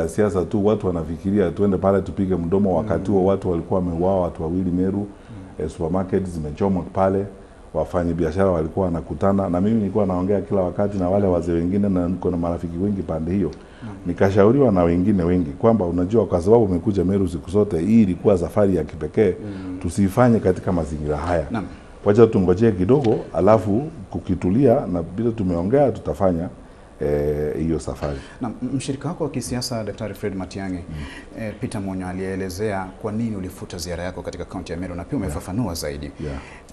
Siasa tu, watu wanafikiria tuende pale tupige mdomo. Wakati huo watu walikuwa wameuawa, watu wawili Meru, supermarket zimechomwa pale, wafanyi biashara walikuwa wanakutana, na mimi nilikuwa naongea kila wakati na wale wazee wengine, na niko na marafiki wengi pande hiyo. Nikashauriwa na wengine wengi kwamba unajua, kwa sababu umekuja Meru siku zote, hii ilikuwa safari ya kipekee, tusiifanye katika mazingira haya. Wacha tungojee kidogo, alafu kukitulia na bila tumeongea tutafanya hiyo safari. Na mshirika wako wa kisiasa Daktari Fred Matiang'i, Peter Munya alielezea kwa nini ulifuta ziara yako katika kaunti ya Meru na pia umefafanua zaidi.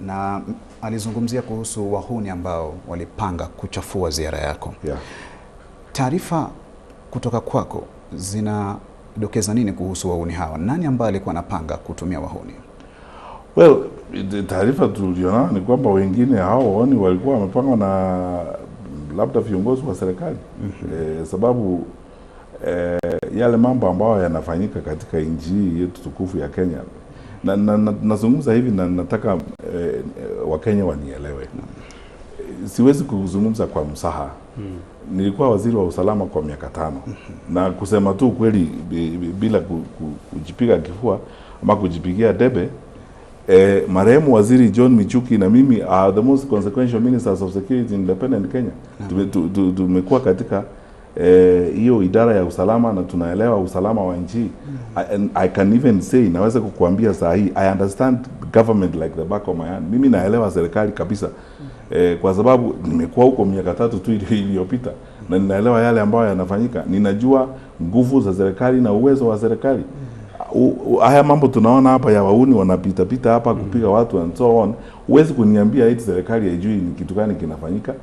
Na alizungumzia kuhusu wahuni ambao walipanga kuchafua ziara yako. Taarifa kutoka kwako zinadokeza nini kuhusu wahuni hawa? Nani ambaye alikuwa anapanga kutumia wahuni? Well, taarifa tulionayo ni kwamba wengine hao wahuni walikuwa wamepangwa na labda viongozi wa serikali. Sababu yale mambo ambayo yanafanyika katika nchi hii yetu tukufu ya Kenya, na nazungumza hivi na nataka Wakenya wanielewe. Siwezi kuzungumza kwa msaha. Nilikuwa waziri wa usalama kwa miaka 5. Na kusema tu kweli bila kujipiga kifua ama kujipigia debe, marehemu waziri John Michuki na mimi are the most consequential ministers of security in independent Kenya. Tumekuwa katika hiyo idara ya usalama na tunaelewa usalama wa nchi. And I can even say, naweza kukuambia saa hii, I understand government like the back of my hand. Mimi naelewa serikali kabisa. Kwa sababu nimekuwa huko miaka 3 tu iliyopita na ninaelewa yale ambayo yanafanyika. Ninajua nguvu za serikali na uwezo wa serikali. Haya mambo tunaona hapa ya wahuni wanapita pita hapa kupiga watu and so on, huwezi kuniambia eti serikali haijui ni kitu gani kinafanyika.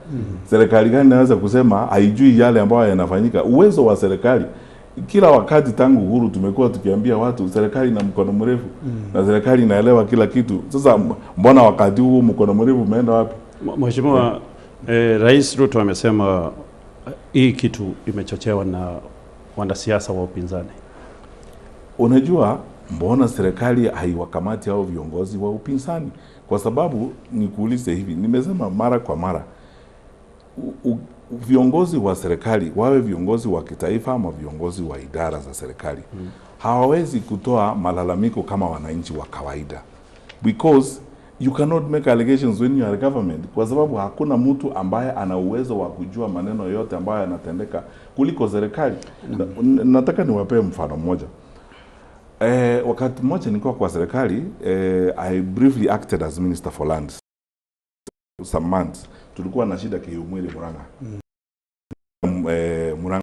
Serikali gani inaweza kusema haijui yale ambayo yanafanyika? Uwezo wa serikali kila wakati tangu uhuru tumekuwa tukiambia watu serikali ina mkono mrefu na serikali inaelewa kila kitu. Sasa mbona wakati huu mkono mrefu umeenda wapi? Mheshimiwa, Rais Ruto amesema hii kitu imechochewa na wanasiasa wa upinzani. Unajua, mbona serikali haiwakamati hao viongozi wa upinzani? Kwa sababu nikuulize hivi, nimesema mara kwa mara, viongozi wa serikali, wawe viongozi wa kitaifa ama viongozi wa idara za serikali, hawawezi kutoa malalamiko kama wananchi wa kawaida, because you cannot make allegations when you are government, kwa sababu hakuna mtu ambaye ana uwezo wa kujua maneno yote ambayo yanatendeka kuliko serikali. Nataka niwapee mfano mmoja. Wakati mmoja nilikuwa kwa serikali, I briefly acted as Minister for Lands some months. Tulikuwa na shida Kiumwili Murang'a. Murang'a,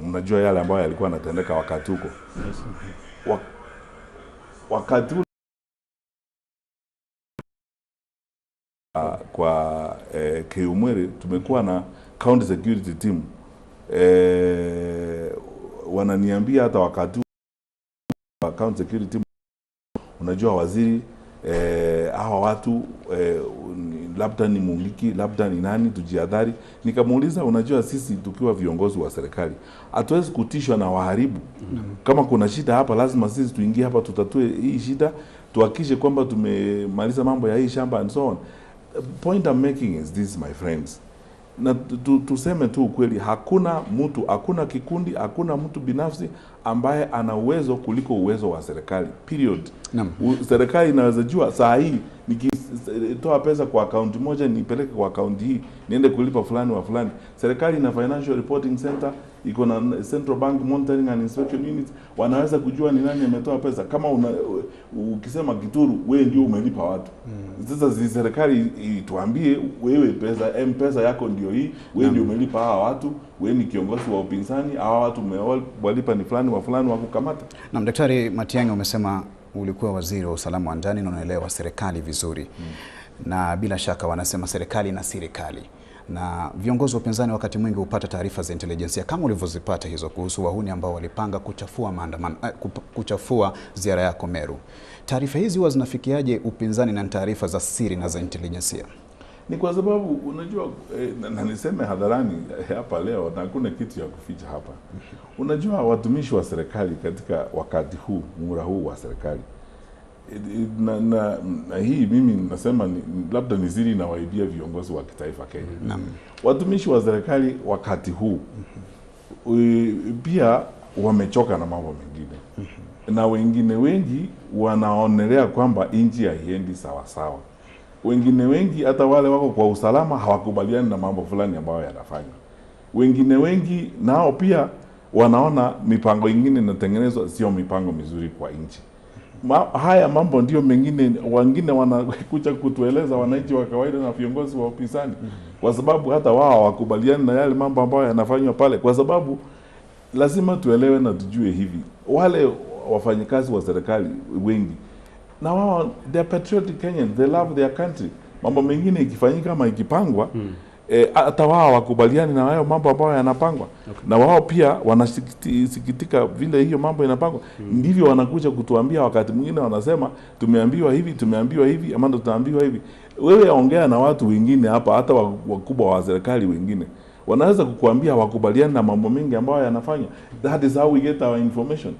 mnajua yale ambayo yalikuwa yanatendeka wakati huko. Wakati ule kwa Kiumwili tumekuwa na county security team. Wananiambia hata wakati county security team, unajua waziri, hawa watu labda ni Mungiki, labda ni nani, tujiadhari. Nikamuuliza, unajua sisi tukiwa viongozi wa serikali hatuwezi kutishwa na waharibu. Kama kuna shida hapa lazima sisi tuingie hapa tutatue hii shida, tuhakikishe kwamba tumemaliza mambo ya hii shamba and so on. The point I'm making is this, my friends. Na tuseme tu ukweli, hakuna mtu, hakuna kikundi, hakuna mtu binafsi ambaye ana uwezo kuliko uwezo wa serikali. Period. Serikali inaweza jua saa hii nikitoa pesa kwa akaunti moja nipeleke kwa akaunti hii niende kulipa fulani wa fulani. Serikali ina Financial Reporting Center, iko na Central Bank Monitoring and Inspection Unit, wanaweza kujua ni nani ametoa pesa. Kama ukisema Kituru, wewe ndio umelipa watu. Sasa si serikali ituambie wewe pesa, M-Pesa yako ndio hii, wewe ndio umelipa hawa watu, wewe ni kiongozi wa upinzani, hawa watu umewalipa ni fulani wa fulani wa kukamata. Na Daktari Matiang'i, umesema ulikuwa waziri wa usalama wa ndani na unaelewa serikali vizuri. Na bila shaka wanasema serikali na serikali. Na viongozi wa upinzani wakati mwingi hupata taarifa za intelijensia kama ulivyozipata hizo kuhusu wahuni ambao walipanga kuchafua maandamano, kuchafua ziara yako Meru. Taarifa hizi huwa zinafikiaje upinzani na taarifa za siri na za intelijensia? Ni kwa sababu unajua, na niseme hadharani hapa leo na hakuna kitu ya kuficha hapa. Unajua watumishi wa serikali katika wakati huu, muhula huu wa serikali, na hii mimi nasema labda ni siri nawaibia viongozi wa kitaifa Kenya. Watumishi wa serikali wakati huu pia wamechoka na mambo mengine. Na wengine wengi wanaonelea kwamba nchi haiendi sawa sawa. Wengine wengi hata wale wako kwa usalama hawakubaliani na mambo fulani ambayo yanafanywa. Wengine wengi nao pia wanaona mipango ingine inatengenezwa sio mipango mizuri kwa nchi. Haya mambo ndio mengine wengine wanakuja kutueleza wananchi wa kawaida na viongozi wa upinzani, kwa sababu hata wao hawakubaliani na yale mambo ambayo yanafanywa pale. Kwa sababu lazima tuelewe na tujue hivi, wale wafanyikazi wa serikali wengi na wao, they are patriotic Kenyans, they love their country. Mambo mengine ikifanyika ama ikipangwa, hata wao hawakubaliani na hayo mambo ambayo yanapangwa. Na wao pia wanasikitika vile hiyo mambo inapangwa. Ndivyo wanakuja kutuambia wakati mwingine, wanasema tumeambiwa hivi, tumeambiwa hivi, ama ndo tunaambiwa hivi. Wewe ongea na watu wengine hapa, hata wakubwa wa serikali wengine wanaweza kukuambia hawakubaliani na mambo mengi ambayo yanafanywa. That is how we get our information.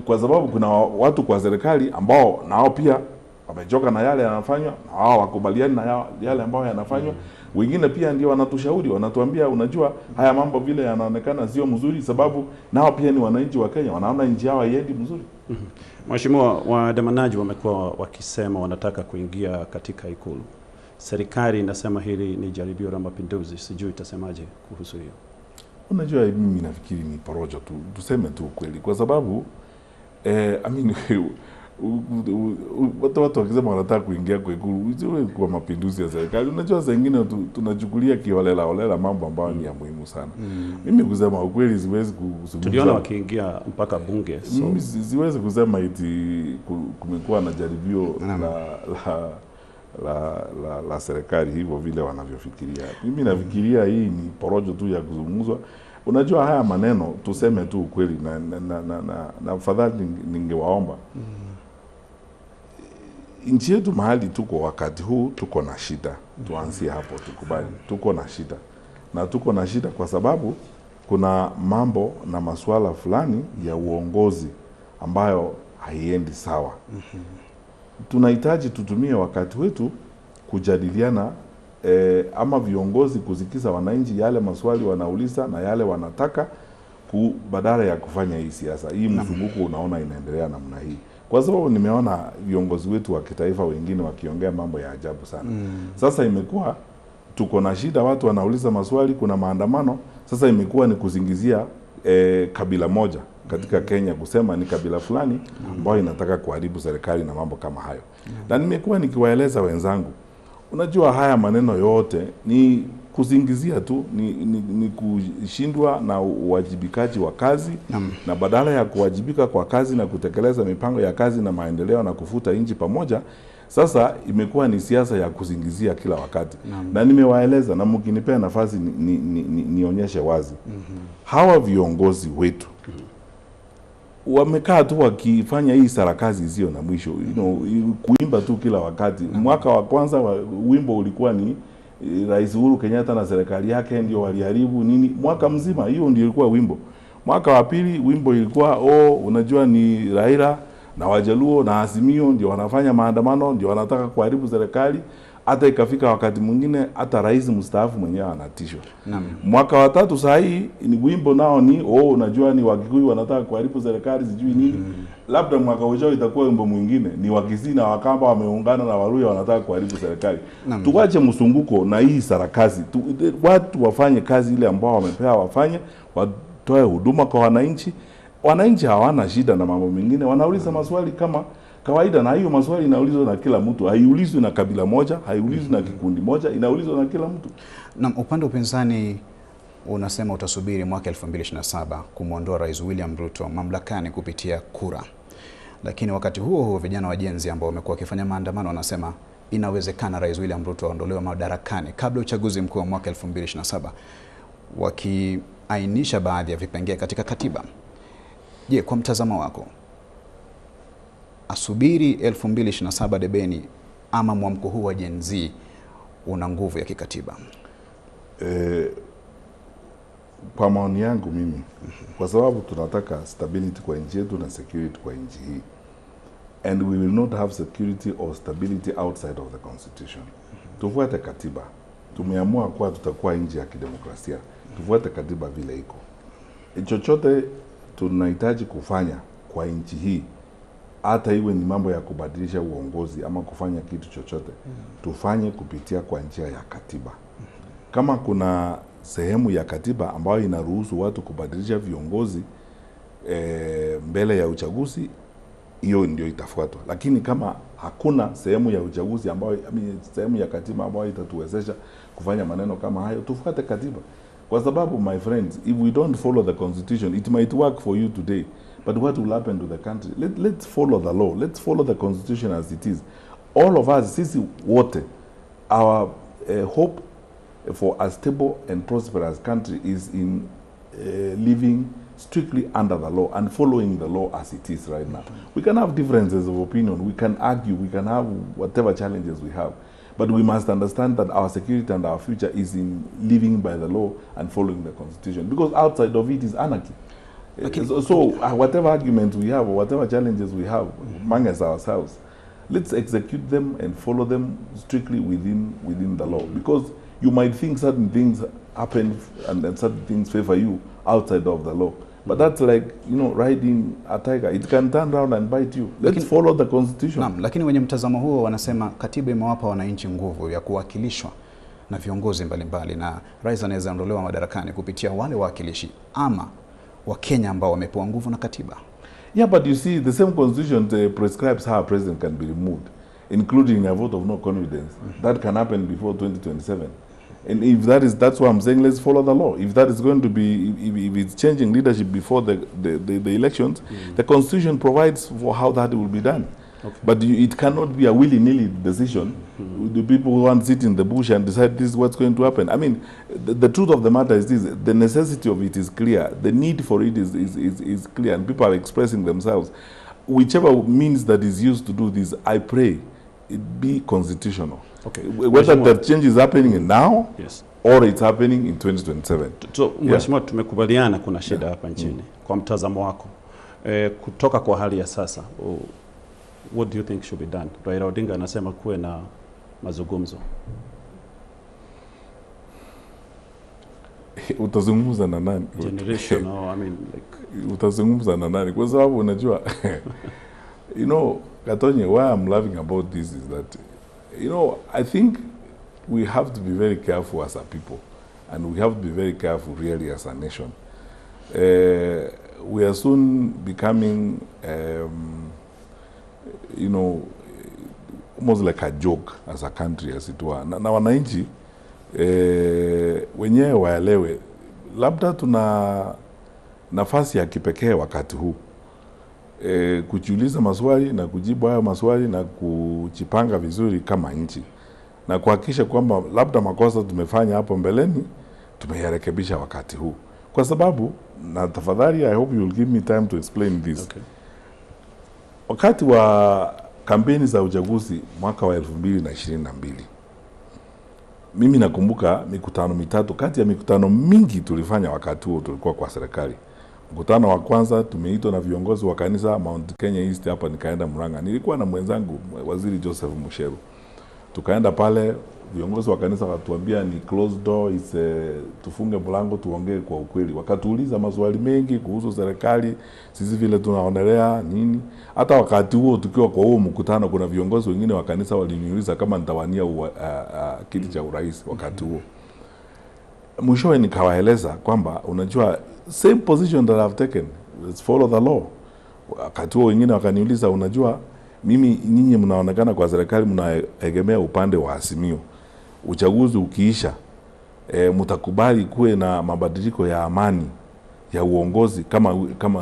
Kwa sababu kuna watu kwa serikali ambao nao pia wamechoka na yale yanafanywa, na wao wakubaliani na yale ambayo yanafanywa. Wengine pia ndio wanatushauri, wanatuambia unajua haya mambo vile yanaonekana sio mzuri, sababu nao pia ni wananchi wa Kenya, wanaona nchi yao haiendi mzuri. Mheshimiwa, waandamanaji wamekuwa wakisema wanataka kuingia katika Ikulu. Serikali inasema hili ni jaribio la mapinduzi, sijui itasemaje kuhusu hiyo. Unajua, mimi nafikiri ni porojo tu, tuseme tu ukweli, kwa sababu I mean, watu wakisema wanataka kuingia kwa Ikulu, isiwe kwa mapinduzi ya serikali. Unajua saa ingine tunachukulia kiholela holela mambo ambayo ni ya muhimu sana. Mimi kusema ukweli siwezi kuzungumza. Tuliona wakiingia mpaka bunge. So mimi siwezi kusema eti kumekuwa na jaribio la serikali hivyo vile wanavyofikiria. Mimi nafikiria hii ni porojo tu ya kuzungumzwa. Unajua haya maneno, tuseme tu ukweli, na fadhali ningewaomba. Nchi yetu mahali tuko wakati huu, tuko na shida. Tuanzie hapo, tukubali. Tuko na shida. Na tuko na shida kwa sababu kuna mambo na masuala fulani ya uongozi ambayo haiendi sawa. Tunahitaji tutumie wakati wetu kujadiliana, ama viongozi kusikiza wananchi yale maswali wanauliza na yale wanataka, badala ya kufanya hii siasa. Hii mzunguko unaona inaendelea namna hii. Kwa sababu nimeona viongozi wetu wa kitaifa wengine wakiongea mambo ya ajabu sana. Sasa imekuwa tuko na shida, watu wanauliza maswali, kuna maandamano. Sasa imekuwa ni kusingizia kabila moja katika Kenya, kusema ni kabila fulani ambayo inataka kuharibu serikali na mambo kama hayo. Na nimekuwa nikiwaeleza wenzangu, unajua haya maneno yote ni kusingizia tu, ni kushindwa na uwajibikaji wa kazi. Na badala ya kuwajibika kwa kazi na kutekeleza mipango ya kazi na maendeleo na kufuta nchi pamoja, sasa imekuwa ni siasa ya kusingizia kila wakati. Na nimewaeleza, na mkinipea nafasi nionyeshe wazi. Hawa viongozi wetu wamekaa tu wakifanya hii sarakazi isiyo na mwisho, kuimba tu kila wakati. Mwaka wa kwanza wimbo ulikuwa ni Rais Uhuru Kenyatta na serikali yake ndio waliharibu nini, mwaka mzima hiyo ndio ilikuwa wimbo. Mwaka wa pili wimbo ilikuwa unajua ni Raila na Wajaluo na Azimio ndio wanafanya maandamano, ndio wanataka kuharibu serikali. Hata ikafika wakati mwingine hata rais mstaafu mwenyewe anatishwa. Mwaka wa tatu saa hii ni wimbo nao ni unajua ni Wakikuyu wanataka kuharibu serikali sijui nini. Labda mwaka ujao itakuwa wimbo mwingine ni Wakisii na Wakamba wameungana na Waluya wanataka kuharibu serikali. Tuache msunguko na hii sarakasi. Watu wafanye kazi ile ambao wamepewa wafanye, watoe huduma kwa wananchi. Wananchi hawana shida na mambo mengine, wanauliza maswali kama kawaida, na hiyo maswali inaulizwa na kila mtu, haiulizwi na kabila moja, haiulizwi na kikundi moja, inaulizwa na kila mtu. Na upande wa upinzani unasema utasubiri mwaka 2027 kumwondoa Rais William Ruto mamlakani kupitia kura. Lakini wakati huo huo vijana wa Gen Z ambao wamekuwa wakifanya maandamano wanasema inawezekana Rais William Ruto aondolewe madarakani kabla uchaguzi mkuu wa mwaka 2027, wakiainisha baadhi ya vipengee katika katiba. Je, kwa mtazamo wako, asubiri 2027 debeni ama mwamko huu wa Gen Z una nguvu ya kikatiba? Kwa maoni yangu mimi, kwa sababu tunataka stability kwa nchi yetu na security kwa nchi hii, and we will not have security or stability outside of the constitution. Tufuate katiba. Tumeamua kuwa tutakuwa nchi ya kidemokrasia. Tufuate katiba vile iko. Chochote tunahitaji kufanya kwa nchi hii, hata iwe ni mambo ya kubadilisha uongozi ama kufanya kitu chochote, tufanye kupitia kwa njia ya katiba. Kama kuna sehemu ya katiba ambayo inaruhusu watu kubadilisha viongozi mbele ya uchaguzi, hiyo ndio itafuatwa. Lakini kama hakuna sehemu ya uchaguzi ambayo, sehemu ya katiba ambayo itatuwezesha kufanya maneno kama hayo, tufuate katiba. Kwa sababu, my friends, if we don't follow the constitution, it might work for you today, but what will happen to the country? Let's follow the law. Let's follow the constitution as it is. All of us, sisi wote, our hope for a stable and prosperous country is in living strictly under the law and following the law as it is right now. We can have differences of opinion, we can argue, we can have whatever challenges we have, but we must understand that our security and our future is in living by the law and following the constitution, because outside of it is anarchy. Okay. So whatever arguments we have or whatever challenges we have among us ourselves, let's execute them and follow them strictly within the law, because you might think certain things happen and certain things favor you outside of the law. But that's like, you know, riding a tiger. It can turn round and bite you. Let's follow the constitution. Naam, lakini wenye mtazamo huo wanasema katiba imewapa wananchi nguvu ya kuwakilishwa na viongozi mbalimbali, na rais anaweza ondolewa madarakani kupitia wale wawakilishi ama Wakenya ambao wamepewa nguvu na katiba. Yeah, but you see, the same constitution prescribes how a president can be removed, including a vote of no confidence. That can happen before 2027. And if that is, that's why I'm saying let's follow the law. If that is going to be, if it's changing leadership before the elections, the constitution provides for how that will be done. Okay. But it cannot be a willy-nilly decision. The people who want to sit in the bush and decide this is what's going to happen. I mean, the truth of the matter is this: the necessity of it is clear. The need for it is clear, and people are expressing themselves. Whichever means that is used to do this, I pray it be constitutional. Okay. Whether the change is happening now, yes, or it's happening in 2027. So, Mheshimiwa, tumekubaliana kuna shida hapa nchini. Kwa mtazamo wako, kutoka kwa hali ya sasa, what do you think should be done? Raila Odinga anasema kuwe na mazungumzo. Utazungumza na nani? Generation, I mean, like... Utazungumza na nani? Kwa sababu unajua, you know, Katonye, why I'm laughing about this is that, you know, I think we have to be very careful as a people, and we have to be very careful really as a nation. We are soon becoming, you know, almost like a joke as a country, as it were. Na wananchi wenyewe waelewe, labda tuna nafasi ya kipekee wakati huu kujiuliza maswali na kujibu hayo maswali na kujipanga vizuri kama nchi na kuhakikisha kwamba labda makosa tumefanya hapo mbeleni tumeyarekebisha wakati huu. Kwa sababu, na tafadhali, I hope you will give me time to explain this. Okay. Wakati wa kampeni za uchaguzi mwaka wa 2022, mimi nakumbuka mikutano mitatu kati ya mikutano mingi tulifanya wakati huo tulikuwa kwa serikali. Mkutano wa kwanza tumeitwa na viongozi wa kanisa Mount Kenya East hapa, nikaenda Murang'a. Nilikuwa na mwenzangu Waziri Joseph Musheru. Tukaenda pale, viongozi wa kanisa wakatuambia ni closed door, it's tufunge mlango tuongee kwa ukweli. Wakatuuliza maswali mengi kuhusu serikali, sisi vile tunaonelea nini. Hata wakati huo tukiwa kwa huo mkutano, kuna viongozi wengine wa kanisa waliniuliza kama nitawania kiti cha urais wakati huo. Mwishowe nikawaeleza kwamba unajua, same position that I've taken, let's follow the law. Wakati huo wengine wakaniuliza, unajua mimi, nyinyi mnaonekana kwa serikali mnaegemea upande wa Azimio. Uchaguzi ukiisha, mtakubali kuwe na mabadiliko ya amani ya uongozi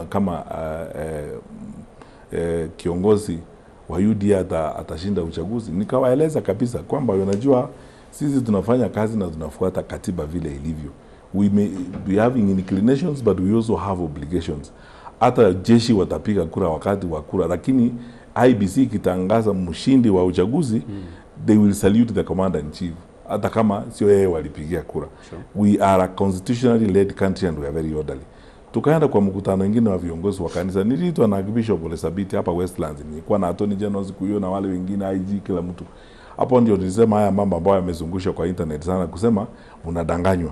kama kiongozi wa UDA atashinda uchaguzi. Nikawaeleza kabisa kwamba unajua sisi tunafanya kazi na tunafuata katiba vile ilivyo. We may be having inclinations but we also have obligations. Hata jeshi watapiga kura wakati wa kura, lakini IBC ikitangaza mshindi wa uchaguzi, they will salute the commander in chief, hata kama sio yeye walipigia kura. Sure. We are a constitutionally led country and we are very orderly. Tukaenda kwa mkutano mwingine wa viongozi wa kanisa, niliitwa na Bishop Ole Sabiti hapa Westlands, nilikuwa na Attorney General siku hiyo na wale wengine, IG, kila mtu. Hapo ndio nilisema haya mambo ambayo yamezungushwa kwa internet sana, kusema mnadanganywa.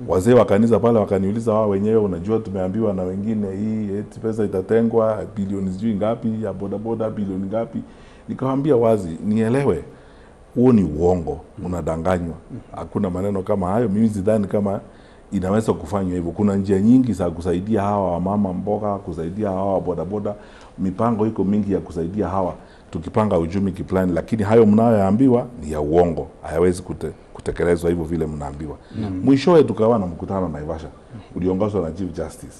Wazee wa kanisa pale wakaniuliza wao wenyewe, unajua tumeambiwa na wengine hii eti pesa itatengwa bilioni sijui ngapi ya bodaboda, bilioni ngapi. Nikawaambia wazi, nielewe, huo ni uongo, unadanganywa. Hakuna maneno kama hayo. Mimi sidhani kama inaweza kufanywa hivyo. Kuna njia nyingi za kusaidia hawa wamama mboga, kusaidia hawa bodaboda. Mipango iko mingi ya kusaidia hawa tukipanga uchumi kiplani, lakini hayo mnayoambiwa ni ya uongo, hayawezi kutekelezwa hivyo vile mnaambiwa. Mwishowe tukawa na mkutano Naivasha uliongozwa na Chief Justice.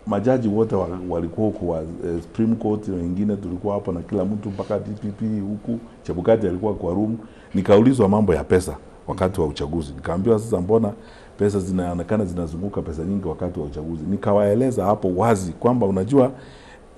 Majaji wote walikuwa huku wa Supreme Court, wengine tulikuwa hapo na kila mtu mpaka DPP huku, Chebukati alikuwa kwa room. Nikaulizwa mambo ya pesa wakati wa uchaguzi, nikaambiwa sasa, mbona pesa zinaonekana zinazunguka pesa nyingi wakati wa uchaguzi? Nikawaeleza hapo wazi kwamba unajua,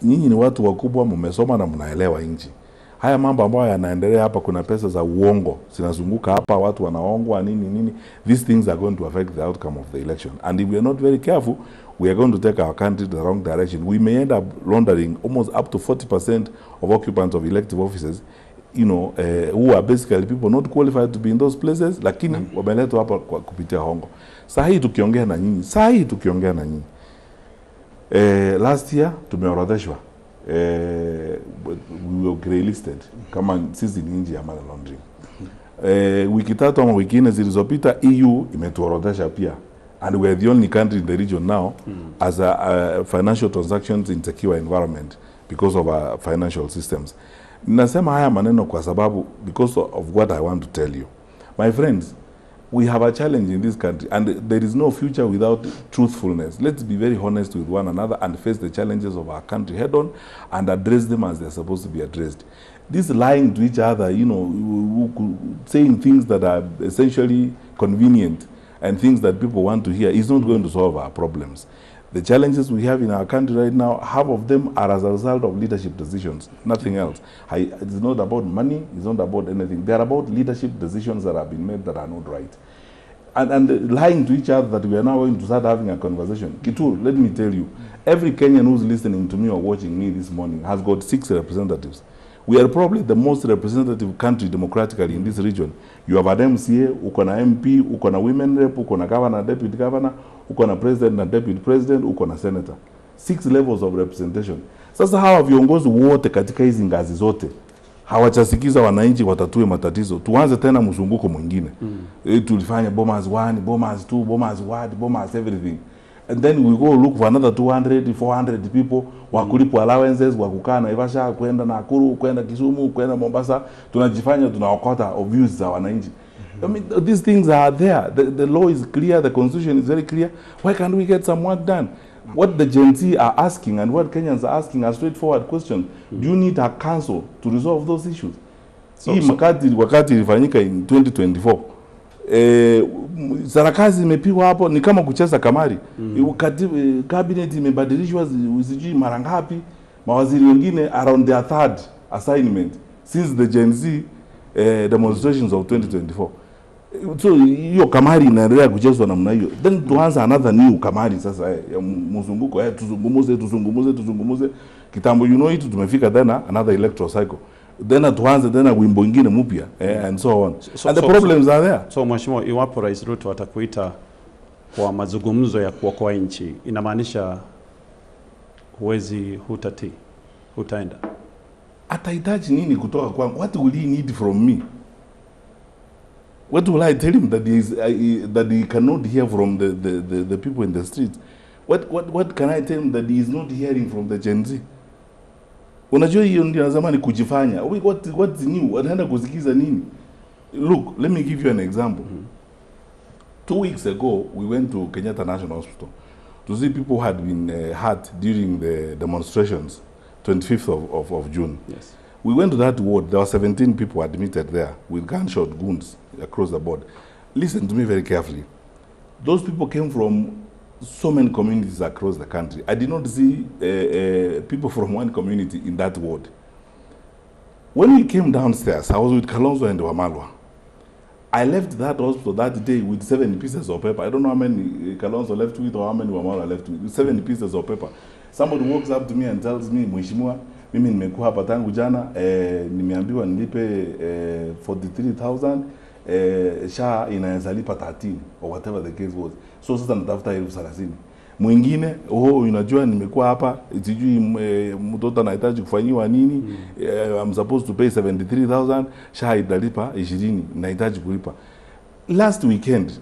nyinyi ni watu wakubwa, mmesoma na mnaelewa nchi. Haya mambo ambayo yanaendelea hapa, kuna pesa za uongo zinazunguka hapa, watu wanaongwa nini nini. These things are going to affect the outcome of the election, and if we are not very careful, we are going to take our country the wrong direction. We may end up laundering almost up to 40% of occupants of elective offices, you know, who are basically people not qualified to be in those places, lakini wameletwa hapa kwa kupitia hongo. Saa hii tukiongea na nyinyi, saa hii tukiongea na nyinyi, last year tumeorodheshwa, we were grey listed kama sisi ni nchi ya money laundering. Wiki 3 ama wiki 4 zilizopita EU imetuorodhesha pia, and we are the only country in the region now as a financial transactions insecure environment because of our financial systems. Nasema haya maneno kwa sababu because of what I want to tell you. My friends, we have a challenge in this country, and there is no future without truthfulness. Let's be very honest with one another and face the challenges of our country head on and address them as they're supposed to be addressed. This lying to each other, you know, saying things that are essentially convenient and things that people want to hear is not going to solve our problems. The challenges we have in our country right now, half of them are as a result of leadership decisions, nothing else. It's not about money, it's not about anything. They are about leadership decisions that have been made that are not right. And lying to each other that we are now going to start having a conversation. Kitur, let me tell you, every Kenyan who's listening to me or watching me this morning has got 6 representatives. We are probably the most representative country democratically in this region. You have an MCA, uko na MP, uko na women rep, uko na governor, deputy governor, uko na president na deputy president, uko na senator. 6 levels of representation. Sasa hawa viongozi wote katika hizi ngazi zote hawachasikiza wananchi watatue matatizo. Tuanze tena mzunguko mwingine. Tulifanya Bomas 1, Bomas 2, Bomas 1, Bomas everything. And then we go look for another 200, 400 people wa kulipwa allowances, wa kukaa Naivasha, kwenda Nakuru, kwenda Kisumu, kwenda Mombasa. Tunajifanya tunaokota views za wananchi. I mean, these things are there. The law is clear, the constitution is very clear. Why can't we get some work done? What the Gen Z are asking and what Kenyans are asking are straightforward questions. Do you need a council to resolve those issues? Hii wakati ilifanyika in 2024, sarakasi imepigwa hapo, ni kama kucheza kamari. Wakati cabinet imebadilishwa sijui mara ngapi, mawaziri wengine around their third assignment since the Gen Z demonstrations of 2024. So hiyo kamari inaendelea kuchezwa namna hiyo, then tuanze another new kamari sasa, ya mzunguko, tuzungumuze tuzungumuze tuzungumuze kitambo, you know it, tumefika tena another electoral cycle, then tuanze tena wimbo ingine mpya, and so on. And the problems are there. So mheshimiwa, iwapo Rais Ruto atakuita kwa mazungumzo ya kuokoa nchi, inamaanisha huwezi, hutatii, hutaenda? Atahitaji nini kutoka kwangu? What will he need from me? What will I tell him that he is, that he cannot hear from the people in the street? What can I tell him that he is not hearing from the Gen Z? Unajua hiyo ndio nasema ni kujifanya. What's new? Wataenda kusikiza nini? Look, let me give you an example. 2 weeks ago, we went to Kenyatta National Hospital to see people who had been hurt during the demonstrations, 25th of June. Yes. We went to that ward. There were 17 people admitted there with gunshot wounds across the board. Listen to me very carefully. Those people came from so many communities across the country. I did not see people from one community in that ward. When we came downstairs, I was with Kalonzo and Wamalwa. I left that hospital that day with 7 pieces of paper. I don't know how many Kalonzo left with or how many Wamalwa left with. 7 pieces of paper. Somebody walks up to me and tells me, Mheshimiwa, mimi nimekuwa hapa tangu jana, nimeambiwa nilipe 43,000, SHA inaweza lipa 13 or whatever the case was, so sasa natafuta 30,000. Mwingine, oh, unajua nimekuwa hapa, sijui mtoto anahitaji kufanyiwa nini, I'm supposed to pay 73,000, SHA italipa 20, nahitaji kulipa. Last weekend,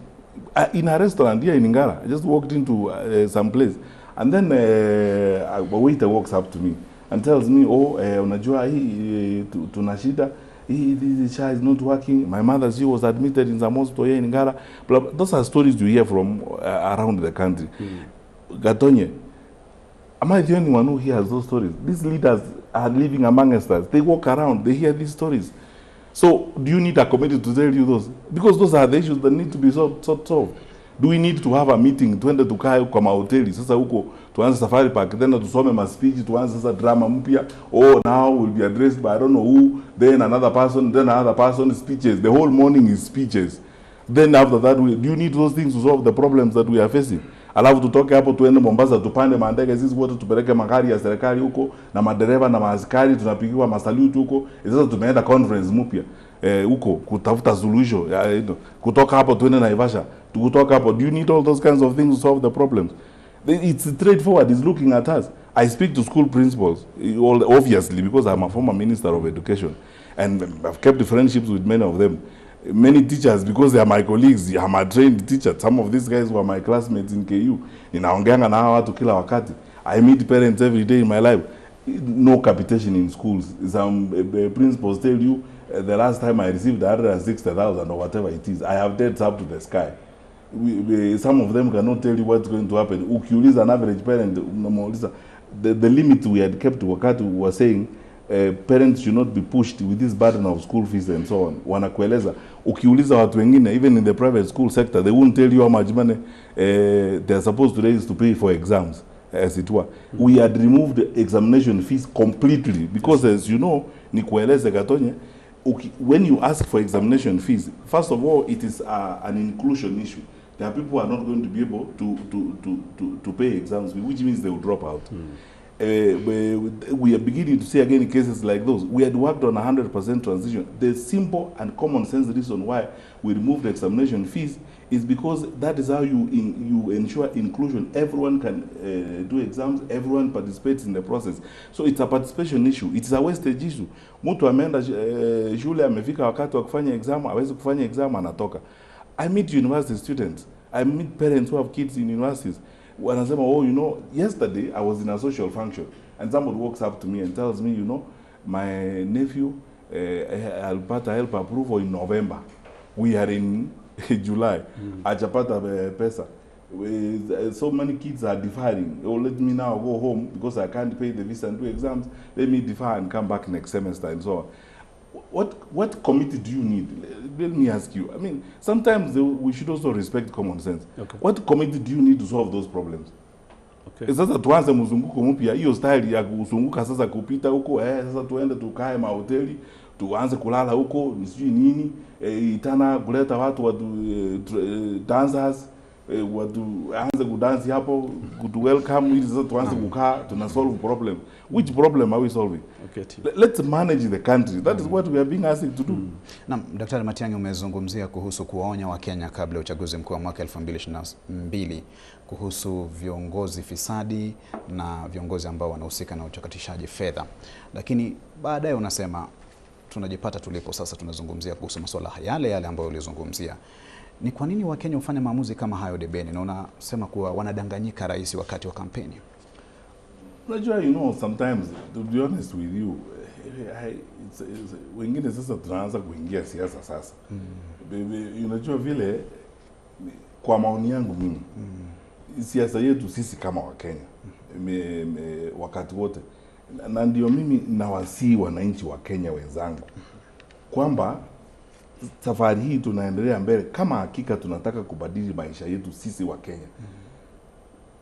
in a restaurant here in Ngara, I just walked into some place, and then a waiter walks up to me and tells me, oh, unajua hii tuna shida, hii SHA is not working, my mother, she was admitted in some hospital here in Ngara. Blah, blah. Those are stories you hear from around the country. Gatonye, am I the only one who hears those stories? These leaders are living amongst us. They walk around, they hear these stories. So do you need a committee to tell you those? Because those are the issues that need to be solved. Do we need to have a meeting, tuende tukae kwa mahoteli sasa huko, tuanze Safari Park, tena tusome ma speech, tuanze sasa drama mpya? Oh, now will be addressed by I don't know who, then another person, then another person, speeches. The whole morning is speeches. Then after that, do you need those things to solve the problems that we are facing? Alafu tutoke hapo tuende Mombasa, tupande mandege sisi wote, tupeleke magari ya serikali huko na madereva na maaskari, tunapigiwa masaluti huko. Sasa tumeenda conference mpya huko kutafuta suluhisho ya, you know, kutoka hapo tuende Naivasha, kutoka hapo. Do you need all those kinds of things to solve the problems? It's straightforward. It's looking at us. I speak to school principals, all, obviously, because I'm a former minister of education, and I've kept friendships with many of them. Many teachers, because they are my colleagues. I'm a trained teacher. Some of these guys were my classmates in KU. Ninaongeanga na hawa watu kila wakati. I meet parents every day in my life. No capitation in schools. Some principals tell you, the last time I received 160,000 or whatever it is, I have debts up to the sky. Some of them cannot tell you what's going to happen. Ukiuliza an average parent, unamuuliza, the limit we had kept wakati we were saying parents should not be pushed with this burden of school fees and so on. Wanakueleza, ukiuliza watu wengine, even in the private school sector, they won't tell you how much money they are supposed to raise to pay for exams, as it were. We had removed the examination fees completely because, as you know, nikueleze Gatonye, when you ask for examination fees, first of all, it is an inclusion issue. There are people who are not going to be able to pay exams, which means they will drop out. We are beginning to see again cases like those. We had worked on 100% transition. The simple and common sense reason why we removed examination fees is because that is how you ensure inclusion. Everyone can do exams, everyone participates in the process. So it's a participation issue. It's a wastage issue. Mtu ameenda shule, amefika wakati wa kufanya exam, hawezi kufanya exam, anatoka. I meet university students. I meet parents who have kids in universities. Wanasema, oh, you know, yesterday I was in a social function and somebody walks up to me and tells me, you know, my nephew alipata HELB approval in November. We are in July. Hajapata pesa. So many kids are deferring. Oh, let me now go home because I can't pay the visa and do exams. Let me defer and come back next semester and so on. What committee do you need? Let me ask you. I mean, sometimes we should also respect common sense. What committee do you need to solve those problems? Sasa tuanze mzunguko mpya, hiyo style ya kuzunguka sasa kupita huko, sasa tuende tukae mahoteli, tuanze kulala huko, sijui nini, itana kuleta watu dancers, watu anze kudansi hapo kutu welcome ili sasa tuanze kukaa tuna solve problem. Which problem are we solving? Okay, T. Let's manage the country. That is what we are being asked to do. Naam, Daktari Matiang'i, umezungumzia kuhusu kuwaonya Wakenya kabla ya uchaguzi mkuu wa mwaka 2022 kuhusu viongozi fisadi na viongozi ambao wanahusika na uchakatishaji fedha, lakini baadaye unasema tunajipata tulipo sasa, tunazungumzia kuhusu masuala yale yale ambayo ulizungumzia. Ni kwa nini Wakenya hufanya maamuzi kama hayo debeni, na unasema kuwa wanadanganyika rais wakati wa kampeni? Unajua, you know, sometimes, to be honest with you, wengine sasa tunaanza kuingia siasa sasa. Unajua vile, kwa maoni yangu mimi, siasa yetu sisi kama Wakenya wakati wote, na ndio mimi nawasihi wananchi wa Kenya wenzangu kwamba safari hii tunaendelea mbele kama hakika tunataka kubadili maisha yetu sisi wa Kenya.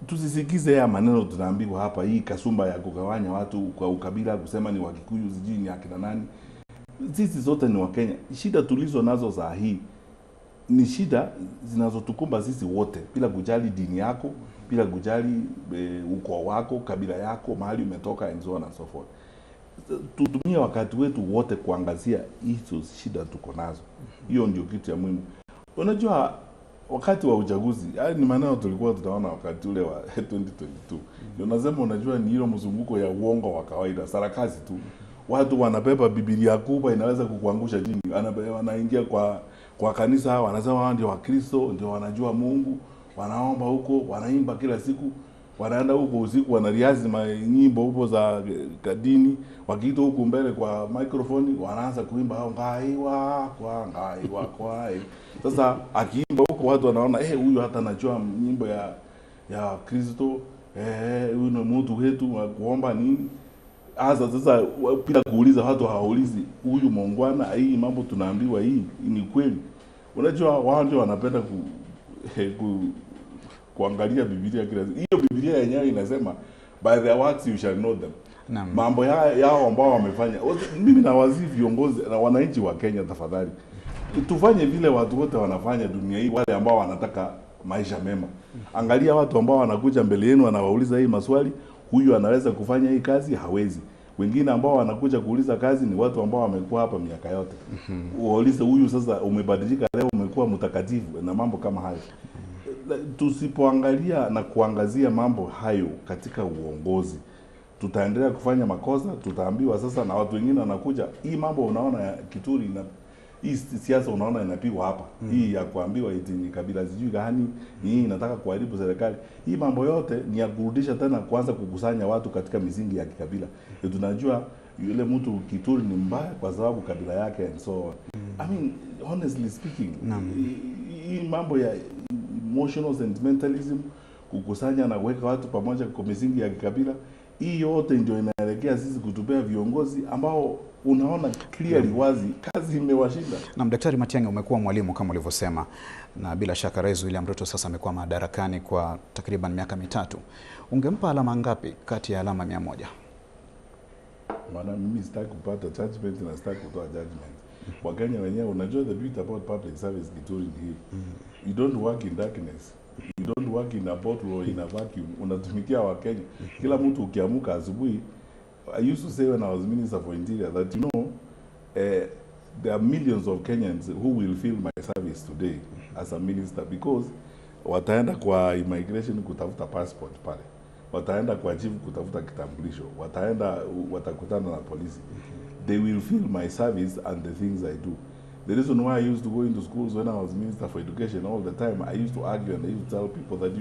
Tusisikize haya maneno tunaambiwa hapa, hii kasumba ya kugawanya watu kwa ukabila, kusema ni Wakikuyu sijui ni akina nani. Sisi zote ni Wakenya. Shida tulizo nazo saa hii ni shida zinazotukumba sisi wote, bila kujali dini yako, bila kujali ukoo wako, kabila yako, mahali umetoka and so on and so forth. Tutumie wakati wetu wote kuangazia hizo shida tuko nazo. Hiyo ndio kitu ya muhimu. Unajua, wakati wa uchaguzi, haya ni maneno tulikuwa tutaona wakati ule wa 2022. Ndio nasema, unajua, ni hilo mzunguko ya uongo wa kawaida, sarakasi tu. Watu wanabeba Biblia kubwa inaweza kukuangusha chini. Wanaingia kwa kanisa, wanasema wao ndio Wakristo, ndio wanajua Mungu, wanaomba huko, wanaimba kila siku, wanaenda huko usiku wanariazi nyimbo huko za kadini, wakiitwa huku mbele kwa microphone wanaanza kuimba hao ngaiwa kwa ngaiwa kwa. Sasa akiimba huko watu wanaona, eh, huyu hata anajua nyimbo ya Kristo, eh, huyu ni mtu wetu wa kuomba nini. Sasa bila kuuliza, watu hawaulizi huyu muungwana, hii mambo tunaambiwa hii ni kweli? Unajua, wao ndio wanapenda kuangalia Biblia kila siku. Hiyo Biblia yenyewe inasema, "By their works you shall know them." Mambo yao ambao wamefanya. Mimi nawasihi viongozi na wananchi wa Kenya, tafadhali tufanye vile watu wote wanafanya dunia hii, wale ambao wanataka maisha mema. Angalia watu ambao wanakuja mbele yenu, wanawauliza hii maswali, huyu anaweza kufanya hii kazi? Hawezi. Wengine ambao wanakuja kuuliza kazi ni watu ambao wamekuwa hapa miaka yote. Waulize huyu, sasa umebadilika leo, umekuwa mtakatifu na mambo kama hayo. Tusipoangalia na kuangazia mambo hayo katika uongozi, tutaendelea kufanya makosa, tutaambiwa sasa na watu wengine wanakuja. Hii mambo unaona ya Kituri na hii siasa unaona inapigwa hapa, hii ya kuambiwa eti ni kabila sijui gani, hii inataka kuharibu serikali. Hii mambo yote ni ya kurudisha tena kuanza kukusanya watu katika misingi ya kikabila. Tunajua yule mtu Kituri ni mbaya kwa sababu kabila yake and so on. I mean, honestly speaking, hii mambo ya emotional sentimentalism, kukusanya na kuweka watu pamoja kwa misingi ya kikabila, hii yote ndio inaelekea sisi kutupea viongozi ambao unaona clearly wazi kazi imewashinda. Na Daktari Matiang'i, umekuwa mwalimu kama ulivyosema, na bila shaka Rais William Ruto sasa amekuwa madarakani kwa takriban miaka 3. Ungempa alama ngapi kati ya alama 100? Maana mimi sitaki kupata judgment na sitaki kutoa judgment. Wakenya wenyewe, unajua, the beauty about public service, Kituri, ni hii. You don't work in darkness. You don't work in a bottle or in a vacuum. Unatumikia Wakenya. Kila mtu ukiamuka asubuhi, I used to say when I was Minister for Interior that there are millions of Kenyans who will feel my service today as a minister, because wataenda kwa immigration kutafuta passport pale, wataenda kwa chief kutafuta kitambulisho, wataenda watakutana na polisi. They will feel my service and the things I do. The reason why I used to go into schools when I was Minister for Education all the time, I used to argue and I used to tell people that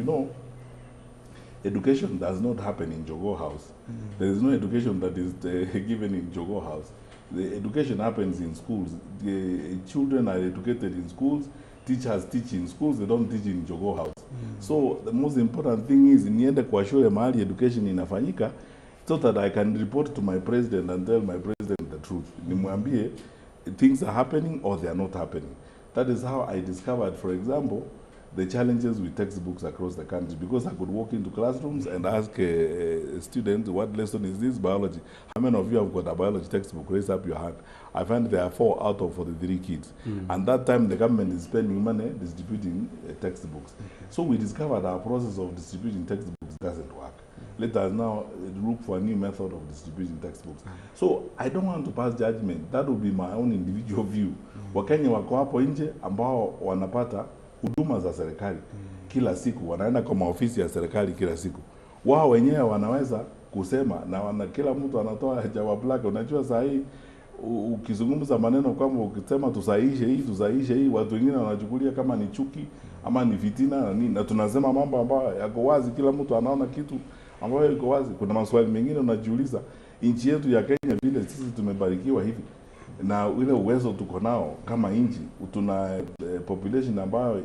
education does not happen in Jogoo House. There is no education that is given in Jogoo House. The education happens in schools. The children are educated in schools. Teachers teach in schools. They don't teach in Jogoo House. So the most important thing is niende kwa shule mahali education inafanyika so that I can report to my president and tell my president the truth. Nimwambie things are happening or they are not happening. That is how I discovered, for example, the challenges with textbooks across the country, because I could walk into classrooms and ask a student, "What lesson is this? Biology. How many of you have got a biology textbook? Raise up your hand." I find there are 4 out of 43 kids. And that time the government is spending money distributing textbooks. So we discovered our process of distributing textbooks doesn't work. Let us now look for a new method of distributing textbooks. So I don't want to pass judgment. That will be my own individual view. Wakenya wako hapo nje ambao wanapata huduma za serikali kila siku, wanaenda kwa maofisi ya serikali kila siku, wao wenyewe wanaweza kusema na kila mtu anatoa jawabu lake. Unajua, saa hii ukizungumza maneno kwamba ukisema tusahihishe hii, tusahihishe hii, watu wengine wanachukulia kama ni chuki ama ni fitina na nini, na tunasema mambo ambayo yako wazi, kila mtu anaona kitu ambayo iko wazi. Kuna maswali mengine unajiuliza, nchi yetu ya Kenya vile sisi tumebarikiwa hivi na ile uwezo tuko nao kama nchi, tuna population ambayo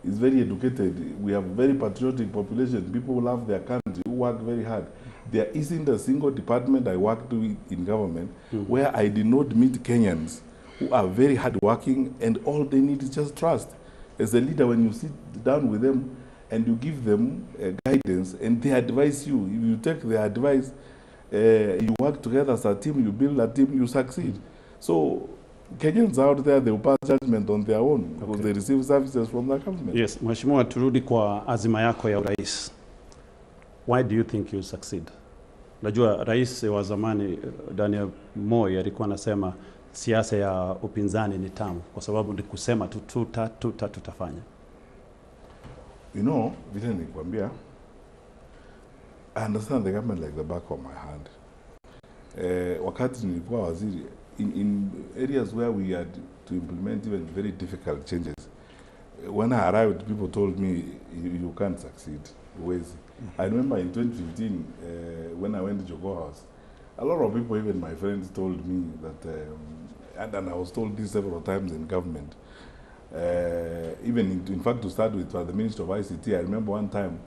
is very educated. We have very patriotic population, people who love their country, who work very hard. There isn't a single department I worked with in government where I did not meet Kenyans who are very hardworking, and all they need is just trust. As a leader, when you sit down with them and you give them guidance and they advise you, if you take their advice, you work together as a team, you build a team, you succeed. So Kenyans out there, they will pass judgment on their own because they receive services from the government. Yes, Mheshimiwa, turudi kwa azima yako ya urais. Why do you think you'll succeed? Najua rais wa zamani Daniel Moi alikuwa anasema siasa ya upinzani ni tamu kwa sababu ni kusema tu tutafanya. You know, vile nilikwambia, I understand the government like the back of my hand. Wakati nilikuwa waziri, in areas where we had to implement even very difficult changes, when I arrived, people told me, you can't succeed. Huwezi. I remember in 2015, when I went to Jogoo House, a lot of people, even my friends, told me that, and I was told this several times in government, even in fact, to start with, the Minister of ICT, I remember one time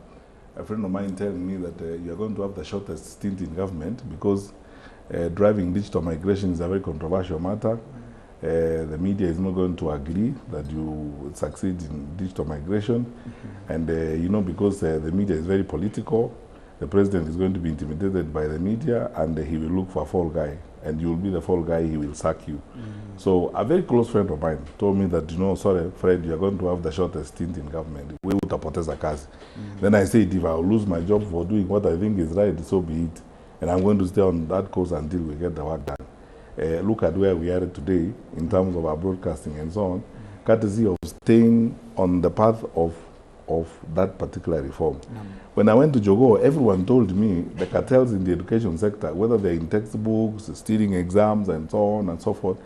a friend of mine telling me that you are going to have the shortest stint in government because driving digital migration is a very controversial matter. The media is not going to agree that you succeed in digital migration. And, you know, because the media is very political, the president is going to be intimidated by the media and he will look for a fall guy. And you will be the fall guy, he will sack you. So a very close friend of mine told me that, you know, sorry, Fred, you are going to have the shortest stint in government. We utapoteza kazi. Then I said, if I will lose my job for doing what I think is right, so be it. And I'm going to stay on that course until we get the work done. Look at where we are today in terms of our broadcasting and so on, courtesy of staying on the path of that particular reform. When I went to Jogoo, everyone told me the cartels in the education sector, whether they're in textbooks, stealing exams, and so on and so forth.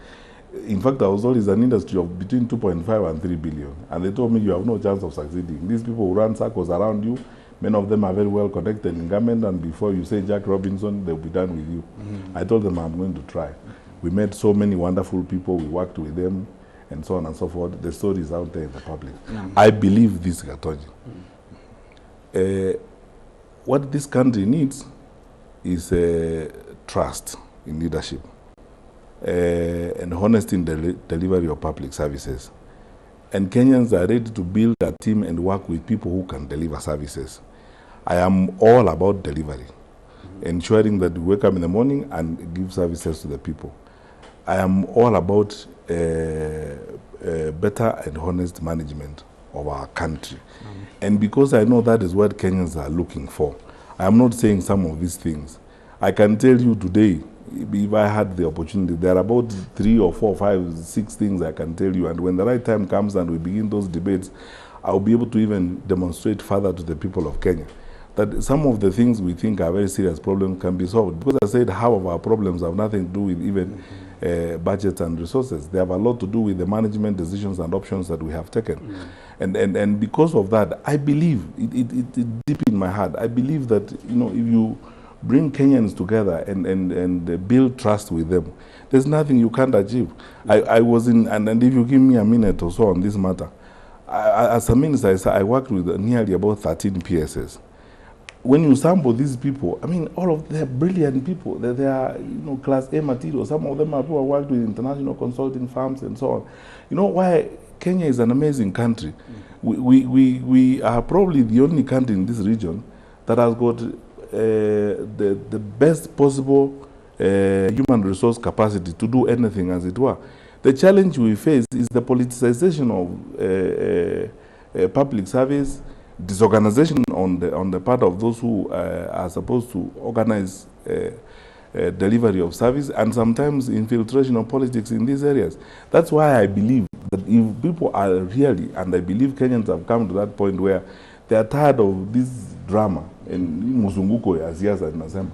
In fact, I was told it's an industry of between 2.5 and 3 billion. And they told me you have no chance of succeeding. These people who run circles around you, many of them are very well connected in government, and before you say Jack Robinson, they'll be done with you. I told them I'm going to try. We met so many wonderful people, we worked with them, and so on and so forth. The story is out there in the public. I believe this, Gatoji. What this country needs is trust in leadership and honesty in the delivery of public services. And Kenyans are ready to build a team and work with people who can deliver services. I am all about delivery, ensuring that we wake up in the morning and give services to the people. I am all about better and honest management of our country. And because I know that is what Kenyans are looking for, I am not saying some of these things. I can tell you today, if I had the opportunity, there are about 3 or 4, 5, 6 things I can tell you. And when the right time comes and we begin those debates, I'll be able to even demonstrate further to the people of Kenya that some of the things we think are very serious problems can be solved. Because I said half of our problems have nothing to do with even budgets and resources. They have a lot to do with the management decisions and options that we have taken. And because of that, I believe, it deep in my heart, I believe that, you know, if you bring Kenyans together and build trust with them, there's nothing you can't achieve. I was in, and if you give me a minute or so on this matter, as a minister, I worked with nearly about 13 PSs. When you sample these people, I mean, all of them are brilliant people. They are, you know, class A material. Some of them are people who worked with international consulting firms and so on. You know why Kenya is an amazing country? We are probably the only country in this region that has got the best possible human resource capacity to do anything, as it were. The challenge we face is the politicization of public service, disorganization on the part of those who are supposed to organize delivery of service, and sometimes infiltration of politics in these areas. That's why I believe that if people are really, and I believe Kenyans have come to that point where they are tired of this drama and muzunguko ya siasa tunasema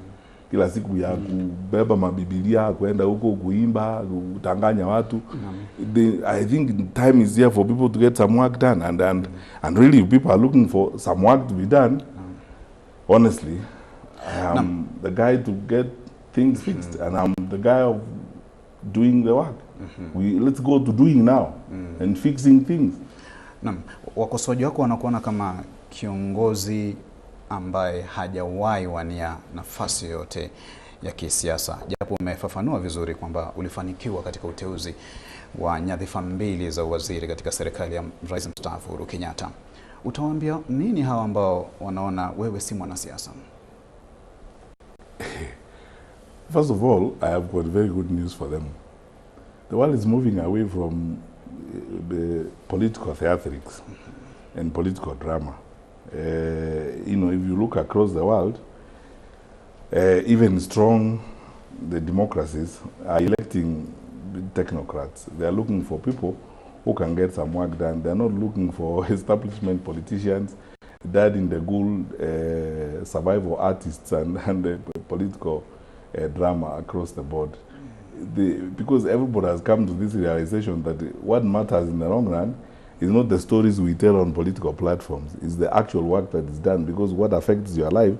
kila siku ya kubeba mabibilia kwenda huko kuimba kutanganya watu. I think time is here for people to get some work done, and really if people are looking for some work to be done, honestly, I am the guy to get things fixed, and I'm the guy of doing the work. Let's go to doing now and fixing things. Naam, wakosoaji wako wanakuona kama kiongozi ambaye hajawahi wania nafasi yoyote ya kisiasa, japo umefafanua vizuri kwamba ulifanikiwa katika uteuzi wa nyadhifa mbili za uwaziri katika serikali ya Rais mstaafu Uhuru Kenyatta. Utawaambia nini hawa ambao wanaona wewe si mwanasiasa? First of all, I have got very good news for them. The world is moving away from the political theatrics and political drama. You know, if you look across the world, Even strong the democracies are electing technocrats. They are looking for people who can get some work done. They are not looking for establishment politicians, dead in the ghoul survival artists and the political drama across the board. Because everybody has come to this realization that what matters in the long run is not the stories we tell on political platforms, it's the actual work that is done, because what affects your life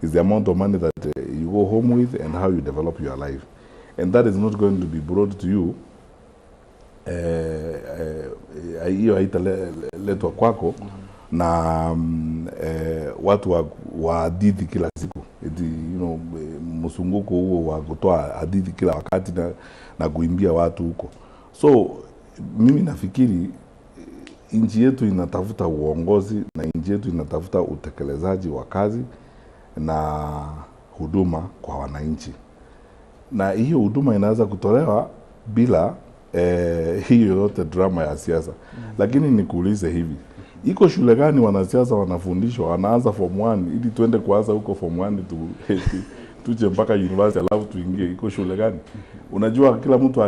is the amount of money that you go home with and how you develop your life. And that is not going to be brought to you, hiyo haitaletwa kwako na watu wa hadithi kila siku. Eti, msunguko huo wa kutoa hadithi kila wakati na kuimbia watu huko. So mimi nafikiri nchi yetu inatafuta uongozi na nchi yetu inatafuta utekelezaji wa kazi na huduma kwa wananchi. Na hiyo huduma inaweza kutolewa bila hiyo yote drama ya siasa. Lakini nikuulize hivi, iko shule gani wanasiasa wanafundishwa wanaanza form 1 ili tuende kuanza huko form 1 tuje mpaka university alafu tuingie? Iko shule gani? Unajua kila mtu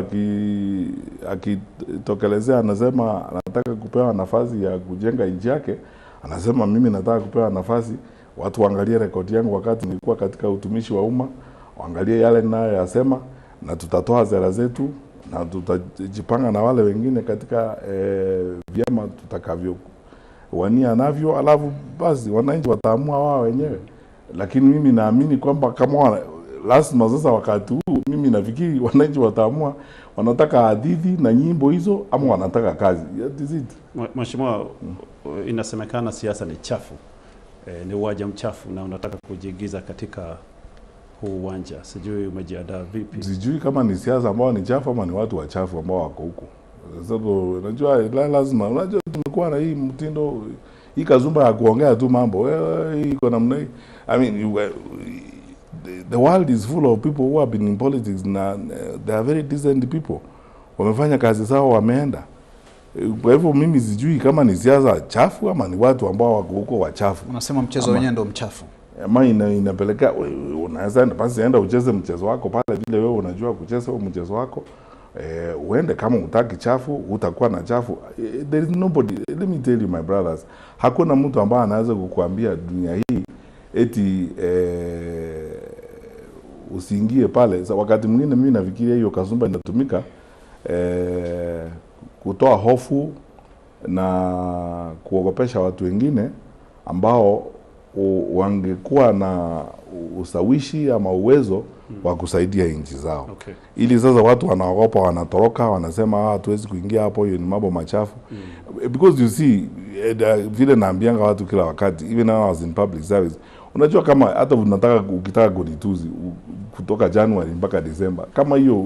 akitokelezea anasema anataka kupewa nafasi ya kujenga nchi yake, anasema mimi nataka kupewa nafasi, watu waangalie rekodi yangu wakati nilikuwa katika utumishi wa umma, waangalie yale ninayoyasema, na tutatoa sera zetu na tutajipanga na wale wengine katika vyama tutakavyo wania navyo, alafu basi wananchi wataamua wao wenyewe. Lakini mimi naamini kwamba kama lazima sasa wakati huu, mimi nafikiri wananchi wataamua wanataka hadithi na nyimbo hizo ama wanataka kazi. That is it. Mheshimiwa, inasemekana siasa ni chafu, ni uwanja mchafu na unataka kujiingiza katika huu uwanja. Sijui umejiandaa vipi? Sijui kama ni siasa ambao ni chafu ama ni watu wachafu ambao wako huko. Sababu unajua lazima, unajua tumekuwa na hii mtindo, hii kazumba ya kuongea tu mambo iko namna hii. I mean, the world is full of people who have been in politics na they are very decent people. Wamefanya kazi zao, wameenda. Kwa hivyo mimi sijui kama ni siasa chafu ama ni watu ambao wako huko wachafu. Unasema mchezo wenyewe ndio mchafu. Ama inapelekea unaweza basi enda ucheze mchezo wako pale vile wewe unajua kucheza mchezo wako. Uende kama hutaki chafu, utakuwa na chafu. There is nobody, let me tell you my brothers, hakuna mtu ambaye anaweza kukuambia dunia hii eti usiingie pale. So, wakati mwingine mimi nafikiria hiyo kasumba inatumika kutoa hofu na kuogopesha watu wengine ambao wangekuwa na ushawishi ama uwezo wa kusaidia nchi zao. Okay. Ili sasa watu wanaogopa, wanatoroka, wanasema hatuwezi kuingia hapo, hiyo ni mambo machafu. Because you see, vile naambianga watu kila wakati, even now I was in public service, unajua kama hata unataka ukitaka kunituzi kutoka January mpaka December, kama hiyo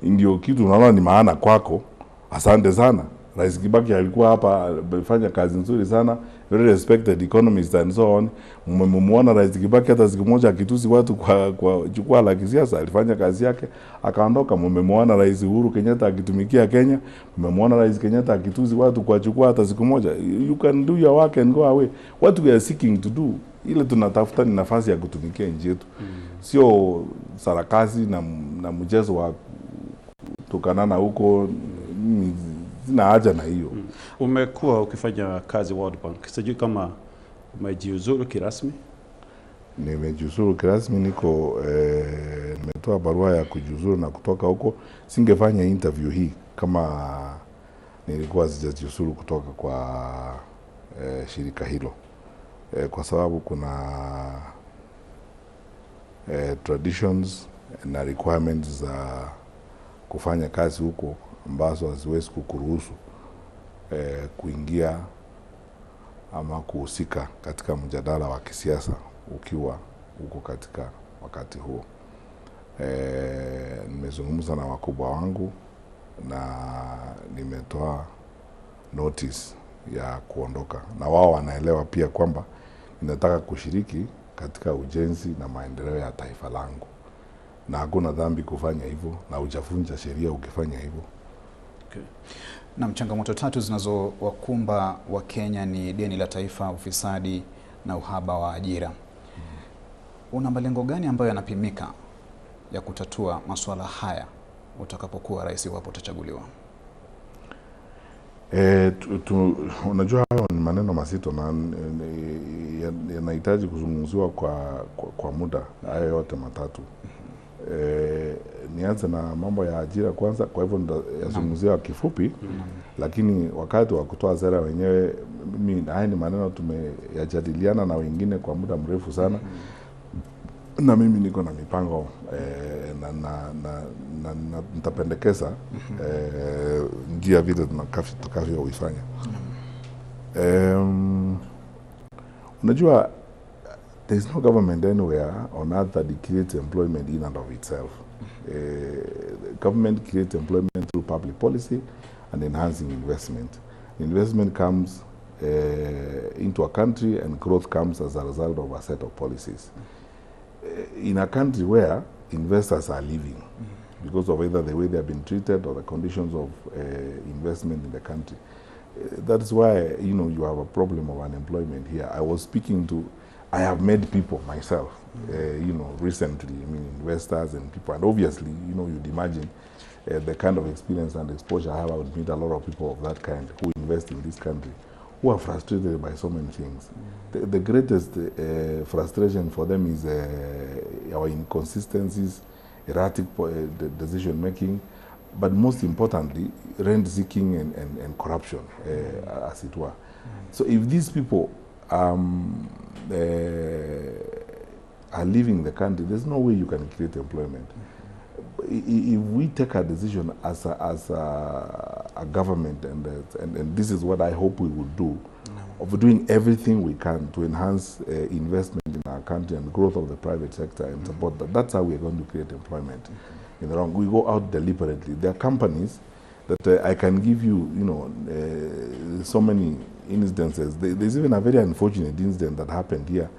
ndio kitu unaona ni maana kwako, asante sana. Rais Kibaki alikuwa hapa, amefanya kazi nzuri sana, very respected economist and so on. Mmemuona Rais Kibaki hata siku moja akitusi watu kwa jukwaa la kisiasa? Alifanya kazi yake akaondoka. Mmemuona Rais Uhuru Kenyatta akitumikia Kenya? Mmemuona Rais Kenyatta akitusi watu kwa jukwaa hata siku moja? You can do your work and go away. What we are seeking to do, ile tunatafuta ni nafasi ya kutumikia nchi yetu. Sio sarakasi na mchezo wa tukanana huko. Mimi sina haja na hiyo. Umekuwa ukifanya kazi World Bank. Sijui kama umejiuzuru kirasmi? Nimejiuzuru kirasmi, niko nimetoa barua ya kujiuzuru na kutoka huko. Singefanya interview hii kama nilikuwa sijajiuzuru kutoka kwa shirika hilo. Kwa sababu kuna traditions na requirements za kufanya kazi huko ambazo haziwezi kukuruhusu kuingia ama kuhusika katika mjadala wa kisiasa ukiwa huko katika wakati huo. Nimezungumza na wakubwa wangu na nimetoa notice ya kuondoka, na wao wanaelewa pia kwamba ninataka kushiriki katika ujenzi na maendeleo ya taifa langu, na hakuna dhambi kufanya hivyo, na hujavunja sheria ukifanya hivyo. Okay. Na changamoto tatu zinazowakumba Wakenya ni deni la taifa, ufisadi na uhaba wa ajira. Una malengo gani ambayo yanapimika ya kutatua masuala haya utakapokuwa rais, iwapo utachaguliwa? Unajua hayo ni maneno mazito na yanahitaji kuzungumziwa kwa muda, hayo yote matatu. Nianze na mambo ya ajira kwanza, kwa hivyo nitayazungumzia kifupi, lakini wakati wa kutoa sera wenyewe, mimi haya ni maneno tumeyajadiliana na wengine kwa muda mrefu sana, na mimi niko na mipango na nitapendekeza njia vile tutakavyoifanya. Unajua, there is no government anywhere on earth that creates employment in and of itself. Government creates employment through public policy and enhancing investment. Investment comes into a country and growth comes as a result of a set of policies. In a country where investors are leaving because of either the way they have been treated or the conditions of investment in the country. That's why, you know, you have a problem of unemployment here. I was speaking to, I have met people myself, you know, recently, I mean, investors and people, and obviously, you know, you'd imagine the kind of experience and exposure I have. I would meet a lot of people of that kind who invest in this country, who are frustrated by so many things. The greatest frustration for them is our inconsistencies, erratic decision making, but most importantly, rent seeking and corruption, as it were. So if these people are leaving the country, there's no way you can create employment. If we take a decision as a government, and this is what I hope we will do, of doing everything we can to enhance investment in our country and growth of the private sector and support that, that's how we are going to create employment. In the wrong, we go out deliberately. There are companies that I can give you, you know, so many instances. There's even a very unfortunate incident that happened here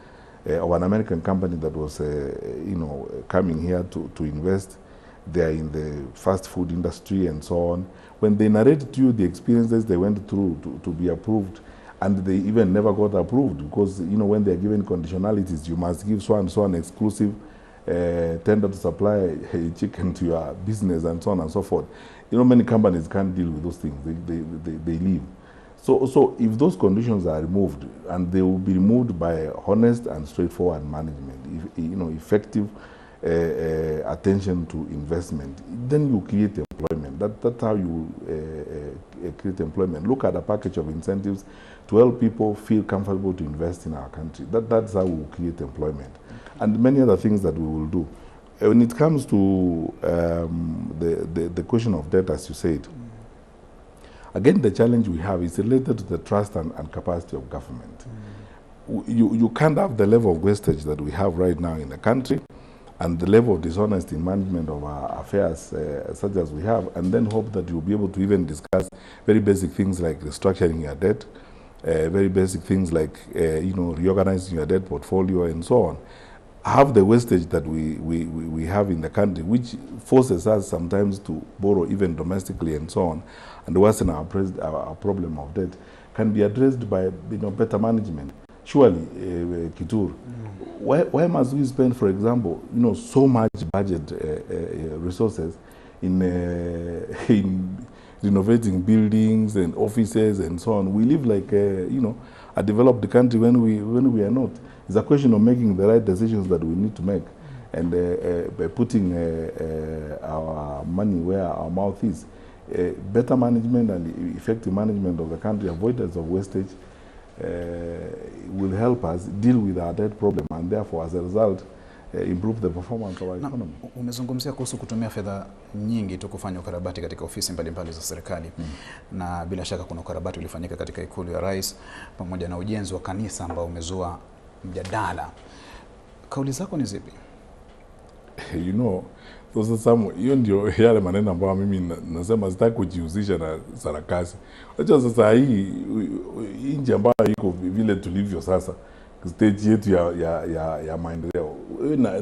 of an American company that was, you know, coming here to invest. They are in the fast food industry and so on. When they narrated to you the experiences they went through to be approved, and they even never got approved because, you know, when they are given conditionalities, you must give so and so an exclusive tender to supply chicken to your business and so on and so forth. You know, many companies can't deal with those things. They leave. So if those conditions are removed, and they will be removed by honest and straightforward management, if, you know, effective attention to investment, then you create employment. That's how you create employment. Look at a package of incentives to help people feel comfortable to invest in our country. That's how we will create employment. And many other things that we will do. When it comes to the question of debt, as you said, again, the challenge we have is related to the trust and capacity of government. You can't have the level of wastage that we have right now in the country and the level of dishonesty in management of our affairs such as we have, and then hope that you'll be able to even discuss very basic things like restructuring your debt, very basic things like you know, reorganizing your debt portfolio and so on. Have the wastage that we have in the country, which forces us sometimes to borrow even domestically and so on, and worsen our problem of debt, can be addressed by, you know, better management. Surely, Kittur, why must we spend, for example, you know, so much budget resources in renovating buildings and offices and so on? We live like you know, a developed country when we are not. It's a question of making the right decisions that we need to make, and by putting our money where our mouth is. Better management and effective management of the country, avoidance of wastage, will help us deal with our debt problem and therefore, as a result, improve the performance of our economy. Umezungumzia kuhusu kutumia fedha nyingi tu kufanya ukarabati katika ofisi mbalimbali za serikali. Na bila shaka kuna ukarabati ulifanyika katika ikulu ya rais pamoja na ujenzi wa kanisa ambao umezua mjadala. Kauli zako ni zipi? You know, those are some, hiyo ndio yale maneno ambayo mimi nasema sitaki kujihusisha na sarakasi. Unajua sasa hii nchi ambayo iko vile tulivyo sasa, stage yetu ya maendeleo.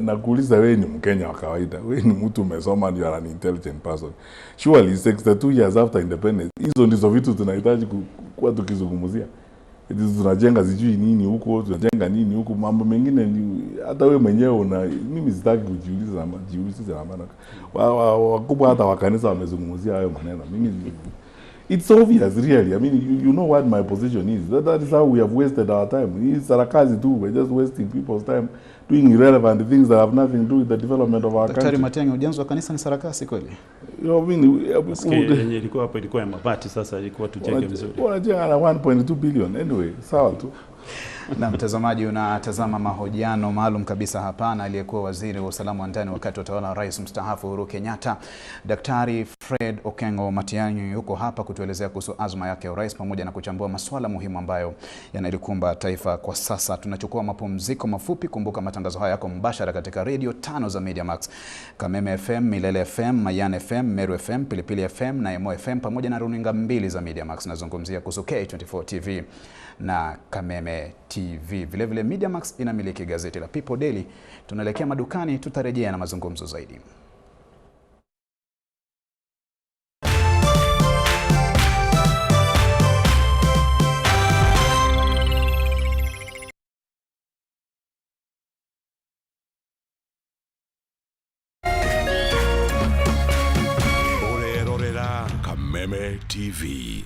Nakuuliza, wewe ni Mkenya wa kawaida, wewe ni mtu umesoma, you are an intelligent person. Surely 62 years after independence, hizo ndizo vitu tunahitaji kuwa tukizungumzia. Eti tunajenga sijui nini huko, tunajenga nini huko, mambo mengine ni hata wewe mwenyewe una, mimi sitaki kujiuliza na jiulize na maana wakubwa hata wa kanisa wamezungumzia hayo maneno. Mimi, it's obvious really. I mean, you know what my position is. That is how we have wasted our time. Hii sarakasi tu, we're just wasting people's time doing irrelevant things that have nothing to do with the development of our Daktari country. Matiang'i, ujenzi wa kanisa ni sarakasi kweli? You know, I mean, Nasikia yenye ilikuwa hapo ilikuwa ya mabati, sasa ilikuwa tujenge vizuri. Wanajenga na 1.2 billion anyway, sawa tu. Na mtazamaji, unatazama mahojiano maalum kabisa hapa na aliyekuwa waziri wa usalama wa ndani wakati wa utawala wa rais mstaafu Uhuru Kenyatta, Daktari Fred Okengo Matiang'i yuko hapa kutuelezea kuhusu azma yake ya urais pamoja na kuchambua masuala muhimu ambayo yanalikumba taifa kwa sasa. Tunachukua mapumziko mafupi. Kumbuka matangazo haya yako mbashara katika redio 5 za Media Max: Kameme FM, Milele FM, Mayan FM, Meru FM, Pilipili FM na Emo FM pamoja na runinga 2 za Media Max. Nazungumzia kuhusu K24 TV na Kameme TV. Vile vile Media Max inamiliki gazeti la People Daily. Tunaelekea madukani, tutarejea na mazungumzo zaidi. Orerorera Kameme TV.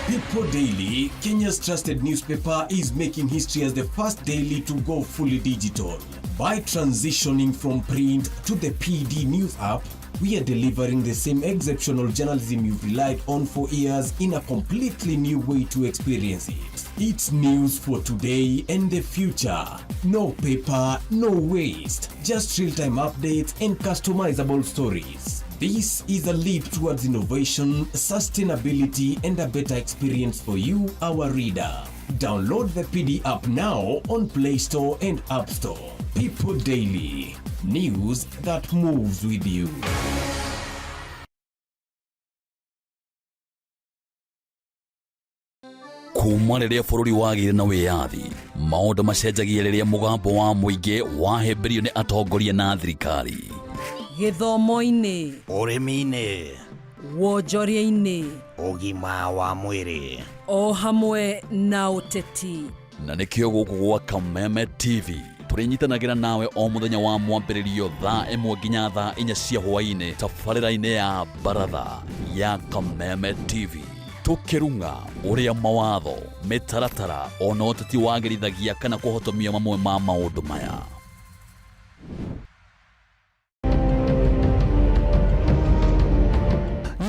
People Daily, Kenya's trusted newspaper, is making history as the first daily to go fully digital. By transitioning from print to the PD News app, we are delivering the same exceptional journalism you've relied on for years in a completely new way to experience it. It's news for today and the future. No paper, no waste. Just real-time updates and customizable stories. This is a leap towards innovation, sustainability, and a better experience for you, our reader. Download the PD app now on Play Store and App Store. People Daily. News that moves with you. Kuma rĩrĩa bũrũri wagĩire na wĩyathi, maũndũ macenjagia rĩrĩa mũgambo wa mũingĩ wahĩmbĩrio nĩ atongoria na thirikari. Gĩthomo-inĩ, ũrĩmi-inĩ, wonjoria-inĩ, ũgima wa mwĩrĩ, o hamwe na ũteti. Na nĩkĩo gũkũ gwa Kameme TV tũrĩnyitanagĩra nawe o mũthenya wa mwambĩrĩrio thaa 1 nginya thaa 4 cia hwaĩ-inĩ tabarĩra-inĩ ya baratha ya Kameme TV, tũkĩrung'a ũrĩa mawatho, mĩtaratara ona ũteti wagĩrithagia kana kũhotomia mamwe ma maũndũ maya.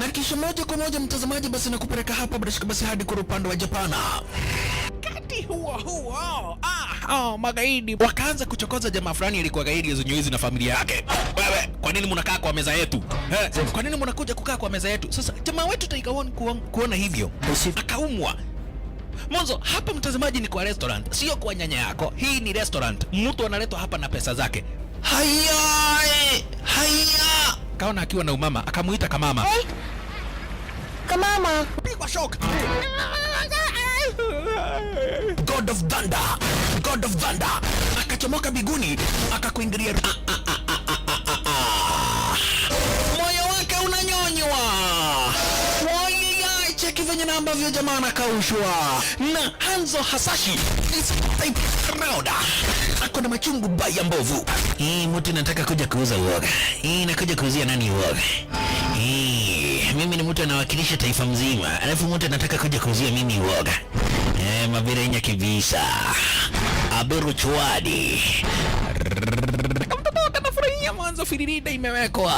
Na kisha moja kwa moja mtazamaji, basi nakupeleka hapa bila shaka basi hadi kwa upande wa Japana. Wakati huo huo, magaidi wakaanza kuchokoza jamaa fulani alikuwa gaidi ya na familia yake. Wewe, kwa nini mnakaa kwa meza yetu? Kwa nini mnakuja kukaa kwa meza yetu? Sasa jamaa wetu Tiger One kuona hivyo akaumwa. Mwanzo hapa mtazamaji ni kwa restaurant, sio kwa nyanya yako. Hii ni restaurant, mtu analetwa hapa na pesa zake. Haya, haya. Kaona akiwa na umama, akamuita kamama. Hey. Kamama. Pigwa shock. God of Thunder, God of Thunder. Akachomoka biguni, akakuingilia. Moyo wake unanyonywa. Wai, cheki venye na ambavyo jamaa anakaushwa. Na Hanzo Hasashi is type round. Ako na machungu baya mbovu. Hii mtu nataka kuja kuuza uoga. Hii nakuja kuuzia nani uoga? Hii mimi ni mtu anawakilisha taifa mzima. Alafu mtu anataka kuja kuuzia mimi uoga. Mabirenya kibisa. Aberu chwadi. Kamtoto kanafurahia mwanzo firirida imewekwa.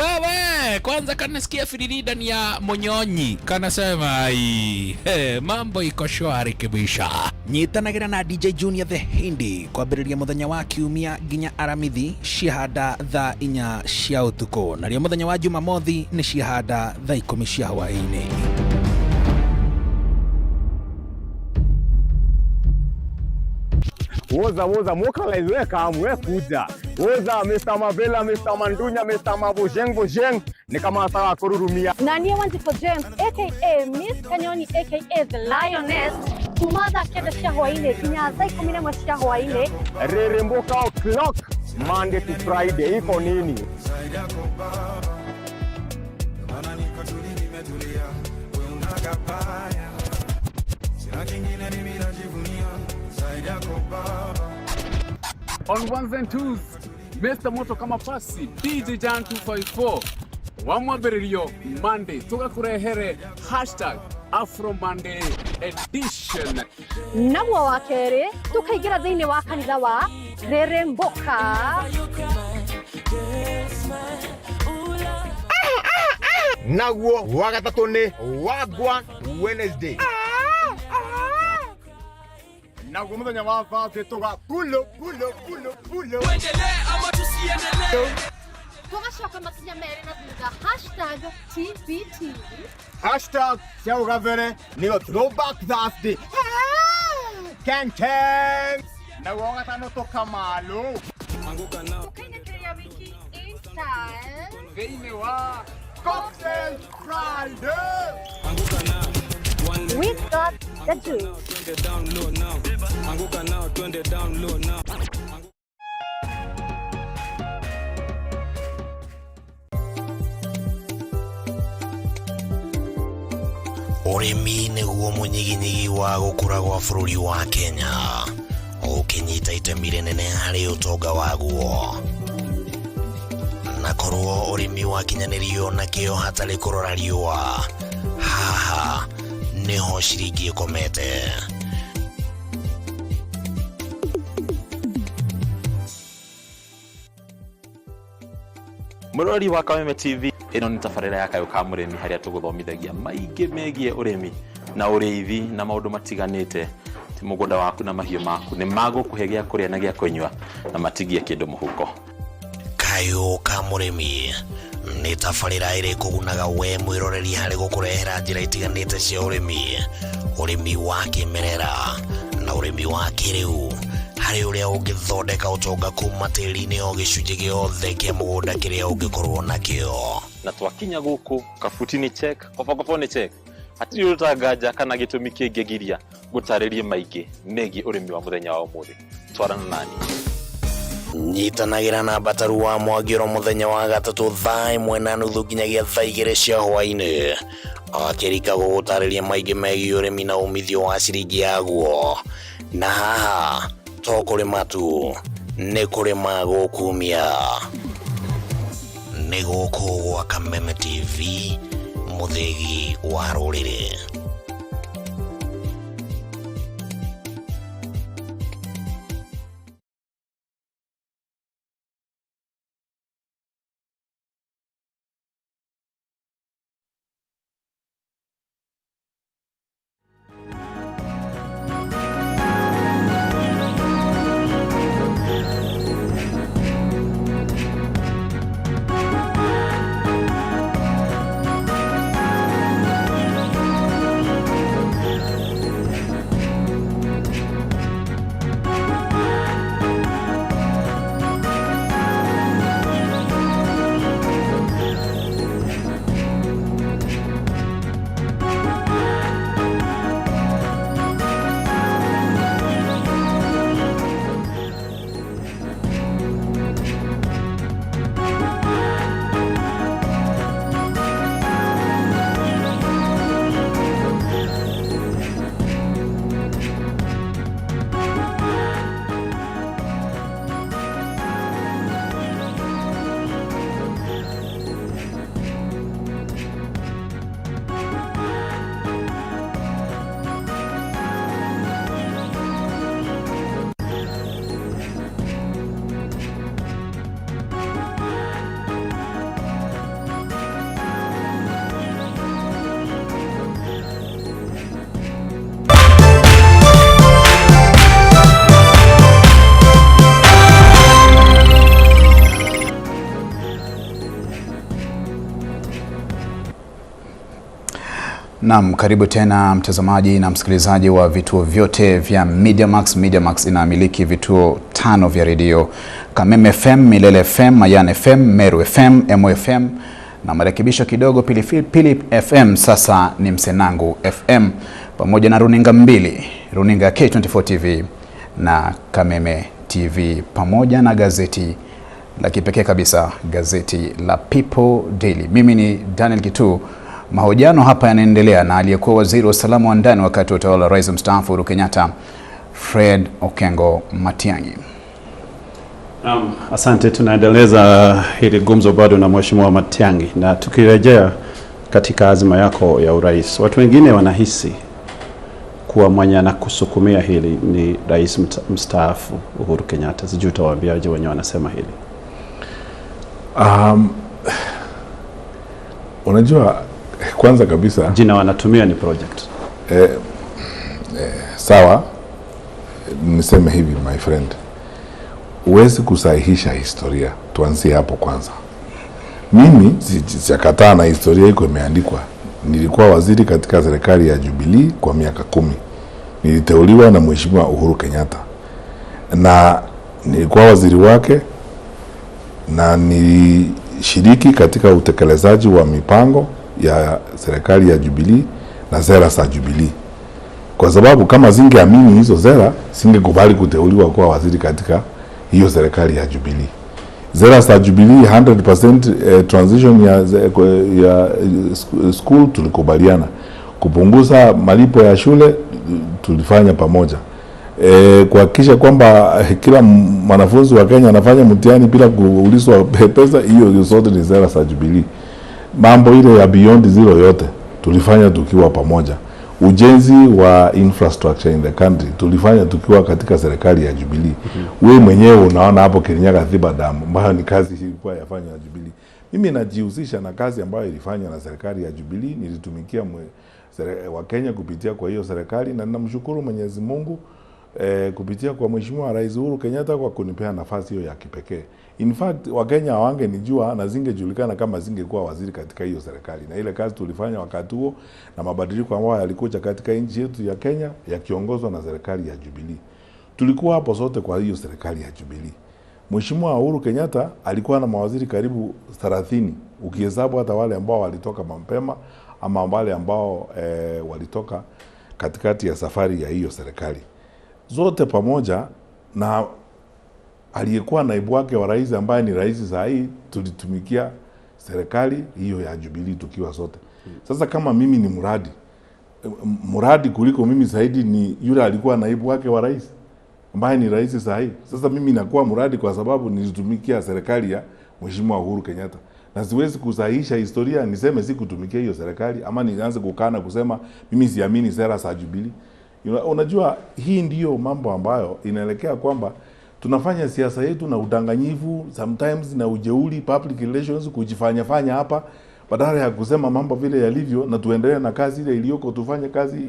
Wewe, kwanza kanasikia firirida ni ya Monyonyi. Kanasema ai, mambo iko shwari kibisha. Nyitanagira na DJ Junior the Hindi kwambĩrĩria mũthenya wa kiumia nginya Aramithi ciahanda thaa 4 cia ũtukũ, narĩo mũthenya wa Jumamothi nĩ ciahanda thaa 10 cia hwaĩ-inĩ. Woza woza mokalize we kam we kuja. Woza Mr. Mavela, Mr. Mandunya, Mr. Mabojeng Bojeng ni kama sawa kururumia. Na niĩ Wanjikũ James aka Miss Kanyoni aka The Lioness kuma thaa 9 cia hwaĩ-inĩ nginya thaa 11 cia hwaĩ-inĩ. Reremboka o'clock Monday to Friday iko nini? Kabaya. Sina kingine mimi najivunia zaidi yako Baba. On ones and twos, Mr. Moto kama pasi, DJ Jan 254 wamwambĩrĩrio Monday tũgakũrehere hashtag Afro Monday edition. Naguo wa kerĩ tũkaingĩra thĩinĩ wa kanitha wa Reremboka. Naguo wa gatatũ nĩ Wagwan Wednesday. Naguo mũthenya wa Thursday tũga pulo pulo pulo pulo. Tuendelee ama tusiendelee? Tũgacoka makinya merĩ na thutha hashtag TBT. Hashtag cia ũgabere nĩyo Throwback Thursday. Ken Ken. Naguo wa gatano tũkamalo. Tũkainĩkĩria wiki in style thĩinĩ wa Cocktail Friday. We got the juice. Anguka nao twende down low now. Ũrĩmi nĩguo mũnyiginyigi wa gũkũra gwa bũrũri wa Kenya, ũkĩnyita itemi rĩnene harĩ ũtonga waguo. Na korwo ũrĩmi wakinyanĩrio na kĩo hatarĩ kũrora riũa, haha nĩho ciringi ĩkomete. Mũrori wa Kameme TV, ĩno nĩ tabarĩra ya Kayũ ka Mũrĩmi harĩa tũgũthomithagia maingĩ megiĩ ũrĩmi na ũrĩithi na maũndũ matiganĩte. Ti mũgũnda waku na mahiũ maku nĩ magũkũhe gĩa kũrĩa na gĩa kũnyua na matigie kĩndũ mũhuko. Kayũ ka Mũrĩmi nĩ tabarĩra ĩrĩ kũgunaga we mwĩroreri harĩ gũkũrehera njĩra itiganĩte cia ũrĩmi, ũrĩmi wa kĩmerera na ũrĩmi wa kĩrĩu, harĩ ũrĩa ũngĩthondeka ũtonga kuma tĩri-inĩ o gĩcunjĩ gĩothe kĩa mũgũnda kĩrĩa ũngĩkorwo nakĩo. Na twakinya gũkũ kabuti nĩ check, kobokobo nĩ check, hatirĩ ũtanganja kana gĩtũmi kĩngĩgiria gũtarĩrie maingĩ megiĩ ũrĩmi wa mũthenya wa ũmũthĩ. Twarana nani. Nyitanagĩra na Mbataru wa Mwangĩro mũthenya wa gatatũ thaa 1:30 nginyagia thaa 2 cia hwaĩ-inĩ, akĩrika gũgũtarĩria maingĩ megiĩ ũrĩmi na umithio wa ciringi yaguo. Na haha to kũrĩma tu, nĩ kũrĩma gũkumia. Nĩ gũkũ gwa Kameme TV, mũthĩgi wa rũrĩrĩ. Naam, karibu tena mtazamaji na msikilizaji wa vituo vyote vya Mediamax. Mediamax inamiliki vituo 5 vya redio: Kameme FM, Milele FM, Mayan FM, Meru FM, Emo FM na marekebisho kidogo Pilipili FM sasa ni Msenangu FM, pamoja na runinga mbili, runinga K24 TV na Kameme TV, pamoja na gazeti la kipekee kabisa, gazeti la People Daily. Mimi ni Daniel Kitu Mahojiano hapa yanaendelea na aliyekuwa waziri wa usalama wa ndani wakati wa utawala wa Rais mstaafu Uhuru Kenyatta, Fred Okengo Matiang'i. Naam, asante. Tunaendeleza hili gumzo bado na Mheshimiwa Matiang'i, na tukirejea katika azma yako ya urais, watu wengine wanahisi kuwa mwenye anakusukumia hili ni Rais mstaafu Uhuru Kenyatta. Sijui utawaambiaje wenye wanasema hili? Unajua, kwanza kabisa jina wanatumia ni project. Sawa, niseme hivi my friend, huwezi kusahihisha historia. Tuanzie hapo kwanza. Mimi sijakataa na historia iko imeandikwa. Nilikuwa waziri katika serikali ya Jubilee kwa miaka 10. Niliteuliwa na Mheshimiwa Uhuru Kenyatta na nilikuwa waziri wake na nilishiriki katika utekelezaji wa mipango ya serikali ya Jubilee na sera za Jubilee. Kwa sababu kama singeamini hizo sera, singekubali kuteuliwa kuwa waziri katika hiyo serikali ya Jubilee. Sera za Jubilee 100% transition ya school tulikubaliana. Kupunguza malipo ya shule tulifanya pamoja. Kuhakikisha kwamba kila mwanafunzi wa Kenya anafanya mtihani bila kuulizwa pesa, hiyo zote ni sera za Jubilee. Mambo ile ya Beyond Zero yote tulifanya tukiwa pamoja. Ujenzi wa infrastructure in the country tulifanya tukiwa katika serikali ya Jubilee. Wewe mwenyewe unaona hapo Kirinyaga Thiba Dam ambayo ni kazi ilikuwa yafanywa na Jubilee. Mimi najihusisha na kazi ambayo ilifanywa na serikali ya Jubilee. Nilitumikia wa Kenya kupitia kwa hiyo serikali, na ninamshukuru Mwenyezi Mungu kupitia kwa Mheshimiwa Rais Uhuru Kenyatta kwa kunipea nafasi hiyo ya kipekee. In fact, Wakenya hawangenijua na zingejulikana kama zingekuwa waziri katika hiyo serikali. Na ile kazi tulifanya wakati huo na mabadiliko ambayo yalikuja katika nchi yetu ya Kenya yakiongozwa na serikali ya Jubilee. Tulikuwa hapo sote kwa hiyo serikali ya Jubilee. Mheshimiwa Uhuru Kenyatta alikuwa na mawaziri karibu 30, ukihesabu hata wale ambao walitoka mapema ama wale ambao walitoka katikati ya safari ya hiyo serikali. Zote pamoja na aliyekuwa naibu wake wa rais ambaye ni rais saa hii, tulitumikia serikali hiyo ya Jubilee tukiwa sote. Sasa kama mimi ni mradi kuliko mimi zaidi ni yule alikuwa naibu wake wa rais ambaye ni rais saa hii. Sasa mimi nakuwa mradi kwa sababu nilitumikia serikali ya Mheshimiwa Uhuru Kenyatta. Na siwezi kusahihisha historia niseme sikutumikia hiyo serikali ama nianze kukana kusema mimi siamini sera za Jubilee. Unajua, hii ndiyo mambo ambayo inaelekea kwamba tunafanya siasa yetu na udanganyifu sometimes na ujeuri, public relations, kujifanya fanya hapa badala ya kusema mambo vile yalivyo na tuendelee na kazi ile iliyoko, tufanye kazi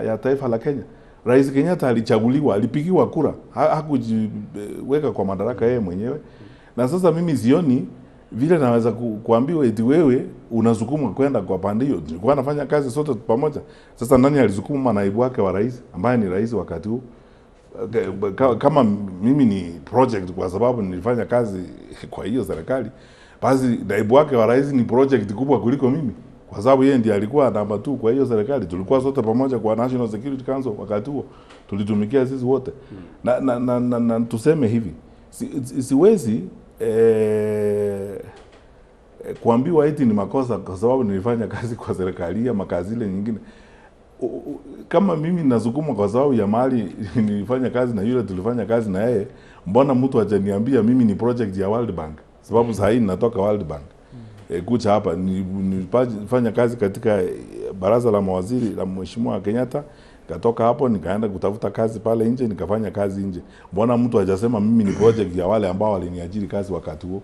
ya taifa la Kenya. Rais Kenyatta alichaguliwa, alipigiwa kura, hakujiweka kwa madaraka yeye mwenyewe. Na sasa mimi sioni vile naweza kuambiwa eti wewe unasukumwa kwenda kwa pande hiyo. Tulikuwa nafanya kazi sote pamoja. Sasa nani alisukuma naibu wake wa rais ambaye ni rais wakati huu? Kama mimi ni project kwa sababu nilifanya kazi kwa hiyo serikali, basi naibu wake wa rais ni project kubwa kuliko mimi, kwa sababu yeye ndiye alikuwa namba 2 kwa hiyo serikali. Tulikuwa sote pamoja kwa National Security Council wakati huo, tulitumikia sisi wote. Na tuseme hivi, siwezi kuambiwa eti ni makosa kwa sababu nilifanya kazi kwa serikali ama kazi ile nyingine. Kama mimi nasukuma kwa sababu ya mali nilifanya kazi na yule tulifanya kazi na yeye, mbona mtu hajaniambia mimi ni project ya World Bank? Sababu sasa hii ninatoka World Bank. Kucha hapa nilifanya kazi katika baraza la mawaziri la Mheshimiwa Kenyatta, nikatoka hapo nikaenda kutafuta kazi pale nje, nikafanya kazi nje. Mbona mtu hajasema mimi ni project ya wale ambao waliniajiri kazi wakati huo?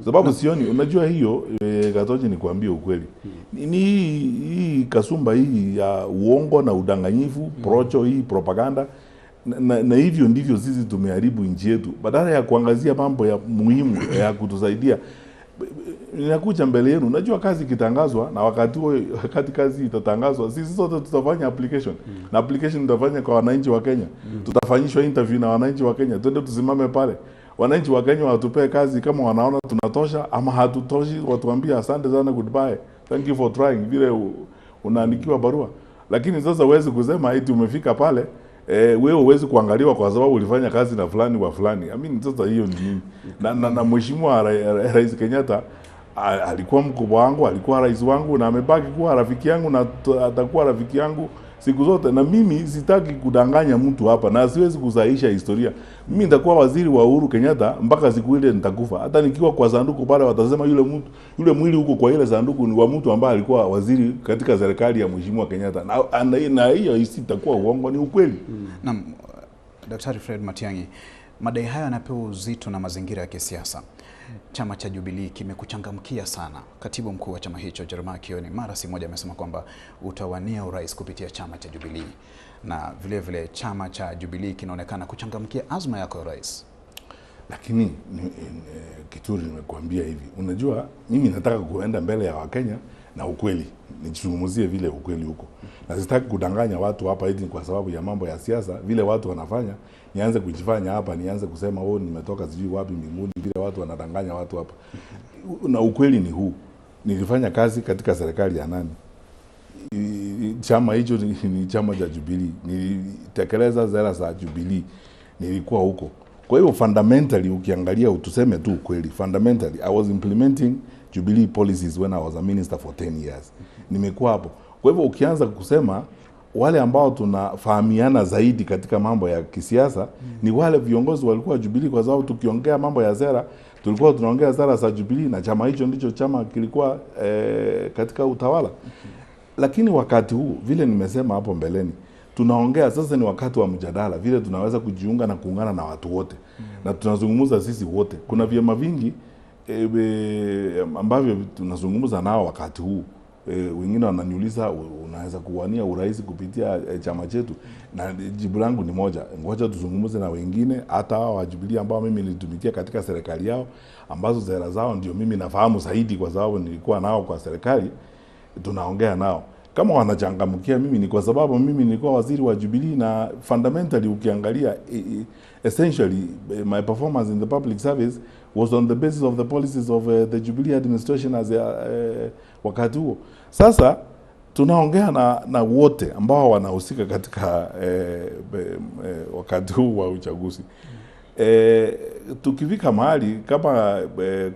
Sababu sioni, unajua hiyo Gatoji, nikwambie ukweli. Ni hii kasumba hii ya uongo na udanganyifu, procho hii propaganda, na hivyo ndivyo sisi tumeharibu nchi yetu. Badala ya kuangazia mambo ya muhimu ya kutusaidia, ninakuja mbele yenu. Unajua kazi ikitangazwa, na wakati huo, wakati kazi itatangazwa, sisi sote tutafanya application. Na application tutafanya kwa wananchi wa Kenya. Tutafanyishwa interview na wananchi wa Kenya. Twende tusimame pale. Wananchi wa Kenya watupee kazi kama wanaona tunatosha ama hatutoshi, watuambie asante sana, goodbye, thank you for trying, vile unaandikiwa barua. Lakini sasa huwezi kusema eti umefika pale wewe huwezi kuangaliwa kwa sababu ulifanya kazi na fulani wa fulani. I mean, sasa hiyo ni nini? Na Mheshimiwa Rais Kenyatta Alikuwa mkubwa wangu, alikuwa rais wangu, na amebaki kuwa rafiki yangu na atakuwa rafiki yangu siku zote. Na mimi sitaki kudanganya mtu hapa na siwezi kusahihisha historia. Mimi nitakuwa waziri wa Uhuru Kenyatta mpaka siku ile nitakufa. Hata nikiwa kwa sanduku pale watasema yule mtu, yule mwili huko kwa ile sanduku ni wa mtu ambaye alikuwa waziri katika serikali ya Mheshimiwa Kenyatta. Na hiyo isitakuwa uongo, ni ukweli. Naam, Daktari Fred Matiang'i, madai haya yanapewa uzito na mazingira ya kisiasa. Chama cha Jubilee kimekuchangamkia sana. Katibu mkuu wa chama hicho Jeremiah Kioni mara si moja amesema kwamba utawania urais kupitia chama cha Jubilee, na vile vile chama cha Jubilee kinaonekana kuchangamkia azma yako ya urais. Lakini Kituri, nimekuambia hivi, unajua mimi nataka kuenda mbele ya Wakenya na ukweli, nijizungumzie vile ukweli huko, na sitaki kudanganya watu hapa eti kwa sababu ya mambo ya siasa vile watu wanafanya, nianze kujifanya hapa, nianze kusema oh, nimetoka sijui wapi mbinguni, vile watu wanadanganya watu hapa. Na ukweli ni huu, nilifanya kazi katika serikali ya nani? Chama hicho ni chama cha Jubilee, nilitekeleza sera za Jubilee, nilikuwa huko. Kwa hiyo fundamentally ukiangalia, utuseme tu ukweli, fundamentally I was implementing Jubilee policies when I was a minister for 10 years. Nimekuwa hapo. Kwa hivyo ukianza kusema wale ambao tunafahamiana zaidi katika mambo ya kisiasa ni wale viongozi walikuwa Jubilee, kwa sababu tukiongea mambo ya sera tulikuwa tunaongea sera za Jubilee na chama hicho ndicho chama kilikuwa katika utawala. Lakini wakati huu vile nimesema hapo mbeleni, tunaongea sasa, ni wakati wa mjadala, vile tunaweza kujiunga na kuungana na watu wote na tunazungumza sisi wote. Kuna vyama vingi ambavyo tunazungumza nao wakati huu. Wengine wananiuliza unaweza kuwania urais kupitia chama chetu, na jibu langu ni moja, ngoja tuzungumze na wengine, hata hao wa Jubilee ambao mimi nilitumikia katika serikali yao, ambazo sera zao ndio mimi nafahamu zaidi kwa sababu nilikuwa nao kwa serikali. Tunaongea nao kama wanachangamkia mimi ni kwa sababu mimi nilikuwa waziri wa Jubilee, na fundamentally ukiangalia essentially my performance in the public service was on the basis of the policies of the Jubilee administration as wakati huo. Sasa tunaongea na wote ambao wanahusika katika wakati huu wa uchaguzi. Tukifika mahali kama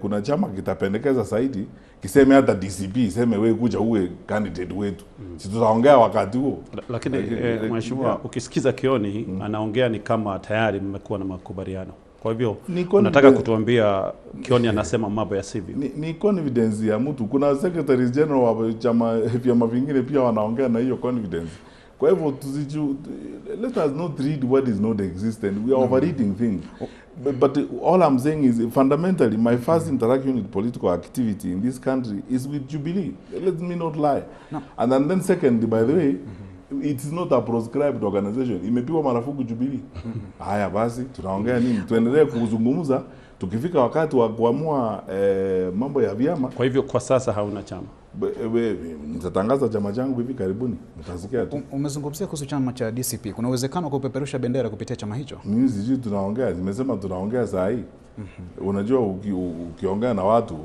kuna chama kitapendekeza zaidi, kiseme hata DCP iseme wewe kuja uwe candidate wetu, si tutaongea wakati huo. Lakini mheshimiwa, ukisikiza Kioni anaongea ni kama tayari mmekuwa na makubaliano. Kwa hivyo unataka kutuambia Kioni anasema mambo ya sivyo? Ni confidence ya mtu. Kuna secretary general wa chama vyama vingine pia wanaongea na hiyo confidence. Kwa hivyo let us not read what is not existent. We are overreading things. But all I'm saying is fundamentally my first interaction with political activity in this country is with Jubilee. Let me not lie. No. And then secondly, by the way, it is not a proscribed organization. Imepigwa marufuku Jubilee. Haya basi, tunaongea nini? Tuendelee kuzungumza tukifika wakati wa kuamua mambo ya vyama. Kwa hivyo kwa sasa hauna chama? Nitatangaza chama changu hivi karibuni, mtasikia tu. Umezungumzia kuhusu chama cha DCP. Kuna uwezekano wa kupeperusha bendera kupitia chama hicho? Mimi sijui, tunaongea, nimesema tunaongea saa hii. Unajua ukiongea na watu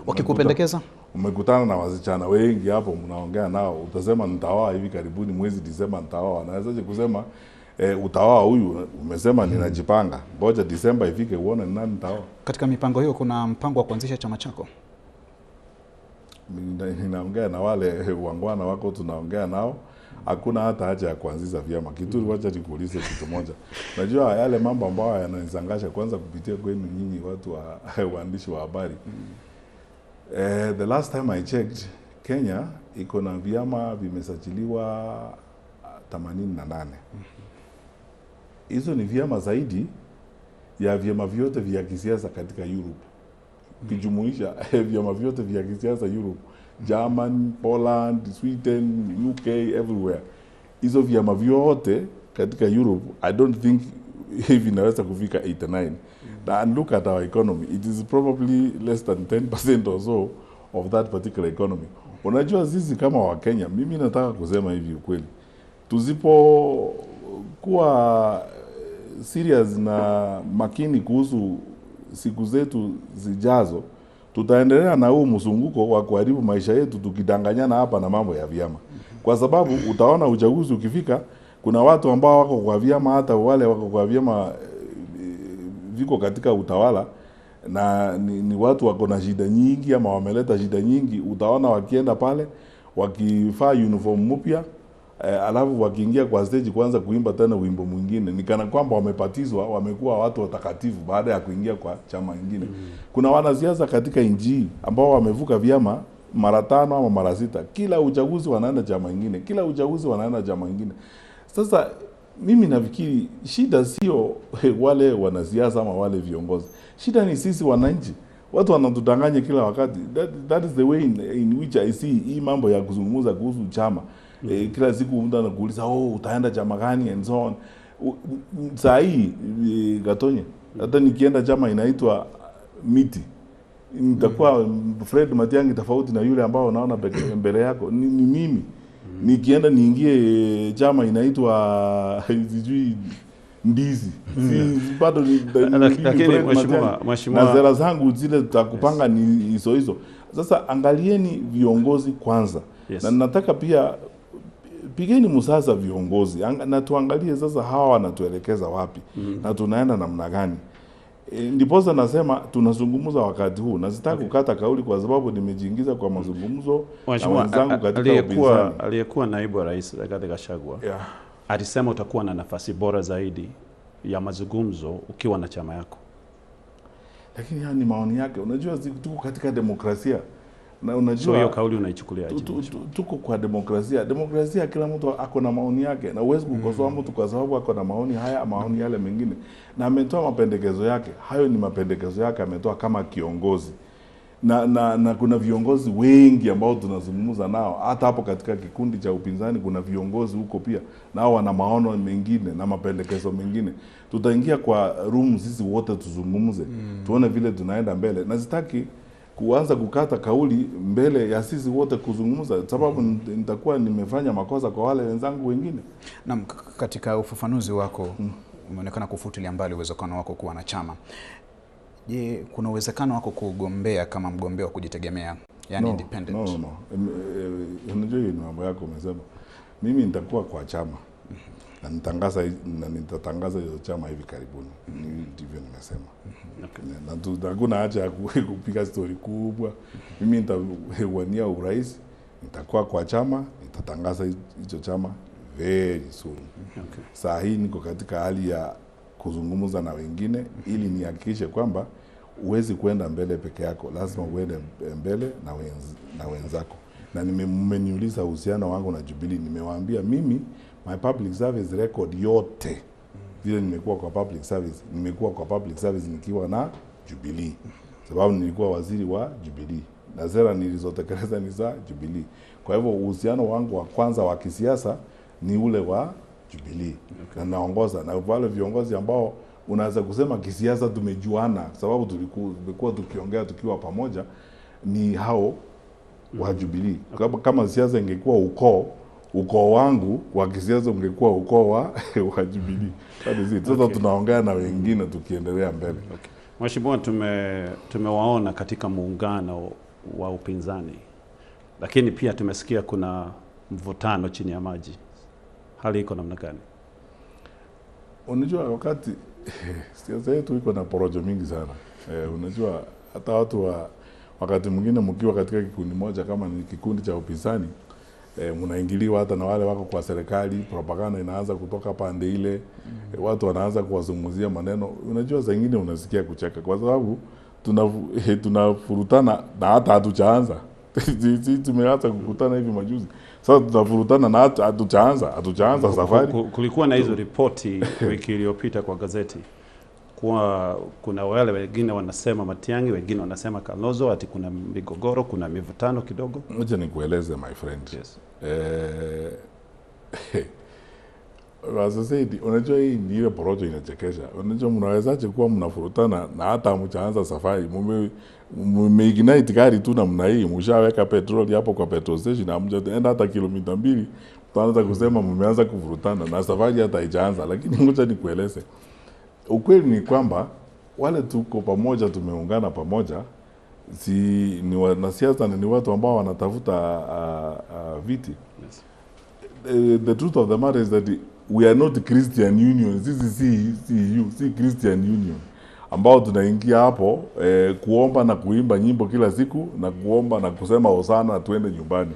wakikupendekeza, umekutana na wasichana wengi hapo, mnaongea nao, utasema nitaoa hivi karibuni mwezi Disemba nitaoa. Nawezaje kusema utaoa huyu? Umesema ninajipanga, ngoja Disemba ifike uone ni nani nitaoa. Katika mipango hiyo kuna mpango wa kuanzisha chama chako? Ninaongea na wale wangwana wako, tunaongea nao. Hakuna hata haja ya kuanzisha vyama. Kituri, wacha nikuulize kitu moja. Najua yale mambo ambayo yananishangaza kwanza kupitia kwenu nyinyi watu wa waandishi wa habari. The last time I checked, Kenya iko na vyama vimesajiliwa 88. Hizo ni vyama zaidi ya vyama vyote vya kisiasa katika Europe. Kijumuisha vyama vyote vya kisiasa Europe, German, Poland, Sweden, UK, everywhere. Hizo vyama vyote katika Europe, I don't think vinaweza kufika 89. And look at our economy. It is probably less than 10% or so of that particular economy. Unajua sisi kama wa Kenya, mimi nataka kusema hivi ukweli. Tusipo kuwa serious na makini kuhusu siku zetu zijazo, tutaendelea na huu mzunguko wa kuharibu maisha yetu tukidanganyana hapa na mambo ya vyama. Kwa sababu utaona uchaguzi ukifika, kuna watu ambao wako kwa vyama, hata wale wako kwa vyama viko katika utawala, na ni watu wako na shida nyingi ama wameleta shida nyingi. Utaona wakienda pale wakivaa uniform mpya, alafu wakiingia kwa stage kuanza kuimba tena wimbo mwingine, ni kana kwamba wamepatizwa, wamekuwa watu watakatifu baada ya kuingia kwa chama kingine. Kuna wanasiasa katika nchi ambao wamevuka vyama mara 5 ama mara 6, kila uchaguzi wanaenda chama kingine, kila uchaguzi wanaenda chama kingine. Sasa mimi nafikiri shida sio wale wanasiasa ama wale viongozi, shida ni sisi wananchi. Watu wanatudanganya kila wakati. That is the way in which I see hii mambo ya kuzungumza kuhusu chama. Kila siku mtu anakuuliza, oh, utaenda chama gani and so on. Saa hii Gatonye, hata nikienda chama inaitwa miti, nitakuwa Fred Matiang'i tofauti na yule ambao unaona mbele yako. Ni mimi. Nikienda niingie chama inaitwa sijui ndizi, si bado ni lakini mheshimiwa, na sera zangu zile tutakupanga ni hizo hizo. Sasa angalieni viongozi kwanza. Na nataka pia pigeni musasa viongozi na tuangalie sasa hawa wanatuelekeza wapi na tunaenda namna gani. Ndiposa nasema tunazungumza wakati huu, na sitaki kukata kauli kwa sababu nimejiingiza kwa mazungumzo na wenzangu katika upinzani. Aliyekuwa naibu wa rais Rigathi Gachagua alisema utakuwa na nafasi bora zaidi ya mazungumzo ukiwa na chama yako. Lakini haya ni maoni yake. Unajua tuko katika demokrasia. Na unajua so hiyo kauli unaichukulia aje? Tuko kwa demokrasia. Demokrasia kila mtu ako na maoni yake, na huwezi kukosoa mtu kwa sababu ako na maoni haya, maoni yale mengine. Na ametoa mapendekezo yake. Hayo ni mapendekezo yake ametoa kama kiongozi. Na kuna viongozi wengi ambao tunazungumza nao, hata hapo katika kikundi cha upinzani kuna viongozi huko pia, nao wana maono mengine na mapendekezo mengine. Tutaingia kwa room sisi wote tuzungumze, tuone vile tunaenda mbele. Na sitaki kuanza kukata kauli mbele ya sisi wote kuzungumza, sababu nitakuwa nimefanya makosa kwa wale wenzangu wengine. Naam, katika ufafanuzi wako umeonekana kufutilia mbali uwezekano wako kuwa na chama. Je, kuna uwezekano wako kugombea kama mgombea wa kujitegemea, yani independent? No. Unajua hiyo ni mambo yako umesema. Mimi nitakuwa kwa chama. Na nitatangaza hiyo chama hivi karibuni. Ndivyo nimesema. Na hakuna haja ya kupiga story kubwa. Mimi nitawania urais, nitakuwa kwa chama, nitatangaza hicho chama very soon. Saa hii niko katika hali ya kuzungumza na wengine ili nihakikishe kwamba huwezi kwenda mbele peke yako, lazima uende mbele na wenzako. Na mmeniuliza uhusiano wangu na Jubilee, nimewaambia mimi my public service record yote vile nimekuwa kwa public service, nimekuwa kwa public service nikiwa na Jubilee, sababu nilikuwa waziri wa Jubilee na sera nilizotekeleza ni za Jubilee. Kwa hivyo uhusiano wangu wa kwanza wa kisiasa ni ule wa Jubilee. Na naongoza na wale viongozi ambao unaweza kusema kisiasa tumejuana, sababu tulikuwa tukiongea tukiwa pamoja, ni hao wa Jubilee. Kama siasa ingekuwa ukoo wangu wa kisiasa ungekuwa ukoo wa Jubilee. That is it. Sasa tunaongea na wengine tukiendelea mbele. Mheshimiwa, tumewaona katika muungano wa upinzani, lakini pia tumesikia kuna mvutano chini ya maji. Hali iko namna gani? Unajua wakati siasa yetu iko na porojo mingi sana. Unajua hata watu wakati mwingine mkiwa katika kikundi moja kama ni kikundi cha upinzani, mnaingiliwa hata na wale wako kwa serikali, propaganda inaanza kutoka pande ile, watu wanaanza kuwazungumzia maneno. Unajua saa nyingine unasikia kucheka kwa sababu tunafurutana na hata hatujaanza. Tumeanza kukutana hivi majuzi. Sasa tunafurutana na hatujaanza safari. Kulikuwa na hizo ripoti wiki iliyopita kwa gazeti kuwa kuna wale wengine wanasema Matiang'i, wengine wanasema Kalonzo, ati kuna migogoro, kuna mivutano kidogo. Ngoja nikueleze my friend. Yes. As I said, unajua hii ni ile porojo inachekesha. Unajua mnawezaje kuwa mnafurutana na hata hamjaanza safari. Mmeignite gari tu namna hii, mshaweka petroli hapo kwa petrol station, hamjaenda hata kilomita 2, mtaanza kusema mmeanza kuvurutana na safari hata haijaanza. Lakini ngoja nikueleze. Ukweli ni kwamba wale tuko pamoja, tumeungana pamoja, si ni wanasiasa, ni watu ambao wanatafuta viti. Yes. The truth of the matter is that we are not Christian Union. This is CU, si Christian Union. ambao tunaingia hapo kuomba na kuimba nyimbo kila siku na kuomba na kusema hosana tuende nyumbani.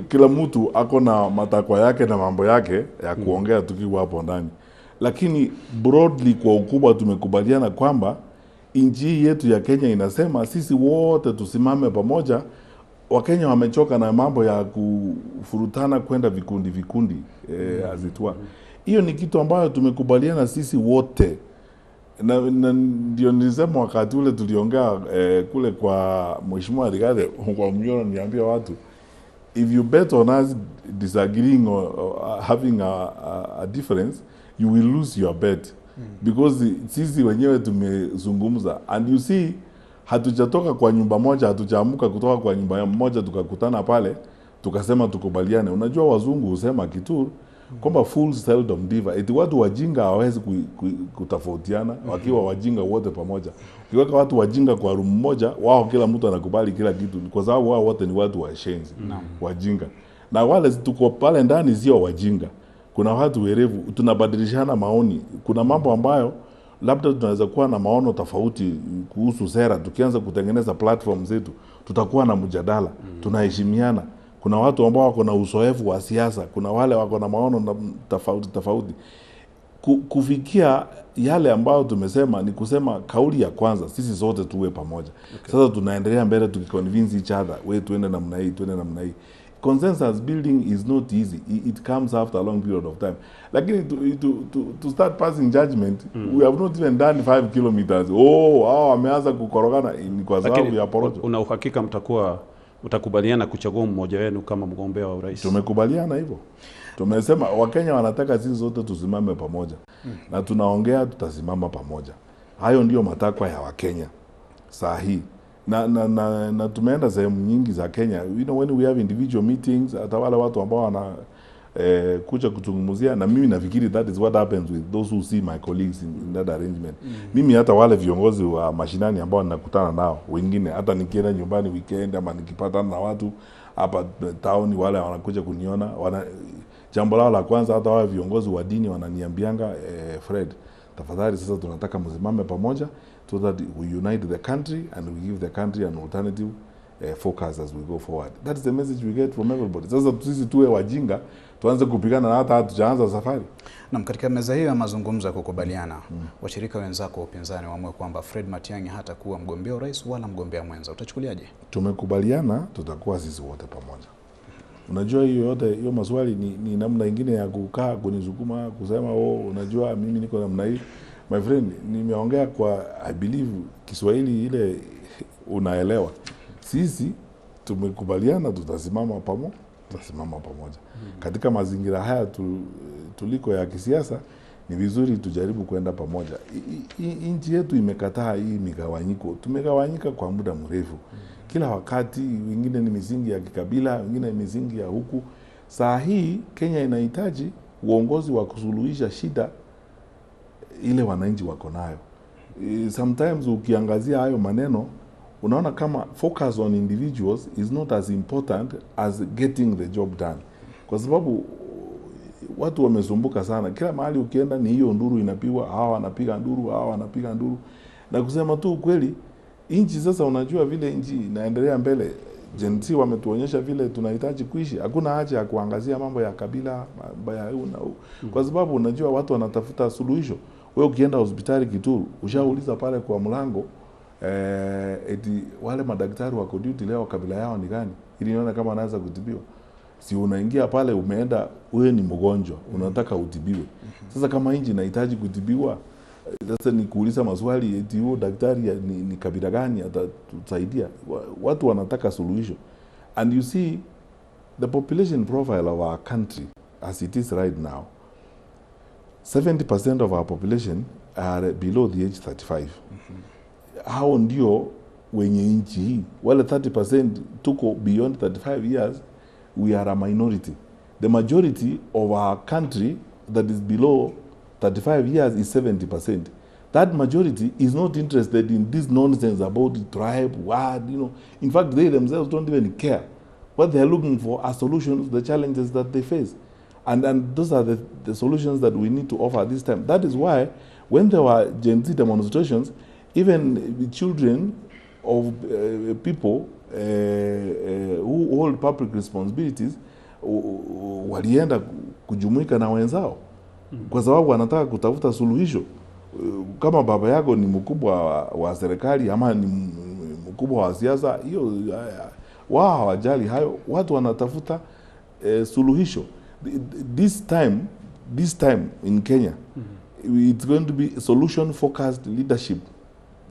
Kila mtu ako na matakwa yake na mambo yake ya kuongea tukiwa hapo ndani, lakini broadly kwa ukubwa tumekubaliana kwamba nchi yetu ya Kenya inasema sisi wote tusimame pamoja. Wakenya wamechoka na mambo ya kufurutana kwenda vikundi vikundi, azitua. Hiyo ni kitu ambayo tumekubaliana sisi wote, na ndio nilisema wakati ule tuliongea kule kwa Mheshimiwa Rigathi kwa Mnyoro, niambia watu, if you bet on us disagreeing or having a difference, you will lose your bet. Because sisi wenyewe tumezungumza, and you see, hatujatoka kwa nyumba moja, hatujaamuka kutoka kwa nyumba moja tukakutana pale tukasema tukubaliane. Unajua wazungu husema Kituru kwamba fools seldom differ. Eti watu wajinga hawawezi kutofautiana wakiwa wajinga wote pamoja. Ukiweka watu wajinga kwa room moja, wao kila mtu anakubali kila kitu, kwa sababu wao wote ni watu washenzi, wajinga. Na wale tuko pale ndani sio wajinga. Kuna watu werevu, tunabadilishana maoni. Kuna mambo ambayo labda tunaweza kuwa na maono tofauti kuhusu sera. Tukianza kutengeneza platform zetu, tutakuwa na mjadala, tunaheshimiana. Kuna watu ambao wako na uzoefu wa siasa, kuna wale wako na maono tofauti tofauti. Kufikia yale ambayo tumesema ni kusema kauli ya kwanza, sisi sote tuwe pamoja. Okay. Sasa tunaendelea mbele tukiconvince each other, we tuende namna hii, tuende namna hii. Consensus building is not easy. It comes after a long period of time. Lakini to start passing judgment, we have not even done 5 kilometers. Oh, hao wameanza kukorogana ni kwa sababu ya porojo. Una uhakika mtakubaliana kuchagua mmoja wenu kama mgombea wa urais? Tumekubaliana hivyo. Tumesema Wakenya wanataka sisi zote tusimame pamoja. Na tunaongea tutasimama pamoja. Hayo ndio matakwa ya Wakenya saa hii. Na tumeenda sehemu nyingi za Kenya. You know, when we have individual meetings, hata wale watu ambao wana kuja kutungumzia, na mimi nafikiri that is what happens with those who see my colleagues in that arrangement. Mimi hata wale viongozi wa mashinani ambao ninakutana nao wengine, hata nikienda nyumbani weekend ama nikipatana na watu hapa town, wale wanakuja kuniona, jambo lao la kwanza, hata wale viongozi wa dini wananiambianga, Fred, tafadhali sasa tunataka msimame pamoja so that we unite the country and we give the country an alternative focus as we go forward. That's the message we get from everybody. Sasa sisi tuwe wajinga, tuanze kupigana na hata hatujaanza safari. Na katika meza hiyo ya mazungumzo ya kukubaliana, washirika wenzako wa upinzani waamue kwamba Fred Matiang'i hatakuwa mgombea urais wala mgombea mwenza, utachukuliaje? Tumekubaliana tutakuwa sisi wote pamoja. Unajua hiyo yote, hiyo maswali ni namna ingine ya kukaa kunisukuma kusema oh, unajua mimi niko namna hii. My friend, nimeongea kwa I believe Kiswahili ile unaelewa. Sisi tumekubaliana tutasimama pamoja, tutasimama pamoja. Katika mazingira haya tuliko ya kisiasa ni vizuri tujaribu kwenda pamoja. Nchi yetu imekataa hii migawanyiko. Tumegawanyika kwa muda mrefu. Kila wakati wengine ni misingi ya kikabila, wengine ni misingi ya huku. Saa hii Kenya inahitaji uongozi wa kusuluhisha shida ile wananchi wako nayo. Sometimes ukiangazia hayo maneno unaona kama focus on individuals is not as important as getting the job done. Kwa sababu watu wamesumbuka sana. Kila mahali ukienda ni hiyo nduru inapigwa, hawa wanapiga nduru, hawa wanapiga nduru. Na kusema tu ukweli, nchi sasa unajua vile nchi inaendelea mbele, Gen Z wametuonyesha vile tunahitaji kuishi. Hakuna haja ya kuangazia mambo ya kabila, mambo ya huu na huu. Kwa sababu unajua watu wanatafuta suluhisho. Wewe ukienda hospitali Kituru, ushauliza pale kwa mlango eti wale madaktari wako duty leo kabila yao ni gani, ili nione kama anaweza kutibiwa. Si unaingia pale umeenda, wewe ni mgonjwa, unataka utibiwe. Sasa kama nchi inahitaji kutibiwa, sasa ni kuuliza maswali eti huyo daktari ni kabila gani atatusaidia. Watu wanataka suluhisho. And you see the population profile of our country as it is right now, 70% of our population are below the age 35. Hao ndio wenye nchi hii. Wale 30% tuko beyond 35 years, we are a minority. The majority of our country that is below 35 years is 70%. That majority is not interested in this nonsense about the tribe, what, you know. In fact, they themselves don't even care. What they are looking for are solutions to the challenges that they face. And those are the solutions that we need to offer at this time. That is why when there were Gen Z demonstrations, Even the children of people who hold public responsibilities walienda kujumuika na wenzao kwa sababu wanataka kutafuta suluhisho. Kama baba yako ni mkubwa wa serikali ama ni mkubwa wa siasa, hiyo wao hawajali hayo. Watu wanatafuta suluhisho. This time in Kenya, it's going to be solution focused leadership.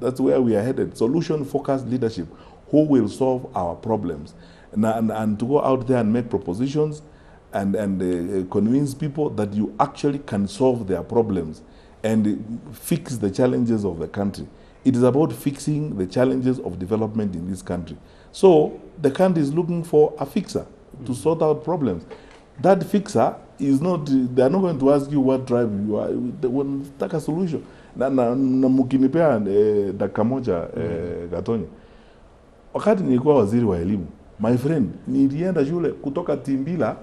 That's where we are headed. Solution focused leadership who will solve our problems and to go out there and make propositions and convince people that you actually can solve their problems and fix the challenges of the country. It is about fixing the challenges of development in this country. So the country is looking for a fixer to sort out problems. That fixer is not, they are not going to ask you what tribe you are. They want to take a solution. Na mkinipea dakika moja, Gatonye. Wakati nilikuwa waziri wa elimu, my friend, nilienda shule kutoka Timbila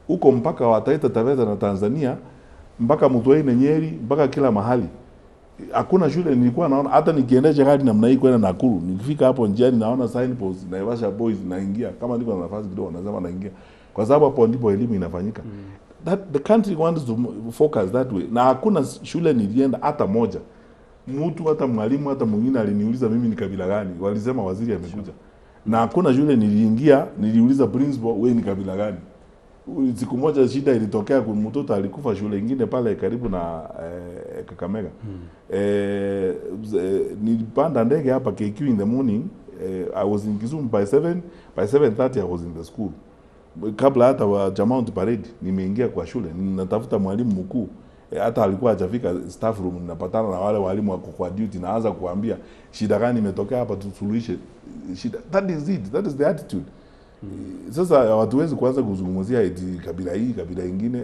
huko mpaka wa Taita Taveta na Tanzania, mpaka Mutwaine Nyeri, mpaka kila mahali. Hakuna shule nilikuwa naona, hata nikiendesha gari namna hii kwenda Nakuru, nikifika hapo njiani naona signpost Naivasha Boys, naingia. Kama niko na nafasi kidogo nasema naingia, kwa sababu hapo ndipo elimu inafanyika. That the country wants to focus that way. Na hakuna shule nilienda hata moja, mtu hata mwalimu hata mwingine aliniuliza mimi ni kabila gani, walisema waziri amekuja. Na hakuna shule niliingia niliuliza principal, wewe ni kabila gani? Siku moja shida ilitokea, kwa mtoto alikufa shule nyingine pale karibu na Kakamega. Nilipanda ndege hapa KQ in the morning. I was in Kisumu by 7, by 7:30 I was in the school. Kabla hata wa Jamount parade nimeingia kwa shule, ninatafuta mwalimu mkuu. Hata alikuwa hajafika staff room, ninapatana na wale walimu wako kwa duty, naanza kuambia shida gani imetokea hapa, tusuluhishe shida. That is it, that is the attitude. Sasa hatuwezi kuanza kuzungumzia eti kabila hii kabila nyingine.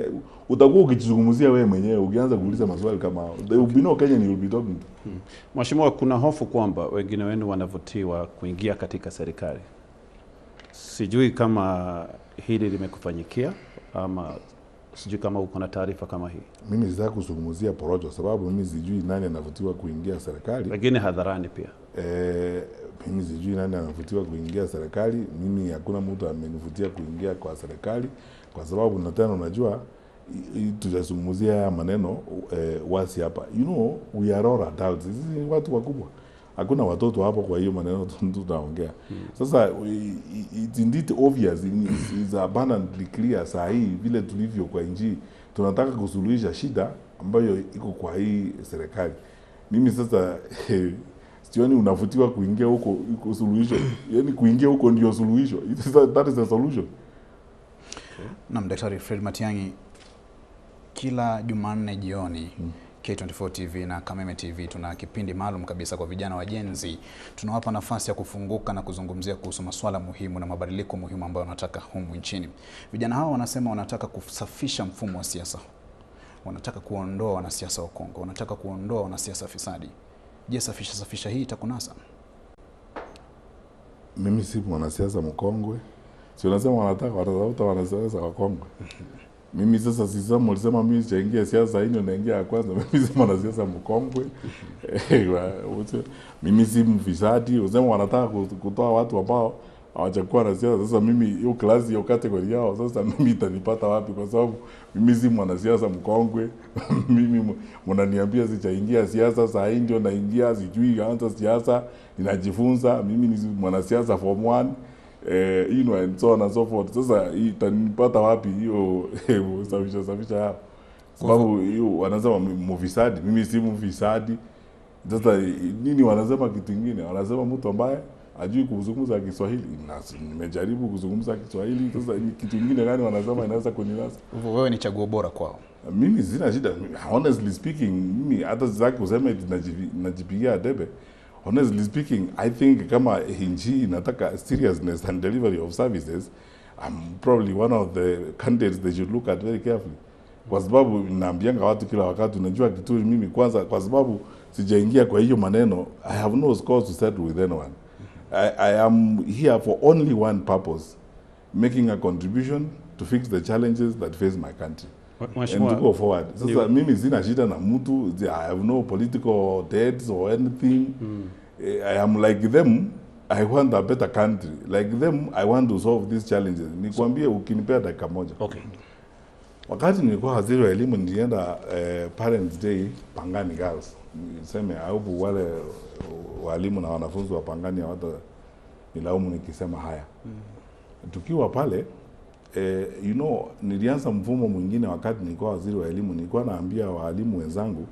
Utakuwa ukijizungumzia wewe mwenyewe ukianza kuuliza maswali kama hayo. There will be no Kenyan you will be talking to. Mheshimiwa, kuna hofu kwamba wengine wenu wanavutiwa kuingia katika serikali. Sijui kama hili limekufanyikia ama sijui kama uko na taarifa kama hii. Mimi sitaki kuzungumzia porojo sababu mimi sijui nani anavutiwa kuingia serikali. Lakini hadharani pia. Mimi sijui nani anavutiwa kuingia serikali. Mimi hakuna mtu amenivutia kuingia kwa serikali, kwa sababu na tena unajua tutazungumzia haya maneno wasi hapa. You know, we are all adults. Sisi ni watu wakubwa. Hakuna watoto hapo, kwa hiyo maneno tutaongea. Sasa it's indeed obvious, it's abundantly clear saa hii vile tulivyo kwa nchi, tunataka kusuluhisha shida ambayo iko kwa hii serikali. Mimi sasa sioni unavutiwa kuingia huko iko suluhisho. Yaani kuingia huko ndio suluhisho. That is the solution. Naam, Daktari Fred Matiang'i, kila Jumanne jioni K24 TV na Kameme TV tuna kipindi maalum kabisa kwa vijana wa Gen Z. Tunawapa nafasi ya kufunguka na kuzungumzia kuhusu masuala muhimu na mabadiliko muhimu ambayo wanataka humu nchini. Vijana hao wanasema wanataka kusafisha mfumo wa siasa. Wanataka kuondoa wanasiasa wa Kongo, wanataka kuondoa wanasiasa fisadi. Je, safisha hii itakunasa? Mimi si mwanasiasa mkongwe. Si unasema wanataka watatafuta wanasiasa wa Kongo. Mimi sasa sisema, ulisema mimi sijaingia siasa, hii ndio naingia ya kwanza. Mimi si mwanasiasa mkongwe. Mimi si mfisadi. Unasema wanataka kutoa watu ambao hawajakuwa na siasa. Sasa mimi hiyo klasi hiyo category yao, sasa mimi itanipata wapi? Kwa sababu mimi si mwanasiasa mkongwe. Mimi mnaniambia sijaingia siasa, saa hii ndio naingia, sijui anza siasa, ninajifunza. Mimi ni mwanasiasa form 1. You know, and so on and so forth. Sasa itanipata wapi hiyo safisha hapo? Sababu hiyo wanasema mfisadi, mimi si mfisadi. Sasa nini wanasema kitu kingine? Wanasema mtu ambaye hajui kuzungumza Kiswahili. Nimejaribu kuzungumza Kiswahili. Sasa ni kitu kingine gani wanasema inaweza kunilasa? Wewe ni chaguo bora kwao. Mimi sina shida. Honestly speaking, mimi hata sitaki kusema eti najipigia debe. Honestly speaking, I think kama nchi inataka seriousness and delivery of services, I'm probably one of the candidates they should look at very carefully. Kwa sababu naambianga watu kila wakati, unajua kitu mimi kwanza, kwa sababu sijaingia kwa hiyo maneno, I have no score to settle with anyone. I am here for only one purpose, making a contribution to fix the challenges that face my country. And to go forward. Sasa mimi sina shida na mtu. I have no political debts or anything. I am like them. I want a better country. Like them, I want to solve these challenges. Nikwambie, ukinipea dakika moja. Okay. Wakati nilikuwa waziri wa elimu nilienda Parents Day Pangani Girls. Niseme au wale walimu na wanafunzi wa Pangani hawata nilaumu nikisema haya. Tukiwa pale, you know, nilianza mfumo mwingine wakati nilikuwa waziri wa elimu. Nilikuwa naambia walimu wenzangu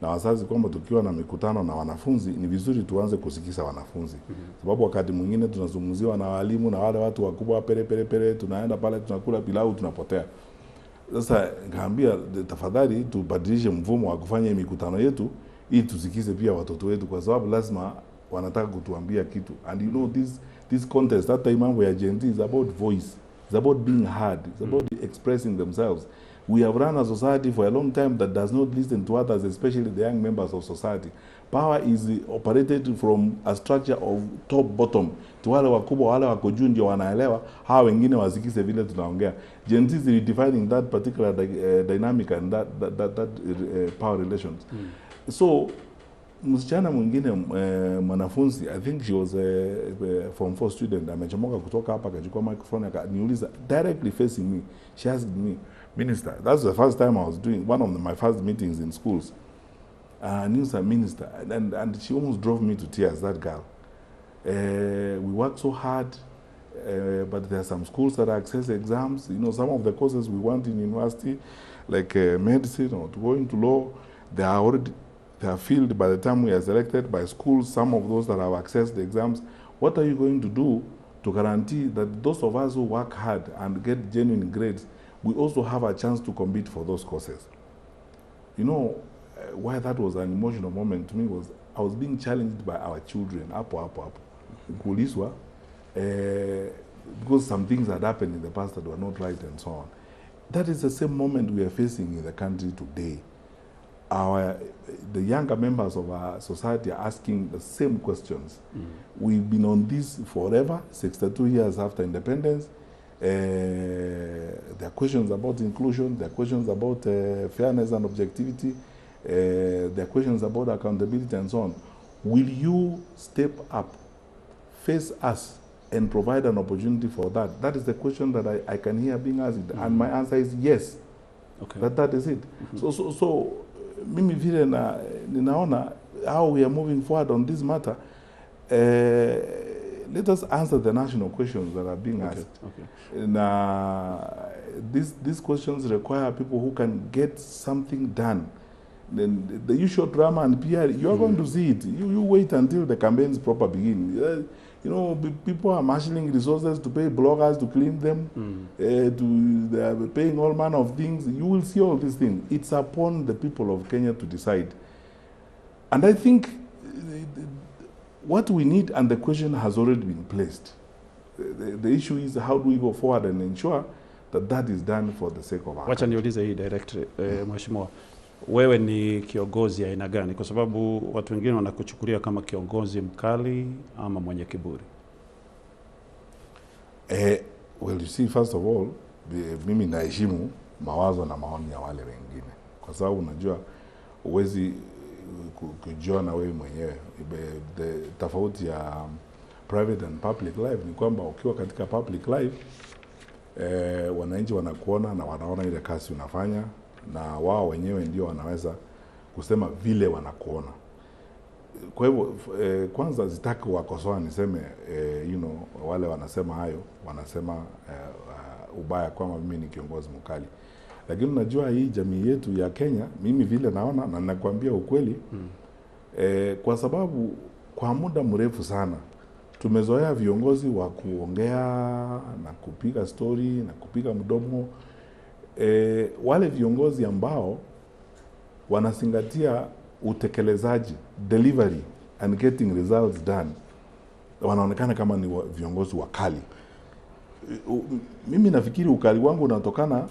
na wazazi kwamba tukiwa na mikutano na wanafunzi ni vizuri tuanze kusikiza wanafunzi. Sababu wakati mwingine tunazungumziwa na walimu na wale watu wakubwa pere pere pere, tunaenda pale tunakula pilau tunapotea. Sasa nikaambia tafadhali tubadilishe mfumo wa kufanya mikutano yetu ili tusikize pia watoto wetu, kwa sababu lazima wanataka kutuambia kitu. And you know, this contest, that time mambo ya Gen Z is about voice. It's about being heard. It's about expressing themselves. We have run a society for a long time that does not listen to others, especially the young members of society. Power is operated from a structure of top bottom. Tu wale wakubwa, wale wako juu ndio wanaelewa, hawa wengine wasikize vile tunaongea. Gen Z is redefining that particular dynamic and that power relations. So msichana mwingine, mwanafunzi, I think she was a form 4 student, amechomoka kutoka hapa akachukua microphone akaniuliza directly facing me. She asked me, "Minister," that's the first time I was doing one of my first meetings in schools. Minister, and she almost drove me to tears, that girl. We work so hard, but there are some schools that access exams. You know, some of the courses we want in university, like medicine or to go into law, they are filled by the time we are selected by schools, some of those that have accessed the exams. What are you going to do to guarantee that those of us who work hard and get genuine grades, we also have a chance to compete for those courses? You know, why that was an emotional moment to me was I was being challenged by our children, hapo. Kuulizwa, because some things had happened in the past that were not right and so on. That is the same moment we are facing in the country today. The younger members of our society are asking the same questions. We've been on this forever, 62 years after independence. There are questions about inclusion, there are questions about fairness and objectivity, there are questions about accountability and so on. Will you step up, face us, and provide an opportunity for that? That is the question that I can hear being asked. And my answer is yes. Okay. That is it. So mimi vile ninaona how we are moving forward on this matter, let us answer the national questions that are being asked. Okay. And, these questions require people who can get something done. Then the usual drama and PR, you are going to see it. You wait until the campaigns proper begin. You know, people are marshalling resources to pay bloggers to clean them. They are paying all manner of things. You will see all these things. It's upon the people of Kenya to decide. And I think what we need, and the question has already been placed. The issue is how do we go forward and ensure that that is done for the sake of our Wacha country. niulize hii directly, mheshimiwa. Wewe ni kiongozi aina gani? Kwa sababu watu wengine wanakuchukulia kama kiongozi mkali ama mwenye kiburi. Well, you see, first of all, mimi naheshimu mawazo na maoni ya wale wengine. Kwa sababu unajua huwezi kujiona wewe mwenyewe. The tofauti ya private and public life ni kwamba ukiwa katika public life, wananchi wanakuona na wanaona ile kazi unafanya, na wao wenyewe ndio wanaweza kusema vile wanakuona. Kwa hivyo kwanza sitaki wakosoa niseme you know, wale wanasema hayo wanasema ubaya kwamba mimi ni kiongozi mkali. Lakini unajua hii jamii yetu ya Kenya, mimi vile naona na nakwambia ukweli, kwa sababu kwa muda mrefu sana tumezoea viongozi wa kuongea na kupiga story na kupiga mdomo. Wale viongozi ambao wanazingatia utekelezaji, delivery and getting results done, wanaonekana kama ni viongozi wakali. Mimi nafikiri ukali wangu unatokana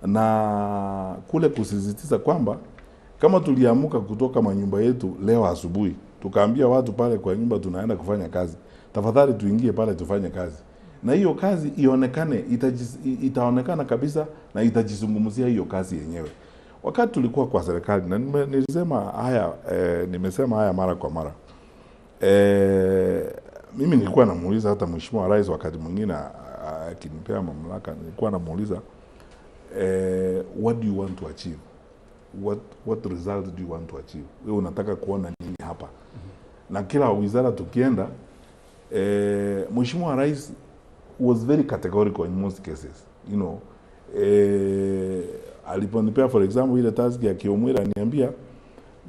na kule kusisitiza kwamba kama tuliamuka kutoka manyumba yetu leo asubuhi, tukaambia watu pale kwa nyumba tunaenda kufanya kazi, tafadhali tuingie pale tufanye kazi. Na hiyo kazi ionekane, itaonekana kabisa na itajizungumzia hiyo kazi yenyewe. Wakati tulikuwa kwa serikali, na nilisema haya, nimesema haya mara kwa mara. Mimi nilikuwa namuuliza hata Mheshimiwa Rais wakati mwingine akinipea mamlaka, nilikuwa namuuliza what do you want to achieve? What result do you want to achieve? Wewe unataka kuona nini hapa? Na kila wizara tukienda, Mheshimiwa Rais was very categorical in most cases. You know, aliponipea for example ile task ya Kiomweri, aliniambia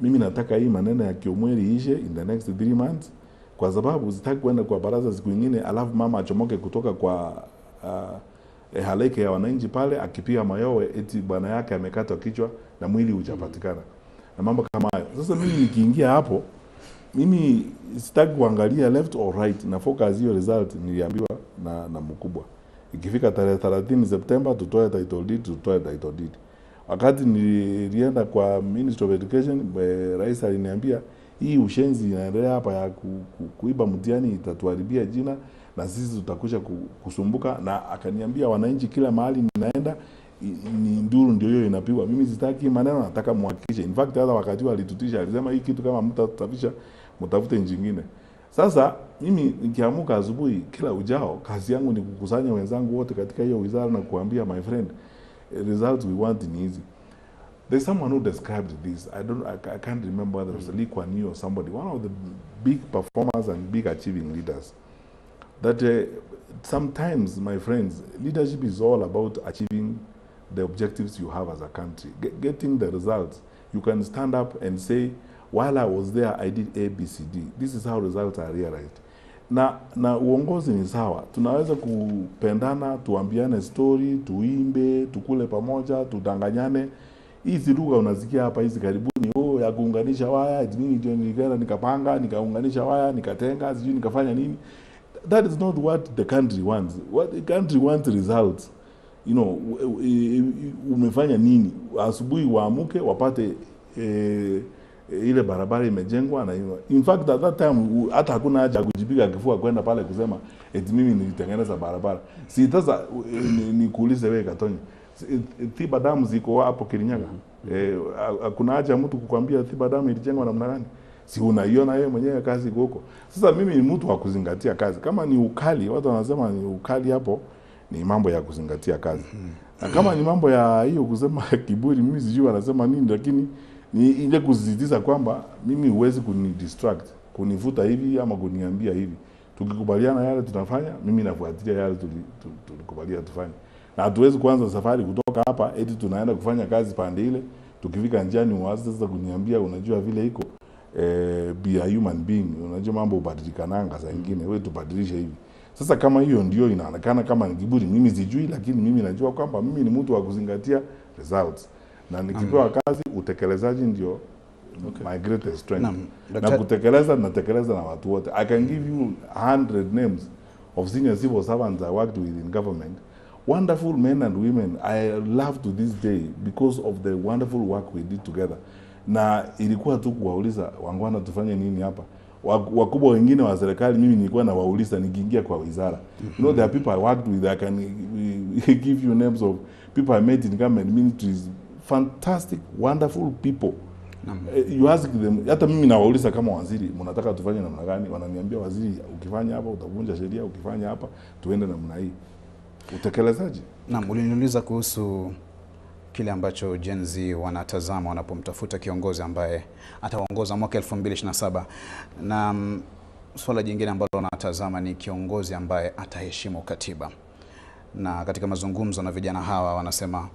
mimi nataka hii maneno ya Kiomweri iishe in the next 3 months, kwa sababu sitaki kwenda kwa baraza siku nyingine alafu mama achomoke kutoka kwa halaiki ya wananchi pale akipiga mayowe eti bwana yake amekatwa kichwa na mwili hujapatikana na mambo kama hayo. Sasa mimi nikiingia hapo, mimi sitaki kuangalia left or right, na focus hiyo result niliambiwa na mkubwa. Ikifika tarehe 30 Septemba tutoe title deed, tutoe title deed. Wakati nilienda kwa Ministry of Education, rais aliniambia hii ushenzi inaendelea hapa ya kuiba mtihani itatuharibia jina na sisi tutakuja kusumbuka. Na akaniambia wananchi kila mahali ninaenda ni nduru ndio hiyo inapigwa. Mimi sitaki maneno, nataka muhakikishe. In fact hata wakati alitutisha alisema hii kitu kama mtasafisha mtafute nyingine. Sasa mimi nikiamuka asubuhi kila ujao, kazi yangu ni kukusanya wenzangu wote katika hiyo wizara na kuambia my friend, results we want ni hizi. There's someone who described this. I can't remember whether it was Lee Kuan Yew or somebody, one of the big performers and big achieving leaders. That sometimes, my friends, leadership is all about achieving the objectives you have as a country, getting the results. You can stand up and say, while I was there, I did A, B, C, D. This is how results are realized. Na uongozi ni sawa. Tunaweza kupendana, tuambiane story, tuimbe, tukule pamoja, tudanganyane. Hizi lugha unasikia hapa hizi karibuni, oh, ya kuunganisha waya, mimi ndio nilienda nikapanga, nikaunganisha waya, nikatenga, sijui nikafanya nini. That is not what the country wants. What the country wants results. You know, umefanya nini? Asubuhi waamuke wapate ile barabara imejengwa na hiyo. In fact at that time hata hakuna haja kujipiga kifua kwenda pale kusema eti mimi nilitengeneza barabara. Si sasa nikuulize wewe Katonyi, Thiba Dam ziko hapo Kirinyaga. Kuna haja mtu kukwambia Thiba Dam ilijengwa namna gani? Si unaiona wewe mwenyewe kazi iko huko. Sasa mimi ni mtu wa kuzingatia kazi. Kama ni ukali, watu wanasema ni ukali hapo, ni mambo ya kuzingatia kazi. Na kama ni mambo ya hiyo kusema kiburi, mimi sijui wanasema nini, lakini ni ile kusisitiza kwamba mimi huwezi kunidistract, kunivuta hivi ama kuniambia hivi. Tukikubaliana yale tunafanya, mimi nafuatilia yale tulikubaliana tufanye. Na hatuwezi kuanza safari kutoka hapa eti tunaenda kufanya kazi pande ile, tukifika njiani uanze sasa kuniambia unajua vile iko. Be a human being, unajua mambo hubadilikananga saa nyingine, wewe tubadilishe hivi. Sasa kama hiyo ndio inaonekana kama ni kiburi, mimi sijui, lakini mimi najua kwamba mimi ni mtu wa kuzingatia results. Na nikipewa kazi, utekelezaji ndio my greatest strength. Na kutekeleza, natekeleza na watu wote. I can give you 100 names of senior civil servants I worked with in government. Wonderful men and women I love to this day because of the wonderful work we did together. Na ilikuwa tu kuwauliza wangwana tufanye nini hapa. Wakubwa wengine wa serikali mimi nilikuwa nawauliza nikiingia kwa wizara. You know, there are people I worked with. I can give you names of people I met in government ministries. Fantastic, wonderful people. You ask them, hata mimi nawauliza kama waziri, mnataka tufanye namna gani? Wananiambia waziri, ukifanya hapa utavunja sheria, ukifanya hapa tuende namna hii. Utekelezaji. Naam, uliniuliza kuhusu kile ambacho Gen Z wanatazama wanapomtafuta kiongozi ambaye ataongoza mwaka 2027. Na swala jingine ambalo wanatazama ni kiongozi ambaye ataheshimu katiba. Na katika mazungumzo na vijana hawa wanasema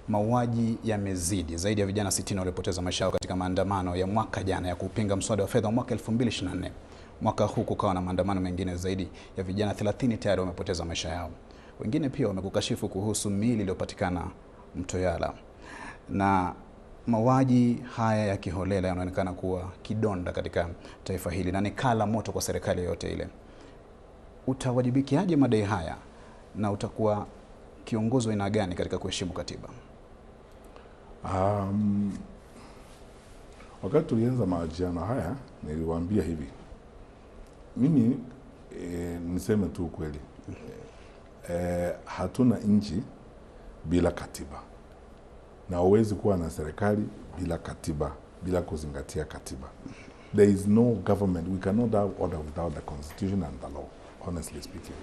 mauaji yamezidi, zaidi ya vijana 60 walipoteza maisha yao katika maandamano ya mwaka jana ya kupinga mswada wa fedha mwaka 2024. Mwaka huu kukawa na maandamano mengine, zaidi ya vijana 30 tayari wamepoteza maisha yao. Wengine pia wamekukashifu kuhusu miili iliyopatikana Mto Yala. Na mauaji haya ya kiholela yanaonekana kuwa kidonda katika taifa hili na ni kala moto kwa serikali yote ile. Utawajibikiaje madai haya na utakuwa kiongozi wa aina gani katika kuheshimu katiba? Wakati tulianza mahojiano haya niliwaambia hivi. Mimi niseme tu kweli, Hatuna nchi bila katiba, na huwezi kuwa na serikali bila katiba, bila kuzingatia katiba. There is no government. We cannot have order without the constitution and the law, honestly speaking.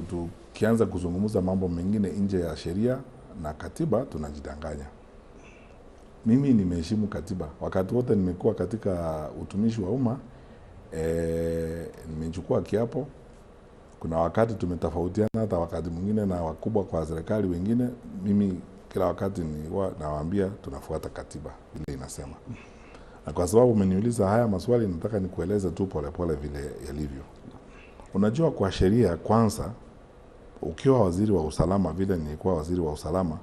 Tukianza kuzungumza mambo mengine nje ya sheria na katiba, tunajidanganya. Mimi nimeheshimu katiba wakati wote nimekuwa katika utumishi wa umma. Nimechukua kiapo. Kuna wakati tumetofautiana hata wakati mwingine na wakubwa kwa serikali wengine. Mimi kila wakati nilikuwa nawaambia tunafuata katiba vile inasema. Na kwa sababu umeniuliza haya maswali, nataka nikueleze tu polepole vile yalivyo. Unajua, kwa sheria kwanza, ukiwa waziri wa usalama, vile nilikuwa waziri wa usalama,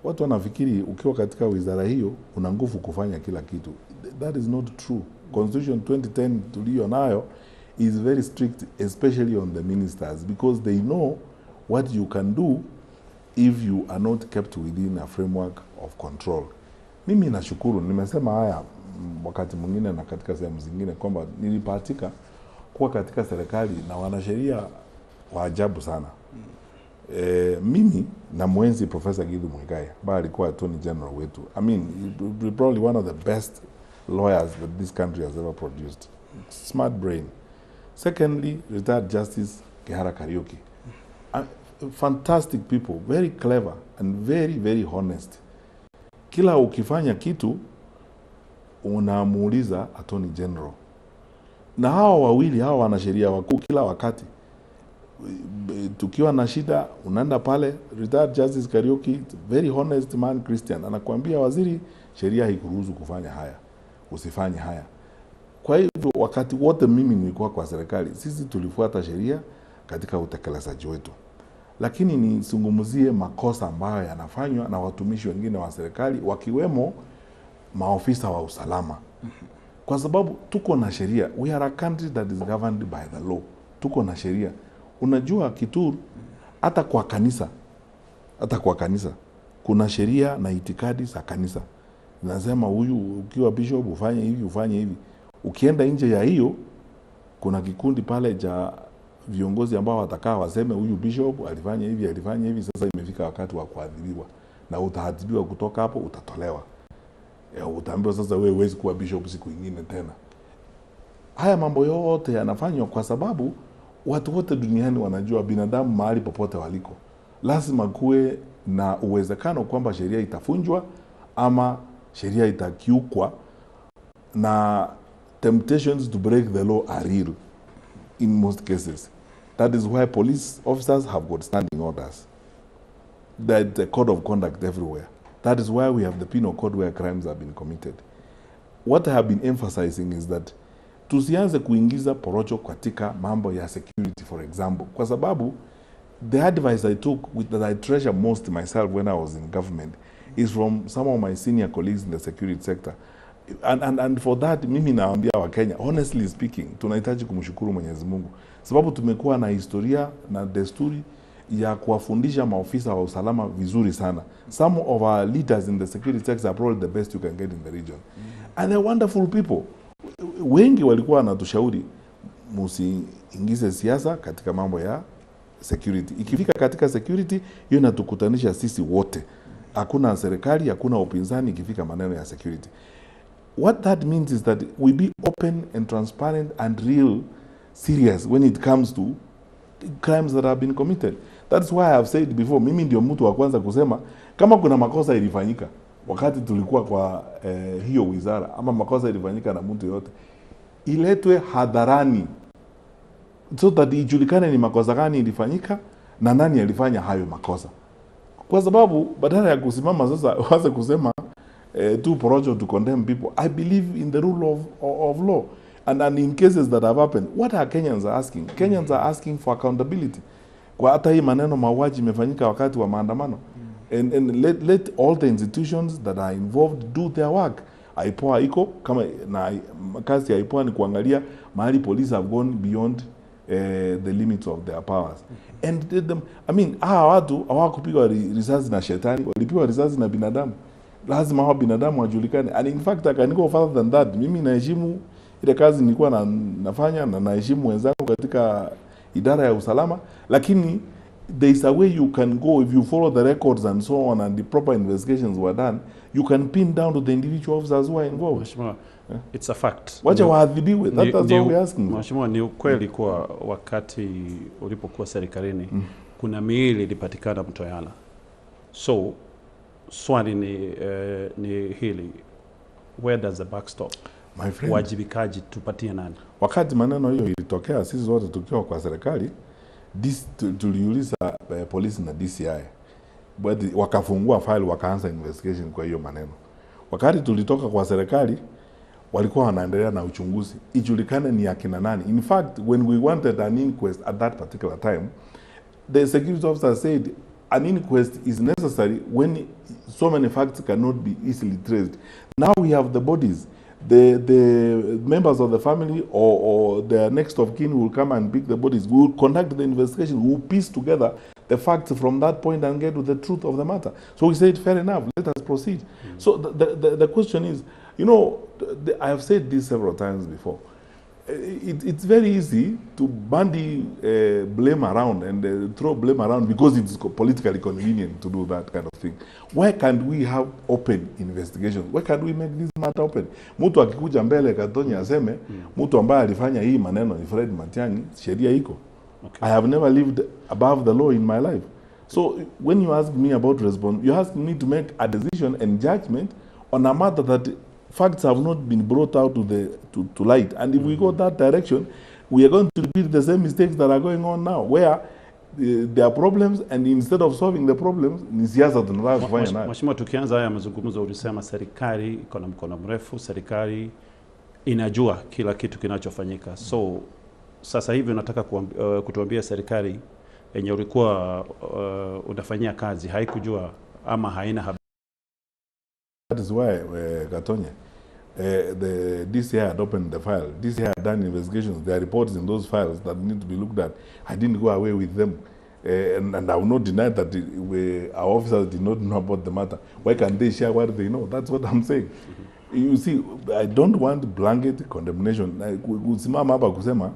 watu wanafikiri ukiwa katika wizara hiyo una nguvu kufanya kila kitu. That is not true. Constitution 2010 tuliyo nayo is very strict, especially on the ministers, because they know what you can do if you are not kept within a framework of control. Mimi nashukuru, nimesema haya wakati mwingine na katika sehemu zingine kwamba nilibahatika kuwa katika serikali na wanasheria wa ajabu sana. Mimi na mwenzi Professor Githu Muigai ambaye alikuwa Attorney General wetu. I mean, he probably one of the best lawyers that this country has ever produced. Smart brain. Secondly, retired Justice Kihara Kariuki. Fantastic people, very clever and very, very honest. Kila ukifanya kitu unamuuliza Attorney General. Na hawa wawili hawa wanasheria wakuu, kila wakati tukiwa na shida unaenda pale. Retired Justice Kariuki, very honest man, Christian, anakuambia waziri, sheria haikuruhusu kufanya haya, usifanye haya. Kwa hivyo wakati wote mimi nilikuwa kwa serikali, sisi tulifuata sheria katika utekelezaji wetu. Lakini nizungumzie makosa ambayo yanafanywa na watumishi wengine wa serikali, wakiwemo maofisa wa usalama. Kwa sababu tuko na sheria. We are a country that is governed by the law. Tuko na sheria. Unajua Kituru, hata kwa kanisa kuna sheria na itikadi za kanisa. Nasema huyu ukiwa bishop ufanye hivi, ufanye hivi. Ukienda nje ya hiyo, kuna kikundi pale cha viongozi ambao watakaa waseme huyu bishop alifanya hivi, alifanya hivi, sasa imefika wakati wa kuadhibiwa. Na utaadhibiwa kutoka hapo, utatolewa. Utaambiwa sasa wewe huwezi kuwa bishop siku nyingine tena. Haya mambo yote yanafanywa kwa sababu watu wote duniani wanajua binadamu mahali popote waliko, lazima kuwe na uwezekano kwamba sheria itafunjwa ama sheria itakiukwa, na temptations to break the law are real in most cases. That is why police officers have got standing orders. There is a code of conduct everywhere. That is why we have the penal code where crimes have been committed. What I have been emphasizing is that tusianze kuingiza porocho katika mambo ya security, for example. Kwa sababu the advice I took, with, that I treasure most myself when I was in government, is from some of my senior colleagues in the security sector. And for that, mimi naambia wa Kenya, honestly speaking, tunahitaji kumshukuru Mwenyezi Mungu. Sababu tumekuwa na historia na desturi ya kuwafundisha maofisa wa usalama vizuri sana. Some of our leaders in the security sector are probably the best you can get in the region. And they're wonderful people. Wengi walikuwa wanatushauri musiingize siasa katika mambo ya security. Ikifika katika security, hiyo inatukutanisha sisi wote. Hakuna serikali, hakuna upinzani ikifika maneno ya security. What that means is that we be open and transparent and real serious when it comes to crimes that have been committed. That's why I have said before, mimi ndio mtu wa kwanza kusema kama kuna makosa ilifanyika wakati tulikuwa kwa hiyo wizara, ama makosa ilifanyika na mtu yote, iletwe hadharani so that ijulikane ni makosa gani ilifanyika na nani alifanya hayo makosa. Kwa sababu badala ya kusimama sasa waanze kusema tu porojo to condemn people, I believe in the rule of law. And in cases that have happened, what are Kenyans asking? Kenyans are asking for accountability. Kwa hata hii maneno mauaji imefanyika wakati wa maandamano. And let all the institutions that are involved do their work. IPOA iko kama, na kazi ya IPOA ni kuangalia mahali police have gone beyond the limits of their powers. And them, I mean, hawa watu hawakupigwa risasi na shetani, walipigwa risasi na binadamu. Lazima hawa binadamu wajulikane. And in fact, I can go further than that. Mimi naheshimu ile kazi nilikuwa nafanya na naheshimu wenzangu katika idara ya usalama, lakini there is a way you can go if you follow the records and so on and the proper investigations were done, you can pin down to the individual officers who are involved. Mheshimiwa, it's a fact. Wacha waadhibiwe. That's all we're asking. Mheshimiwa, ni ukweli kuwa wakati ulipokuwa serikalini kuna miili ilipatikana Mto Yala. So swali ni hili, where does the buck stop? My friend, wajibikaji tupatie nani? Wakati maneno hiyo ilitokea, sisi wote tukiwa kwa serikali, tuliuliza polisi na DCI. But wakafungua file, wakaanza investigation kwa hiyo maneno. Wakati tulitoka kwa serikali, walikuwa wanaendelea na uchunguzi, ijulikane ni akina nani. In fact, when we wanted an inquest at that particular time, the security officer said an inquest is necessary when so many facts cannot be easily traced. Now we have the bodies. The members of the family or their next of kin will come and pick the bodies. We will conduct the investigation. We will piece together the facts from that point and get to the truth of the matter. So we said, fair enough, let us proceed. So the question is, you know, I have said this several times before. It's very easy to bandy blame around and throw blame around because it's politically convenient to do that kind of thing. Why can't we have open investigations? Why can't we make this matter open? Mtu akikuja mbele Katonye aseme, mtu ambaye alifanya hii maneno ni Fred Matiang'i, sheria iko. Okay. I have never lived above the law in my life. So when you ask me about response, you ask me to make a decision and judgment on a matter that facts have not been brought out to the to light. And if we go that direction, we are going to repeat the same mistakes that are going on now, where there are problems and instead of solving the problems, ni siasa tunataka kufanya nayo. Mheshimiwa, tukianza haya mazungumzo ulisema serikali iko na mkono mrefu, serikali inajua kila kitu kinachofanyika. So sasa hivi unataka kutuambia serikali yenye ulikuwa unafanyia kazi haikujua ama haina habari? That is why, Katonye, the DCI had opened the file. DCI had done investigations. There are reports in those files that need to be looked at. I didn't go away with them. And I will not deny that our officers did not know about the matter. Why can't they share what they know? That's what I'm saying. You see, I don't want blanket condemnation. Kusimama hapa kusema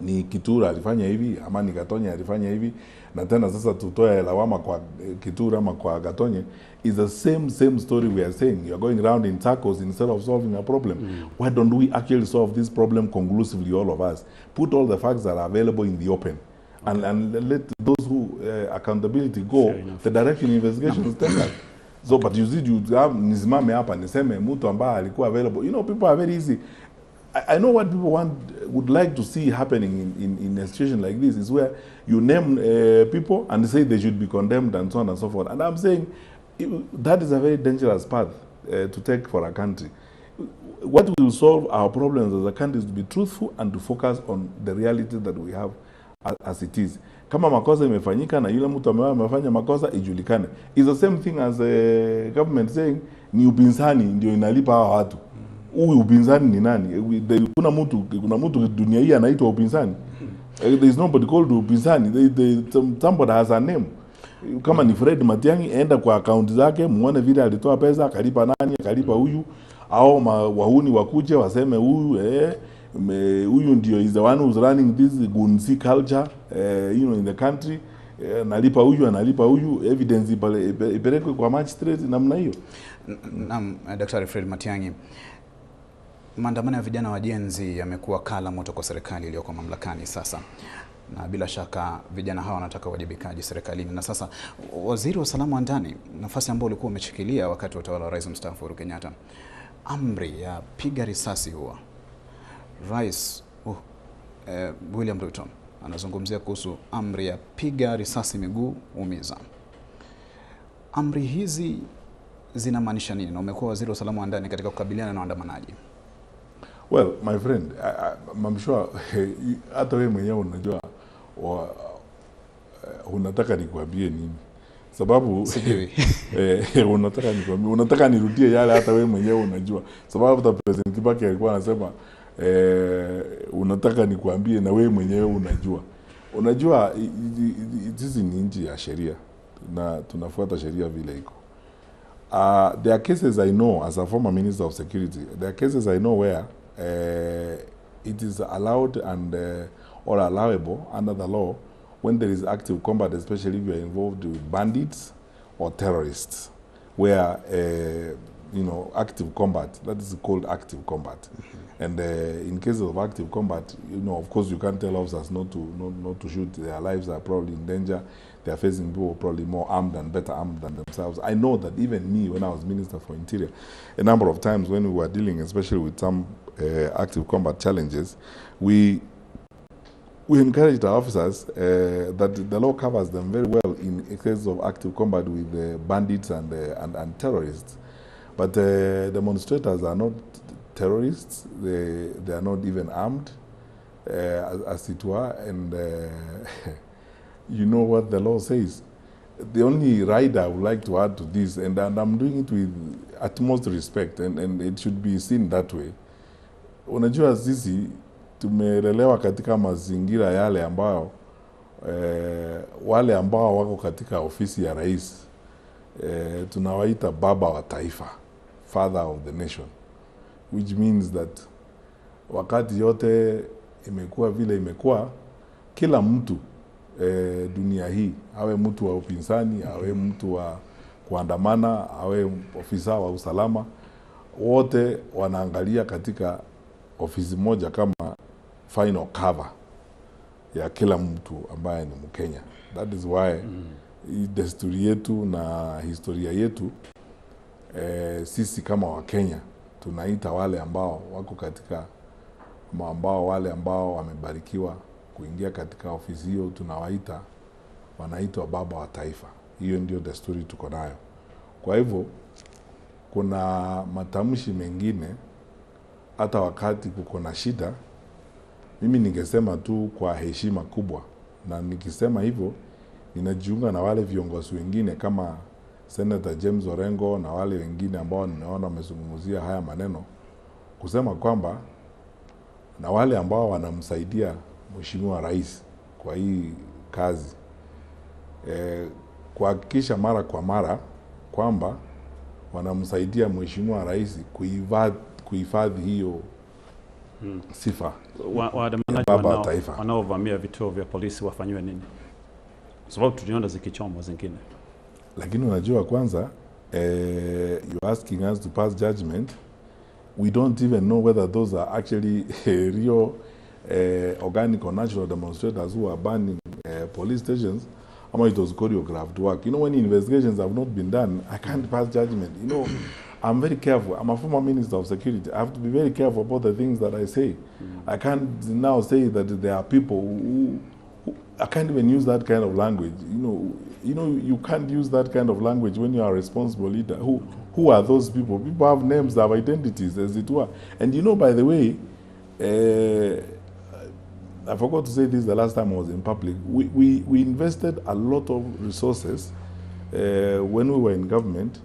ni Kitura alifanya hivi ama ni Gatonye alifanya hivi, na tena sasa tutoe lawama kwa Kitura ama kwa Gatonye, is the same story we are saying. You are going round in circles instead of solving a problem. Why don't we actually solve this problem conclusively, all of us? Put all the facts that are available in the open. Okay. And let those who accountability go the direction investigations take us. So, but you see, you have nisimame hapa niseme mtu ambaye alikuwa available. You know, people are very easy. I know what people would like to see happening in a situation like this is where you name people and say they should be condemned and so on and so forth. And I'm saying that is a very dangerous path to take for a country. What will solve our problems as a country is to be truthful and to focus on the reality that we have as it is. Kama makosa imefanyika na yule mtu ambaye amefanya makosa ijulikane. It's the same thing as a government saying ni upinzani ndio inalipa hawa watu. Huyu upinzani ni nani? Kuna mtu dunia hii anaitwa upinzani. There is nobody called upinzani. Somebody has a name. Kama ni Fred Matiang'i, enda kwa account zake muone vile alitoa pesa, akalipa nani, akalipa huyu, au wahuni wakuje waseme huyu huyu ndio is the one who's running this gunzi culture you know, in the country. Analipa huyu, analipa huyu, evidence ipelekwe kwa magistrate namna hiyo. Naam, Daktari Fred Matiang'i, maandamano ya vijana wa Gen Z yamekuwa kala moto kwa serikali iliyoko mamlakani sasa. Na bila shaka vijana hawa wanataka uwajibikaji serikalini. Na sasa waziri wa usalama wa ndani, nafasi ambayo ulikuwa umeshikilia wakati wa utawala wa Rais mstaafu Uhuru Kenyatta, amri ya piga risasi huwa Rais William Ruto anazungumzia kuhusu amri ya piga risasi miguu umiza. Amri hizi zinamaanisha nini? Na umekuwa waziri wa usalama wa ndani katika kukabiliana na waandamanaji. Well, my friend, I'm sure hata wewe mwenyewe unajua unataka nikuambie nini. Sababu sijui. Unataka nikuambie, unataka nirudie yale hata wewe mwenyewe unajua. Sababu hata President Kibaki alikuwa anasema unataka nikuambie na wewe mwenyewe unajua. Unajua sisi ni nchi ya sheria na tunafuata sheria vile iko. There are cases I know as a former minister of security. There are cases I know where It is allowed and or allowable under the law when there is active combat, especially if you are involved with bandits or terrorists, where you know, active combat, that is called active combat. And in cases of active combat, you know, of course you can't tell officers not to shoot. Their lives are probably in danger. They are facing people probably more armed and better armed than themselves. I know that even me, when I was Minister for Interior, a number of times when we were dealing, especially with some active combat challenges, we encouraged our officers that the law covers them very well in cases of active combat with bandits and terrorists. But demonstrators are not terrorists. They are not even armed, as it were. And you know what the law says. The only rider I would like to add to this, and I'm doing it with utmost respect, and it should be seen that way. Unajua sisi tumelelewa katika mazingira yale ambayo wale ambao wako katika ofisi ya rais tunawaita baba wa taifa, father of the nation, which means that wakati yote imekuwa vile imekuwa, kila mtu dunia hii, awe mtu wa upinzani, awe mtu wa kuandamana, awe ofisa wa usalama, wote wanaangalia katika ofisi moja kama final cover ya kila mtu ambaye ni Mkenya. That is why desturi yetu na historia yetu, sisi kama Wakenya tunaita wale ambao wako katika ambao wale ambao wamebarikiwa kuingia katika ofisi hiyo, tunawaita, wanaitwa baba wa taifa. Hiyo ndio desturi tuko nayo. Kwa hivyo kuna matamshi mengine hata wakati kuko na shida, mimi ningesema tu kwa heshima kubwa, na nikisema hivyo ninajiunga na wale viongozi wengine kama Senator James Orengo na wale wengine ambao nimeona wamezungumzia haya maneno, kusema kwamba na wale ambao wanamsaidia Mheshimiwa Rais kwa hii kazi, kuhakikisha mara kwa mara kwamba wanamsaidia Mheshimiwa Rais kuhifadhi hiyo sifa. Waandamanaji wanaovamia vituo vya polisi wafanyiwe nini? Sababu tuliona zikichomwa zingine. Lakini unajua kwanza, you're asking us to pass judgment. We don't even know whether those are actually real organic or natural demonstrators who are burning police stations, or it was choreographed work. You know, when investigations have not been done, I can't pass judgment. You know, I'm very careful. I'm a former minister of security. I have to be very careful about the things that I say. I can't now say that there are people who I can't even use that kind of language. You know, you can't use that kind of language when you are a responsible leader. Who are those people? People have names, they have identities, as it were. And you know, by the way, I forgot to say this the last time I was in public. We invested a lot of resources when we were in government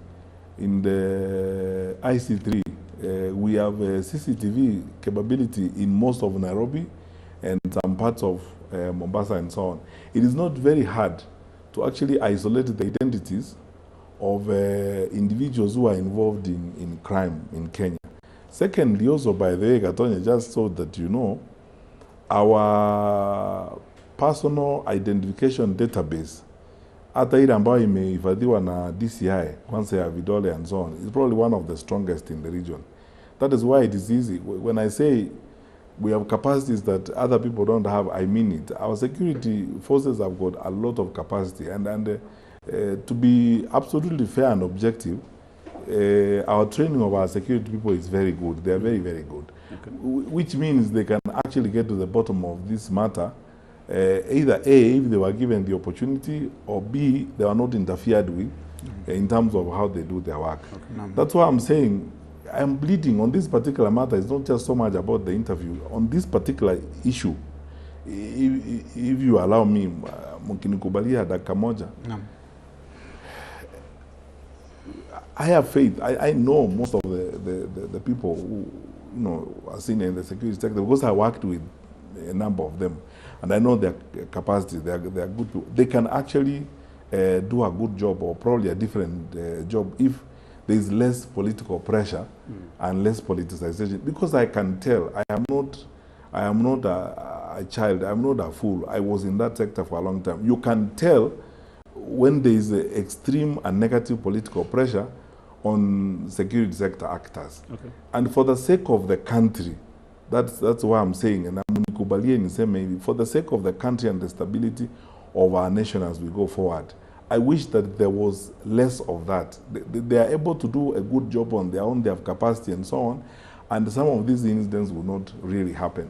in the IC3. We have a CCTV capability in most of Nairobi and some parts of Mombasa and so on. It is not very hard to actually isolate the identities of individuals who are involved in crime in Kenya. Secondly, also, by the way, Gatonye, just so that you know, our personal identification database, hata ile ambayo imehifadhiwa na DCI, kwanza ya vidole and so on, is probably one of the strongest in the region. That is why it is easy. When I say we have capacities that other people don't have, I mean it. Our security forces have got a lot of capacity. And to be absolutely fair and objective, our training of our security people is very good. They are very, very good. Okay. Which means they can actually get to the bottom of this matter, either A, if they were given the opportunity, or B, they are not interfered with in terms of how they do their work. Okay. That's why I'm saying I'm bleeding on this particular matter. It's not just so much about the interview. On this particular issue, if you allow me, mkinikubalia dakika moja. I have faith. I know most of the people who, you know, are senior in the security sector, because I worked with a number of them, and I know their capacity. They are good people. They can actually do a good job, or probably a different job, if there is less political pressure and less politicization. Because I can tell, I am not I am not a child. I'm not a fool. I was in that sector for a long time. You can tell when there is extreme and negative political pressure on security sector actors. Okay. And for the sake of the country, that's why I'm saying, and nikubalie niseme hivi, for the sake of the country and the stability of our nation as we go forward, I wish that there was less of that. They are able to do a good job on their own, they have capacity and so on, and some of these incidents will not really happen.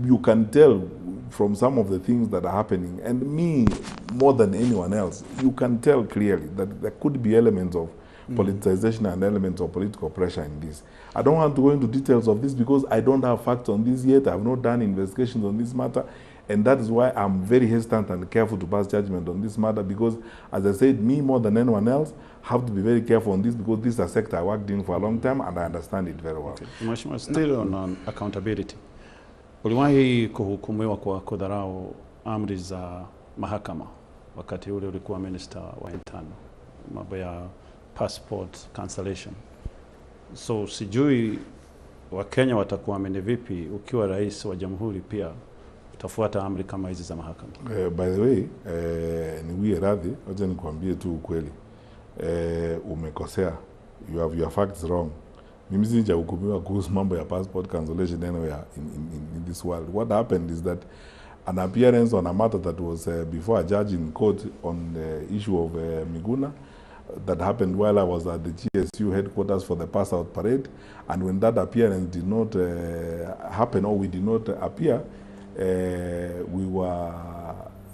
You can tell from some of the things that are happening, and me more than anyone else, you can tell clearly that there could be elements of politicization and elements of political pressure in this. I don't want to go into details of this because I don't have facts on this yet. I have not done investigations on this matter. And that is why I'm very hesitant and careful to pass judgment on this matter because, as I said, me more than anyone else have to be very careful on this because this is a sector I worked in for a long time and I understand it very well. Okay. Mheshimiwa, still on accountability. Uliwahi kuhukumiwa kwa kudharau amri za mahakama wakati ule ulikuwa minister wa internal, mambo ya passport cancellation. So sijui Wakenya watakuamini vipi ukiwa rais wa jamhuri pia utafuata amri kama hizi za mahakama. By the way, niwie radhi, wacha nikuambie tu ukweli. Umekosea. You have your facts wrong. Mimi sijahukumiwa kuhusu mambo ya passport cancellation anywhere in this world. What happened is that an appearance on a matter that was before a judge in court on the issue of Miguna that happened while I was at the GSU headquarters for the pass out parade, and when that appearance did not happen, or we did not appear, we were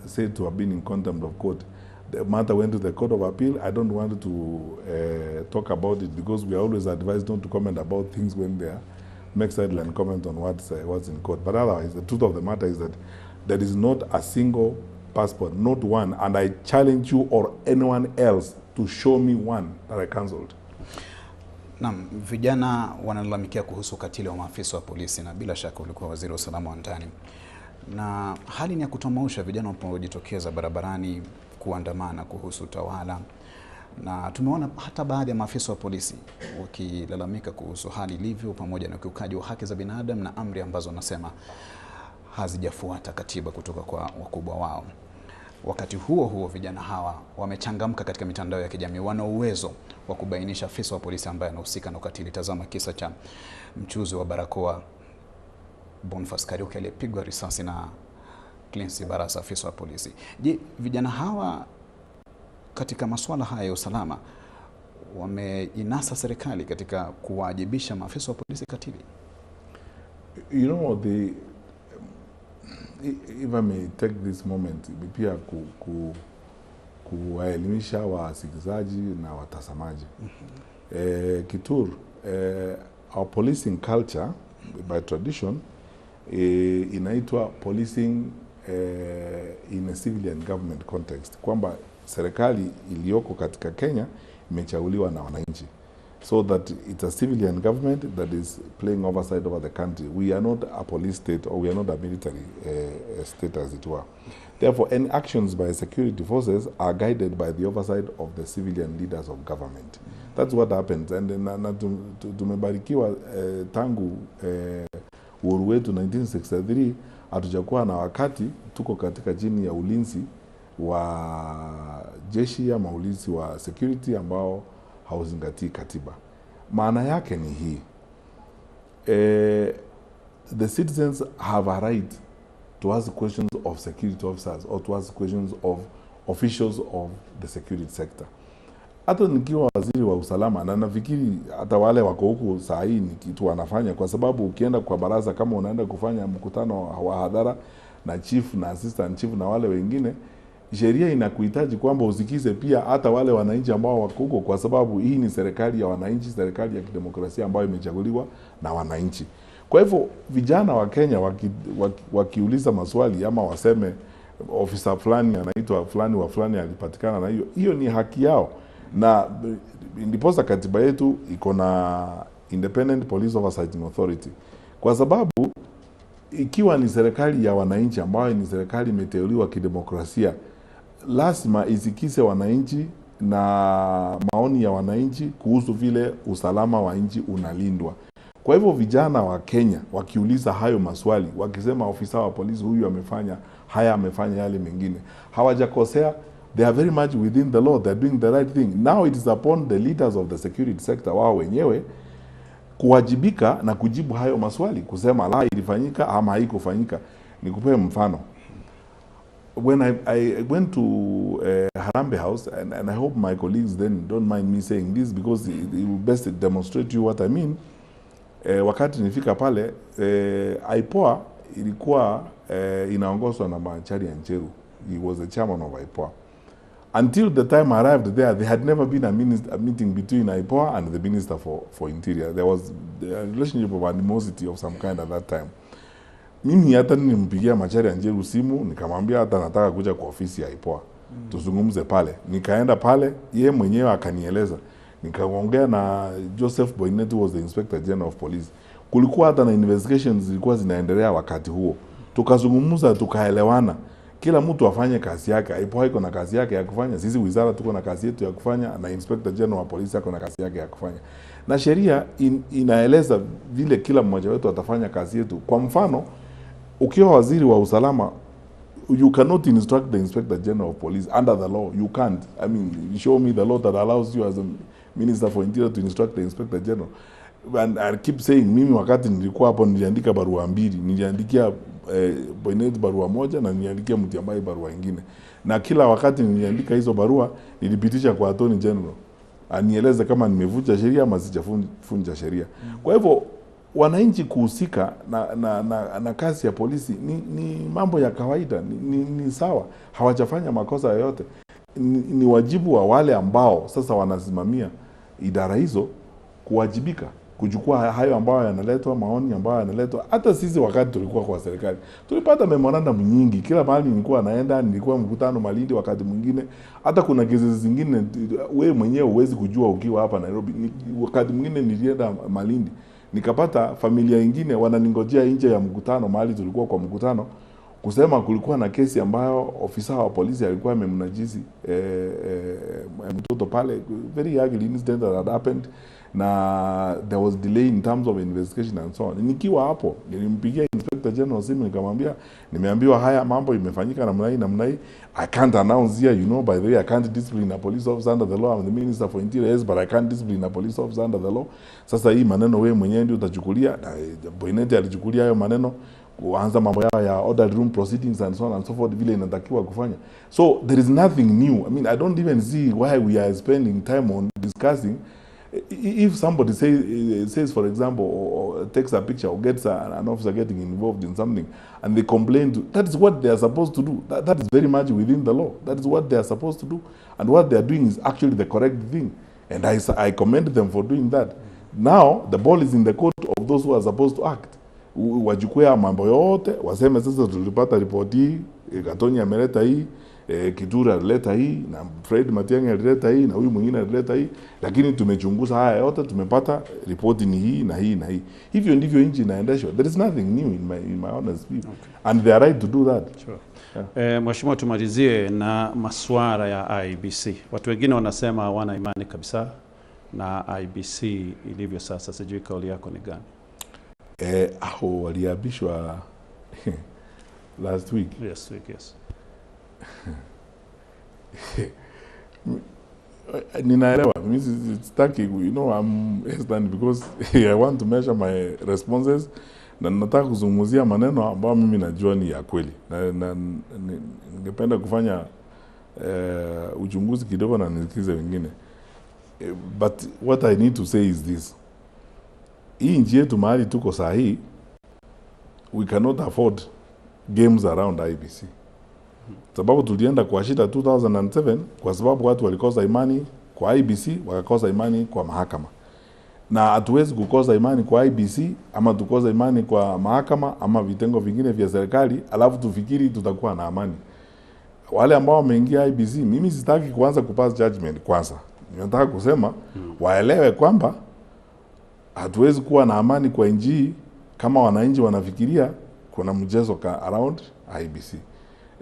said to have been in contempt of court. The matter went to the Court of Appeal. I don't want to talk about it because we are always advised not to comment about things when they are make sideline comment on what's in court. But otherwise, the truth of the matter is that there is not a single passport, not one, and I challenge you or anyone else to show me one that I cancelled. Naam, vijana wanalalamikia kuhusu ukatili wa maafisa wa polisi na bila shaka ulikuwa waziri wa usalama wa ndani. Na hali ni ya kutomausha, vijana wanapojitokeza barabarani kuandamana kuhusu utawala. Na tumeona hata baadhi ya maafisa wa polisi wakilalamika kuhusu hali ilivyo pamoja na ukiukaji wa haki za binadamu na amri ambazo wanasema hazijafuata katiba kutoka kwa wakubwa wao. Wakati huo huo vijana hawa wamechangamka katika mitandao ya kijamii, wana uwezo wa kubainisha afisa wa polisi ambaye anahusika na ukatili. Tazama kisa cha mchuzi wa barakoa Boniface Kariuki aliyepigwa risasi na Clancy Barasa, afisa wa polisi. Je, vijana hawa katika masuala haya ya usalama wameinasa serikali katika kuwajibisha maafisa wa polisi katili? You know, if I may take this moment pia kuwaelimisha wasikilizaji na watazamaji. Kitur, our policing culture by tradition inaitwa policing in a civilian government context, kwamba serikali iliyoko katika Kenya imechaguliwa na wananchi, so that it's a civilian government that is playing oversight over the country. We are not a police state, or we are not a military state as it were. Therefore, any actions by security forces are guided by the oversight of the civilian leaders of government. That's what happens. And na tumebarikiwa tangu uhuru wetu 1963, hatujakuwa na wakati tuko katika chini ya ulinzi wa jeshi ama ulinzi wa security ambao hauzingatii katiba. Maana yake ni hii. The citizens have a right to ask questions of security officers or to ask questions of officials of the security sector. Hata nikiwa waziri wa usalama, na nafikiri hata wale wako huku saa hii ni kitu wanafanya, kwa sababu ukienda kwa baraza kama unaenda kufanya mkutano wa hadhara na chief na assistant chief na wale wengine, sheria inakuhitaji kwamba usikize pia hata wale wananchi ambao wako huko, kwa sababu hii ni serikali ya wananchi, serikali ya kidemokrasia ambayo imechaguliwa na wananchi. Kwa hivyo vijana wa Kenya wakiuliza maswali ama waseme ofisa fulani anaitwa fulani wa fulani alipatikana na hiyo, hiyo ni haki yao. Na ndiposa katiba yetu iko na Independent Police Oversight Authority, kwa sababu ikiwa ni serikali ya wananchi ambayo ni serikali imeteuliwa kidemokrasia, lazima isikize wananchi na maoni ya wananchi kuhusu vile usalama wa nchi unalindwa. Kwa hivyo vijana wa Kenya wakiuliza hayo maswali, wakisema ofisa wa polisi huyu amefanya haya, amefanya yale mengine, hawajakosea. They are very much within the law, they are doing the right thing. Now it is upon the leaders of the security sector wao wenyewe kuwajibika na kujibu hayo maswali, kusema la, ilifanyika ama haikufanyika. Nikupe mfano. When I went to Harambee House, and I hope my colleagues then don't mind me saying this because it will best demonstrate to you what I mean. Wakati nilifika pale, IPOA ilikuwa inaongozwa na Macharia Njeru. He was the chairman of IPOA. Until the time I arrived there, there had never been a meeting between IPOA and the Minister for Interior. There was a relationship of animosity of some kind at that time. Mimi hata nilimpigia Macharia Njeru simu, nikamwambia hata nataka kuja kwa ofisi ya IPOA. Tuzungumze pale. Nikaenda pale, yeye mwenyewe akanieleza. Nikaongea na Joseph Boynet, who was the Inspector General of Police. Kulikuwa hata na investigations zilikuwa zinaendelea wakati huo. Tukazungumza, tukaelewana. Kila mtu afanye kazi yake. IPOA iko na kazi yake ya kufanya, sisi wizara tuko na kazi yetu ya kufanya, na Inspector General wa Polisi ako na kazi yake ya kufanya. Na sheria inaeleza vile kila mmoja wetu atafanya kazi yetu. Kwa mfano, ukiwa waziri wa usalama, you cannot instruct the Inspector General of Police under the law. You can't. I mean, show me the law that allows you as a Minister for Interior to instruct the Inspector General. And I keep saying, mimi wakati nilikuwa hapo niliandika barua mbili. Niliandikia Boynet barua moja na niliandikia Mutyambai barua nyingine. Na kila wakati niliandika hizo barua, nilipitisha kwa Attorney General anieleze kama nimevunja sheria ama sijavunja sheria. Kwa hivyo wananchi kuhusika na kazi ya polisi ni mambo ya kawaida, ni sawa. Hawajafanya makosa yoyote. Ni wajibu wa wale ambao sasa wanasimamia idara hizo kuwajibika, kuchukua hayo ambayo yanaletwa, maoni ambayo yanaletwa. Hata sisi wakati tulikuwa kwa serikali tulipata memorandum nyingi. Kila mahali nilikuwa naenda, nilikuwa mkutano Malindi wakati mwingine. Hata kuna kesi zingine wewe mwenyewe huwezi kujua ukiwa hapa Nairobi. Wakati mwingine nilienda Malindi, nikapata familia nyingine wananingojea nje ya mkutano, mahali tulikuwa kwa mkutano, kusema kulikuwa na kesi ambayo ofisa wa polisi alikuwa amemnajisi mtoto pale, very ugly incident that had happened, na there was delay in terms of investigation and so on. Nikiwa hapo nilimpigia Inspector General simu, nikamwambia nimeambiwa haya mambo imefanyika namna hii namna hii. I can't announce here, you know, by the way, I can't discipline a police officer under the law. I'm the Minister for Interior, yes, but I can't discipline a police officer under the law. Sasa hii maneno wewe mwenyewe ndio utachukulia. Na Boynet alichukulia hayo maneno kuanza mambo yao ya order room proceedings and so on and so forth, vile inatakiwa kufanya. So there is nothing new. I mean, I don't even see why we are spending time on discussing. If somebody says, for example, or takes a picture or gets an officer getting involved in something and they complain, that is what they are supposed to do. That is very much within the law. That is what they are supposed to do. And what they are doing is actually the correct thing. And I commend them for doing that. Now, the ball is in the court of those who are supposed to act. Wachukue mambo yote, waseme sasa tulipata ripoti hii, Gatonyi ameleta hii, Kithure alileta hii, na Fred Matiang'i alileta hii, na huyu mwingine alileta hii, lakini tumechunguza haya yote, tumepata ripoti ni hii na hii na hii. Hivyo ndivyo nchi inaendeshwa. There is nothing new in my honest view. Okay. And they are right to do that. Sure. Yeah. Mheshimiwa, tumalizie na masuala ya IEBC. Watu wengine wanasema hawana imani kabisa na IEBC ilivyo sasa. Sijui kauli yako ni gani? Hao waliabishwa last week. Yes, week, yes. Ninaelewa. Mimi sitaki, you know, I'm hesitant because I want to measure my responses na nataka kuzungumzia maneno ambayo mimi najua ni ya kweli. Na ningependa kufanya uchunguzi kidogo na nisikize wengine. But what I need to say is this. Hii nchi yetu mahali tuko saa hii, we cannot afford games around IEBC. Sababu tulienda kwa shida 2007 kwa sababu watu walikosa imani kwa IEBC, wakakosa imani kwa mahakama. Na hatuwezi kukosa imani kwa IEBC ama tukosa imani kwa mahakama ama vitengo vingine vya serikali alafu tufikiri tutakuwa na amani. Wale ambao wameingia IEBC, mimi sitaki kuanza kupass judgment kwanza. Ninataka kusema waelewe kwamba hatuwezi kuwa na amani kwa nchi kama wananchi wanafikiria kuna mchezo around IEBC.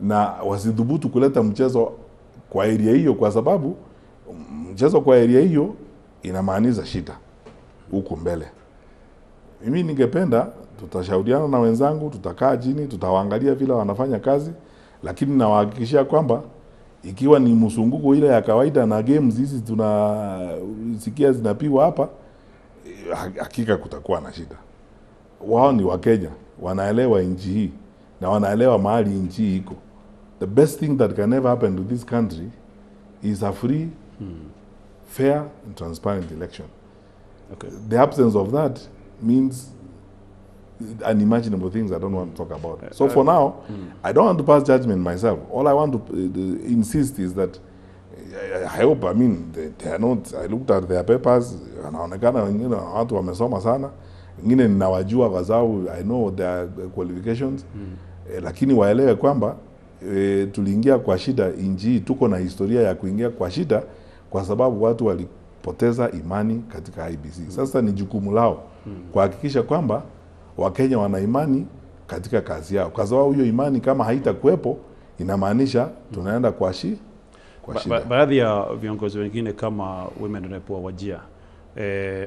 Na wasidhubutu kuleta mchezo kwa area hiyo, kwa sababu mchezo kwa area hiyo inamaanisha shida huko mbele. Mimi ningependa tutashauriana na wenzangu, tutakaa chini, tutawaangalia vile wanafanya kazi, lakini nawahakikishia kwamba ikiwa ni msunguko ile ya kawaida na games hizi tunasikia zinapigwa hapa, hakika kutakuwa na shida. Wao ni Wakenya, wanaelewa nchi hii na wanaelewa mahali nchi hii iko. The best thing that can ever happen to this country is a free, fair and transparent election. Okay. The absence of that means unimaginable things I don't want to talk about. So for now, I don't want to pass judgment myself. All I want to insist is that I hope, I mean, they are not, I looked at their papers, wanaonekana wengine watu wamesoma sana, wengine ninawajua kwa sababu I know their qualifications. Lakini waelewe kwamba tuliingia kwa shida nchi hii, tuko na historia ya kuingia kwa shida kwa sababu watu walipoteza imani katika IEBC. Sasa ni jukumu lao kuhakikisha kwamba Wakenya wana imani katika kazi yao, kwa sababu hiyo imani kama haitakuwepo inamaanisha tunaenda kwa shida. Baadhi ya viongozi wengine kama Women Rep wa Wajir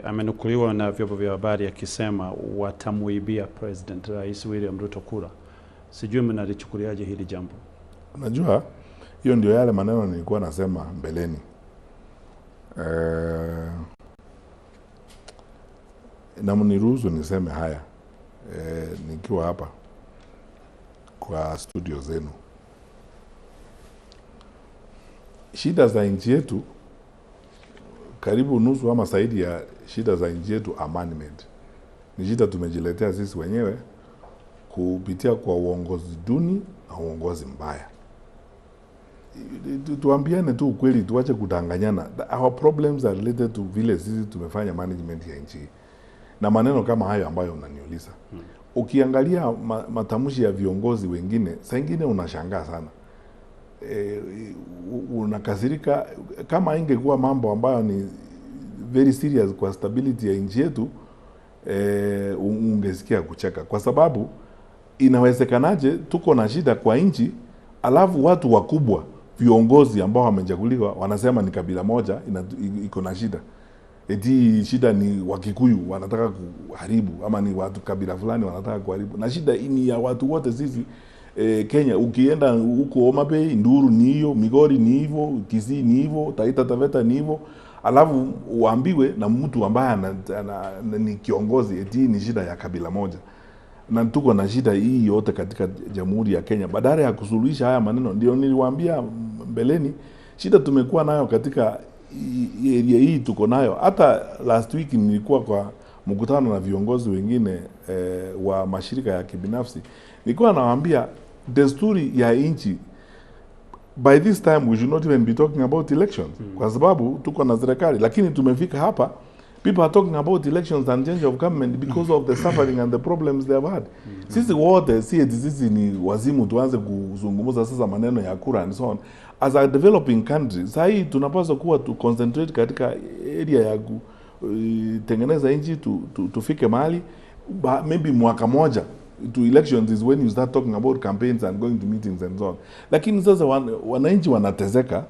amenukuliwa na vyombo vya habari akisema watamuibia President Rais William Ruto kura. Sijui mnalichukuliaje hili jambo? Unajua, hiyo ndio yale maneno nilikuwa nasema mbeleni. Na mniruhusu niseme haya nikiwa hapa kwa studio zenu. Shida za nchi yetu, karibu nusu ama zaidi ya shida za nchi yetu are man-made. Ni shida tumejiletea sisi wenyewe kupitia kwa uongozi duni na uongozi mbaya. Tuambiane tu ukweli, tuache kudanganyana. Our problems are related to vile sisi tumefanya management ya nchi. Na maneno kama hayo ambayo unaniuliza. Ukiangalia matamshi ya viongozi wengine, saa ingine unashangaa sana. Unakasirika. Kama ingekuwa mambo ambayo ni very serious kwa stability ya nchi yetu, ungesikia kucheka. Kwa sababu inawezekanaje tuko na shida kwa nchi, alafu watu wakubwa viongozi ambao wamechaguliwa wanasema ni kabila moja iko na shida. Eti shida ni Wakikuyu wanataka kuharibu, ama ni watu kabila fulani wanataka kuharibu. Na shida ni ya watu wote sisi Kenya. Ukienda huko Homa Bay, Nduru ni hiyo, Migori ni hivyo, Kisii ni hivyo, Taita Taveta ni hivyo. Alafu uambiwe na mtu ambaye ni kiongozi eti ni shida ya kabila moja. Na tuko na shida hii yote katika Jamhuri ya Kenya. Badala ya kusuluhisha haya maneno, ndio niliwaambia mbeleni, shida tumekuwa nayo katika area hii tuko nayo. Hata last week nilikuwa kwa mkutano na viongozi wengine wa mashirika ya kibinafsi. Nilikuwa nawaambia desturi ya nchi, by this time we should not even be talking about elections. Kwa sababu tuko na serikali, lakini tumefika hapa people are talking about elections and change of government because of the suffering and the problems they have had. Sisi wote, si eti sisi ni wazimu tuanze kuzungumza sasa maneno ya kura and so on. As a developing country, saa hii tunapaswa kuwa tu concentrate katika area ya kutengeneza nchi tufike mahali, maybe mwaka moja to elections is when you start talking about campaigns and going to meetings and so on. Lakini sasa wananchi wanateseka,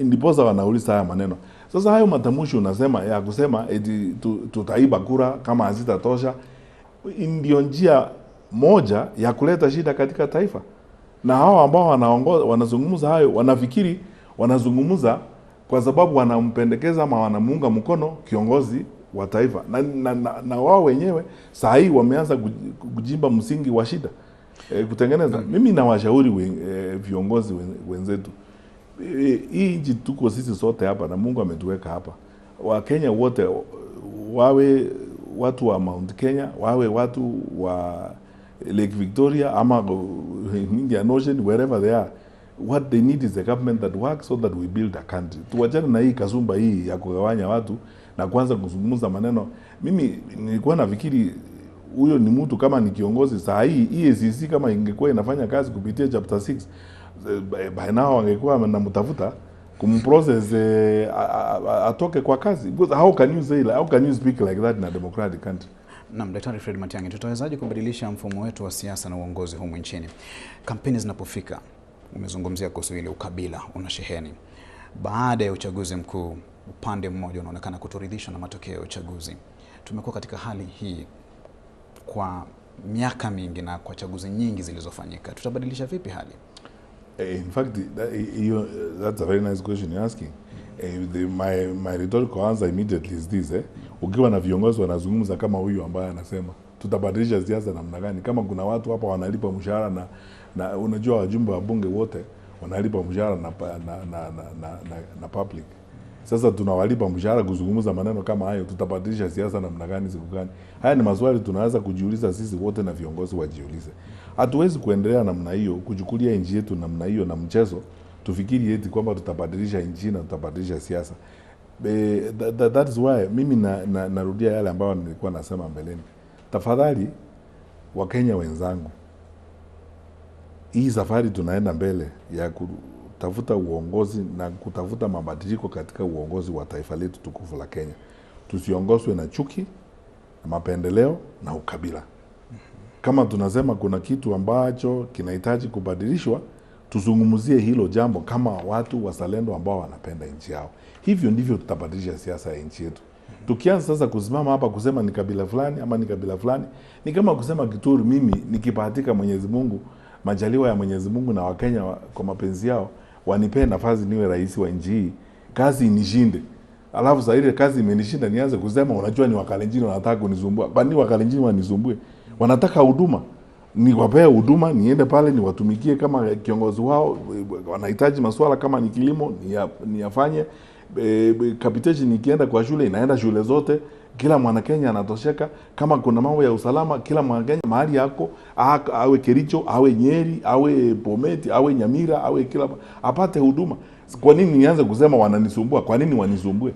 ndiposa wanauliza haya maneno. Sasa hayo matamshi unasema ya kusema eti tutaiba kura kama hazitatosha, ndio njia moja ya kuleta shida katika taifa. Na hao ambao wanazungumza hayo wanafikiri wanazungumza kwa sababu wanampendekeza ama wanamuunga mkono kiongozi wa taifa. Na wao wenyewe saa hii wameanza kujimba msingi wa shida kutengeneza. Mimi nawashauri viongozi wenzetu, hii nchi tuko sisi sote hapa na Mungu ametuweka hapa. Wakenya wote, wawe watu wa Mount Kenya, wawe watu wa Lake Victoria ama Indian Ocean, wherever they are, what they need is a government that works so that we build a country. Tuwachane na hii kasumba hii ya kugawanya watu na kuanza kuzungumza maneno. Mimi nilikuwa nafikiri huyo ni mtu kama ni kiongozi saa hii EACC kama ingekuwa inafanya kazi kupitia chapter 6, by now angekuwa anamtafuta kumprocess atoke kwa kazi. Because how can you say, how can you speak like that in a democratic country? Naam, Daktari Fred Matiang'i, tutawezaje kubadilisha mfumo wetu wa siasa na uongozi humu nchini? Kampeni zinapofika, umezungumzia kuhusu ile ukabila unasheheni. Baada ya uchaguzi mkuu, upande mmoja unaonekana kutoridhishwa na matokeo ya uchaguzi. Tumekuwa katika hali hii kwa miaka mingi na kwa chaguzi nyingi zilizofanyika. Tutabadilisha vipi hali? In fact, that's a very nice question you're asking. My rhetorical answer immediately is this. Ukiwa na viongozi wanazungumza kama huyu ambaye anasema tutabadilisha siasa namna gani, kama kuna watu hapa wanalipa mshahara na unajua wajumbe wa bunge wote wanalipa mshahara na public. Sasa tunawalipa mshahara kuzungumza maneno kama hayo, tutabadilisha siasa namna gani siku gani? Haya ni maswali tunaweza kujiuliza sisi wote na viongozi wajiulize. Hatuwezi kuendelea namna hiyo, kuchukulia nchi yetu namna hiyo na mchezo, tufikiri eti kwamba tutabadilisha nchi na tutabadilisha siasa. That is why mimi narudia yale ambayo nilikuwa nasema mbeleni. Tafadhali Wakenya wenzangu, hii safari tunaenda mbele ya kutafuta uongozi na kutafuta mabadiliko katika uongozi wa taifa letu tukufu la Kenya. Tusiongozwe na chuki, na mapendeleo na ukabila. Kama tunasema kuna kitu ambacho kinahitaji kubadilishwa, tuzungumzie hilo jambo kama watu wazalendo ambao wanapenda nchi yao. Hivyo ndivyo tutabadilisha siasa ya nchi yetu. Tukianza sasa kusimama hapa kusema ni kabila fulani ama ni kabila fulani, ni kama kusema Kituri, mimi nikibahatika Mwenyezi Mungu, majaliwa ya Mwenyezi Mungu na Wakenya kwa mapenzi yao wanipee nafasi niwe rais wa nchi hii, kazi inishinde. Alafu sasa ile kazi imenishinda nianze kusema unajua ni Wakalenjin wanataka kunisumbua. Kwa nini Wakalenjin wanisumbue? Wanataka huduma. Niwapee huduma, niende pale niwatumikie kama kiongozi wao. Wanahitaji masuala kama ni kilimo niyafanye. Capitation ikienda kwa shule inaenda shule zote, kila mwana Kenya anatosheka. Kama kuna mambo ya usalama, kila mwana Kenya mahali yako, awe Kericho, awe Nyeri, awe Bomet, awe Nyamira, awe kila apate huduma. Kwa nini nianze kusema wananisumbua? Kwa nini wanisumbue?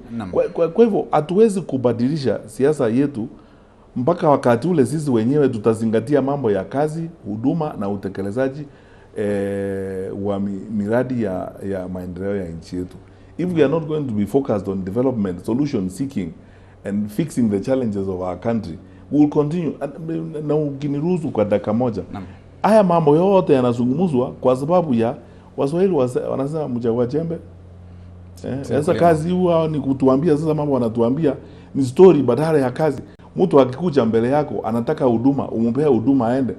Kwa hivyo hatuwezi kubadilisha siasa yetu mpaka wakati ule sisi wenyewe tutazingatia mambo ya kazi, huduma na utekelezaji wa miradi ya maendeleo ya nchi yetu. If we are not going to be focused on development, solution seeking and fixing the challenges of our country, we will continue. Na ukiniruhusu kwa dakika moja, haya mambo yote yanazungumzwa kwa sababu ya Waswahili wanasema mchagua jembe. Sasa kazi huwa ni kutuambia, sasa mambo wanatuambia ni story badala ya kazi. Mtu akikuja mbele yako anataka huduma, umpee huduma aende.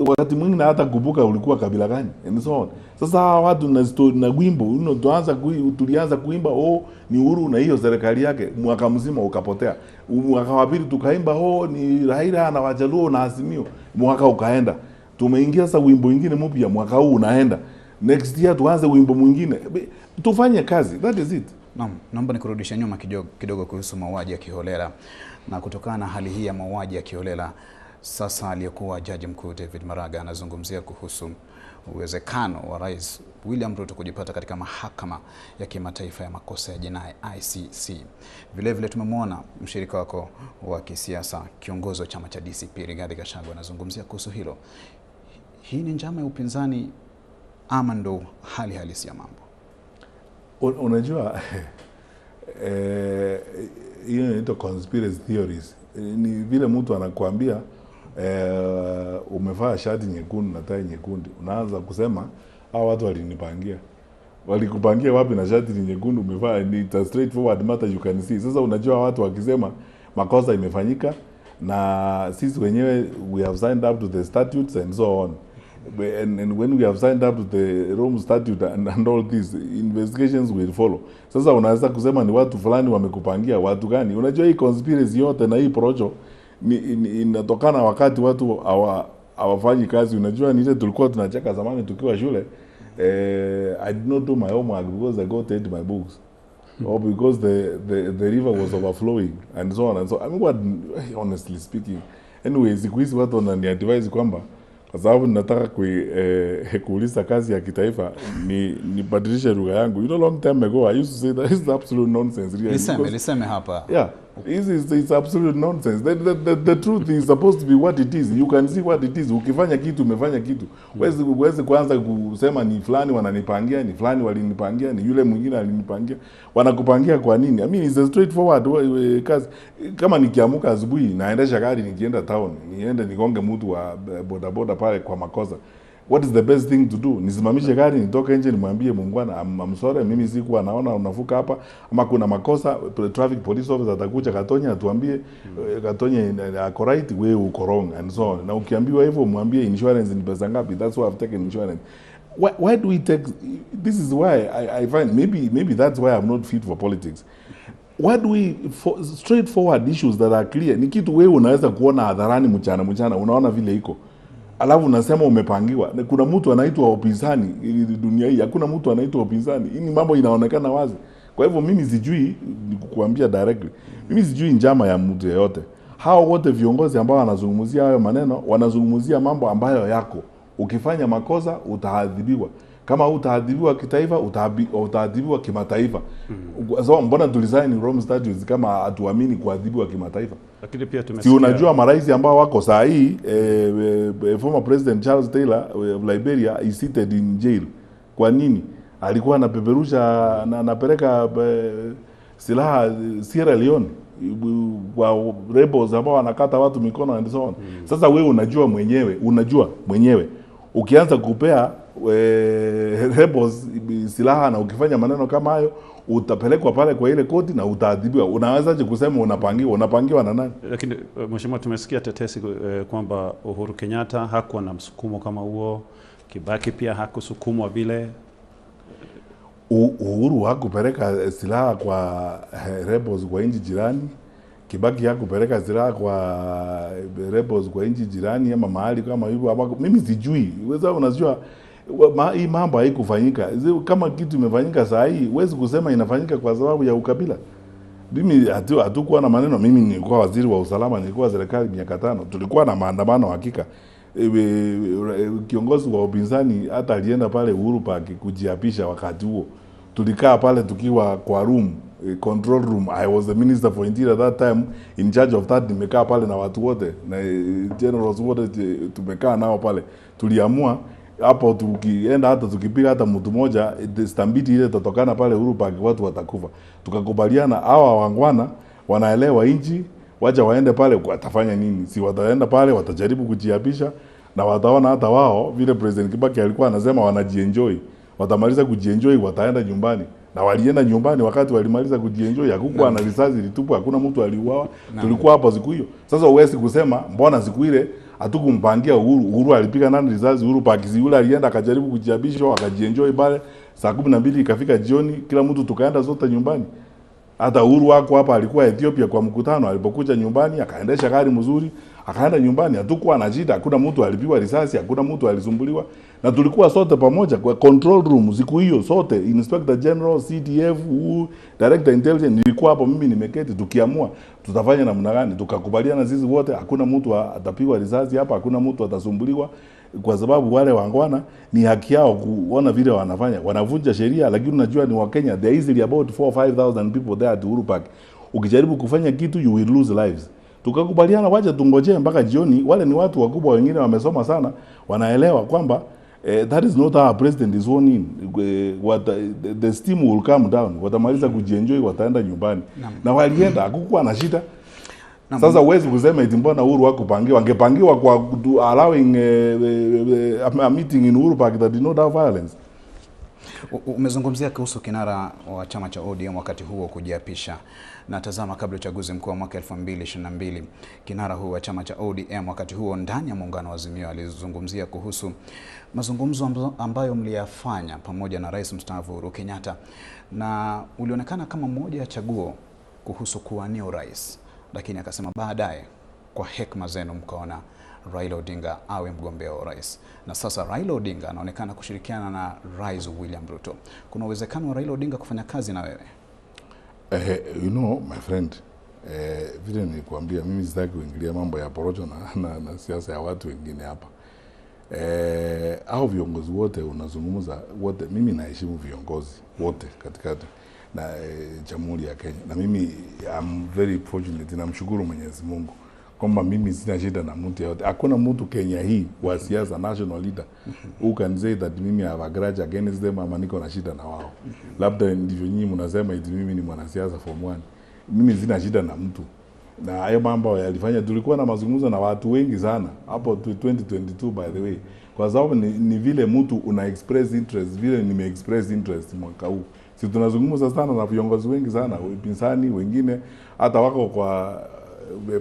Wakati mwingine hata kumbuka ulikuwa kabila gani and so on. Sasa watu na story na wimbo, tulianza kuimba ni Uhuru na hiyo serikali yake, mwaka mzima ukapotea. Mwaka wa pili tukaimba ni Raila na Wajaluo na Azimio, mwaka ukaenda. Tumeingia sasa wimbo mwingine mpya, mwaka huu unaenda. Next year tuanze wimbo mwingine. Tufanye kazi, that is it. Naam, naomba nikurudishe nyuma kidogo kuhusu mauaji ya kiholela. Na kutokana na hali hii ya mauaji ya kiholela, sasa aliyekuwa Jaji Mkuu David Maraga anazungumzia kuhusu uwezekano wa Rais William Ruto kujipata katika mahakama ya kimataifa ya makosa ya jinai ICC. Vile vile tumemwona mshirika wako wa kisiasa, kiongozi wa chama cha DCP Rigathi Gachagua anazungumzia kuhusu hilo. Hii ni njama ya upinzani ama ndo hali halisi ya mambo? Unajua hiyo inaitwa conspiracy theories. Ni vile mtu anakuambia umevaa shati nyekundu na tai nyekundu, unaanza kusema hao watu walinipangia. Walikupangia wapi na shati ni nyekundu umevaa? Ni a straightforward matter, you can see. Sasa unajua watu wakisema makosa imefanyika na sisi wenyewe we have signed up to the statutes and so on. And when we have signed up to the Rome Statute and all these investigations will follow. Sasa unaweza kusema ni watu fulani wamekupangia, watu gani? Unajua hii conspiracy yote na hii projo inatokana wakati watu hawafanyi kazi. Unajua ni ile tulikuwa tunacheka zamani tukiwa shule. I did not do my homework because I got ate my books. Or because the river was overflowing and so on and so. I mean, what, honestly speaking. Anyway, siku hizi watu wananiadvise kwamba kwa sababu nataka kuuliza kazi ya kitaifa nibadilishe lugha yangu. You know, long time ago I used to say that is absolute nonsense. Really, liseme hapa. Yeah, it's absolute nonsense. The truth is supposed to be what it is. You can see what it is. Ukifanya kitu umefanya kitu. Huwezi kuanza kusema ni fulani wananipangia, ni fulani walinipangia, ni yule mwingine alinipangia. Wanakupangia kwa nini? I mean, it's a straightforward kazi. Kama nikiamka asubuhi naendesha gari nikienda town, niende nigonge mtu wa bodaboda pale kwa makosa. What is the best thing to do? Nisimamishe gari nitoke nje nimwambie muungwana, I'm sorry, mimi sikuwa naona unavuka hapa, ama kuna makosa. Traffic police officer atakuja Katonye atuambie, Katonye ako right, wewe uko wrong and so on. Na ukiambiwa hivyo mwambie insurance ni pesa ngapi? That's why I've taken insurance. Why do we take this? Is why I find maybe that's why I'm not fit for politics. Why do we for straightforward issues that are clear? Ni kitu wewe unaweza kuona hadharani mchana mchana, unaona vile iko, alafu unasema umepangiwa. Kuna mtu anaitwa upinzani dunia hii? Hakuna mtu anaitwa upinzani. Hii ni mambo inaonekana wazi. Kwa hivyo mimi sijui, nikukuambia directly, mimi sijui njama ya mtu yeyote. Hao wote viongozi ambao wanazungumzia hayo maneno wanazungumzia mambo ambayo yako. Ukifanya makosa utaadhibiwa. Kama utaadhibiwa kitaifa, utaadhibiwa kimataifa. So mbona tulisign Rome Statutes kama hatuamini kuadhibiwa kimataifa? Lakini pia tumesikia, si unajua marais ambao wako saa hii, former President Charles Taylor of Liberia is seated in jail. Kwa nini? Alikuwa anapeperusha na anapeleka silaha Sierra Leone kwa rebels ambao wanakata watu mikono and so on. Sasa wewe unajua mwenyewe, ukianza kupea rebels silaha na ukifanya maneno kama hayo utapelekwa pale kwa ile koti na utaadhibiwa. Unawezaje kusema unapangiwa? Unapangiwa na nani? Lakini mheshimiwa, tumesikia tetesi kwamba Uhuru Kenyatta hakuwa na msukumo kama huo, Kibaki pia hakusukumwa vile. Uhuru hakupeleka silaha kwa rebels kwa nchi jirani. Kibaki hakupeleka silaha kwa rebels kwa nchi jirani ama mahali kama hivyo. Mimi sijui. Wewe unajua hii mambo haikufanyika. Kama kitu imefanyika saa hii, huwezi kusema inafanyika kwa sababu ya ukabila. Mimi hatukuwa na maneno. Mimi nilikuwa waziri wa usalama, nilikuwa serikali miaka 5. Tulikuwa na maandamano hakika. Kiongozi wa upinzani hata alienda pale Uhuru Park kujiapisha wakati huo. Tulikaa pale tukiwa kwa room, control room. I was the minister for interior that time, in charge of that. Nimekaa pale na watu wote na generals wote tumekaa nao pale. Tuliamua hapo tukienda hata tukipiga hata mtu mmoja, stampede ile itatokana pale Uhuru Park, watu watakufa. Tukakubaliana hawa wangwana wanaelewa inchi, wacha waende pale, watafanya nini? Si wataenda pale watajaribu kujiapisha na wataona hata wao vile President Kibaki alikuwa anasema wanajienjoy. Watamaliza kujienjoy wataenda nyumbani. Na walienda nyumbani wakati walimaliza kujienjoy, hakukuwa na risasi ilitupwa, hakuna mtu aliuawa. Tulikuwa hapo siku hiyo. Sasa huwezi kusema mbona siku ile hatukumpangia Uhuru. Uhuru alipiga nani risasi? Uhuru Park yule alienda akajaribu kujiapisha, akajienjoy pale. Saa 12 ikafika jioni, kila mtu tukaenda zote nyumbani. Hata Uhuru wako hapa alikuwa Ethiopia kwa mkutano, alipokuja nyumbani akaendesha gari mzuri, akaenda nyumbani. Hatukuwa na shida, hakuna mtu alipigwa risasi, hakuna mtu alisumbuliwa. Na tulikuwa sote pamoja kwa control room siku hiyo sote, Inspector General, CDF, Director Intelligence, nilikuwa hapo mimi nimeketi, tukiamua tutafanya namna gani. Tukakubaliana sisi wote, hakuna mtu atapigwa risasi hapa, hakuna mtu atasumbuliwa, kwa sababu wale wangwana ni haki yao kuona vile wanafanya. Wanavunja sheria, lakini unajua ni wa Kenya, there is easily about 4 or 5,000 people there at Uhuru Park. Ukijaribu kufanya kitu you will lose lives. Tukakubaliana wacha tungojee mpaka jioni. Wale ni watu wakubwa, wengine wamesoma sana, wanaelewa kwamba that is not how our president is sworn in. The steam will come down. Watamaliza kujienjoy, wataenda nyumbani. Na walienda, hakukuwa na shida. Sasa huwezi kusema eti mbona Uhuru hakupangiwa. Angepangiwa kwa allowing a meeting in Uhuru Park that did not have violence. Umezungumzia kuhusu kinara wa chama cha ODM wakati huo kujiapisha. Na tazama, kabla uchaguzi mkuu wa mwaka 2022, kinara huo wa chama cha ODM wakati huo ndani ya muungano wa Azimio alizungumzia kuhusu mazungumzo ambayo mliyafanya pamoja na Rais mstaafu Uhuru Kenyatta, na ulionekana kama moja ya chaguo kuhusu kuwania urais, lakini akasema baadaye kwa hekima zenu mkaona Raila Odinga awe mgombea wa urais. Na sasa Raila Odinga anaonekana kushirikiana na Rais William Ruto. Kuna uwezekano wa Raila Odinga kufanya kazi na wewe? You know, my friend, vile nilikuambia mimi sitaki kuingilia mambo ya porojo na siasa ya watu wengine hapa. Hao viongozi wote unazungumza wote, mimi naheshimu viongozi wote katika na Jamhuri ya Kenya. Na mimi I'm very fortunate, namshukuru Mwenyezi Mungu kwamba mimi sina shida na mtu yeyote. Hakuna mtu Kenya hii wa siasa, national leader, who can say that mimi have a grudge against them ama niko na shida na wao. Labda ndivyo nyinyi mnasema eti mimi ni mwanasiasa form 1. Mimi sina shida na mtu. Na hayo mambo yalifanya, tulikuwa na mazungumzo na watu wengi sana hapo 2022 by the way. Kwa sababu ni vile mtu una express interest, vile nime express interest mwaka huu. Si tunazungumza sana na viongozi wengi sana, upinzani wengine hata wako kwa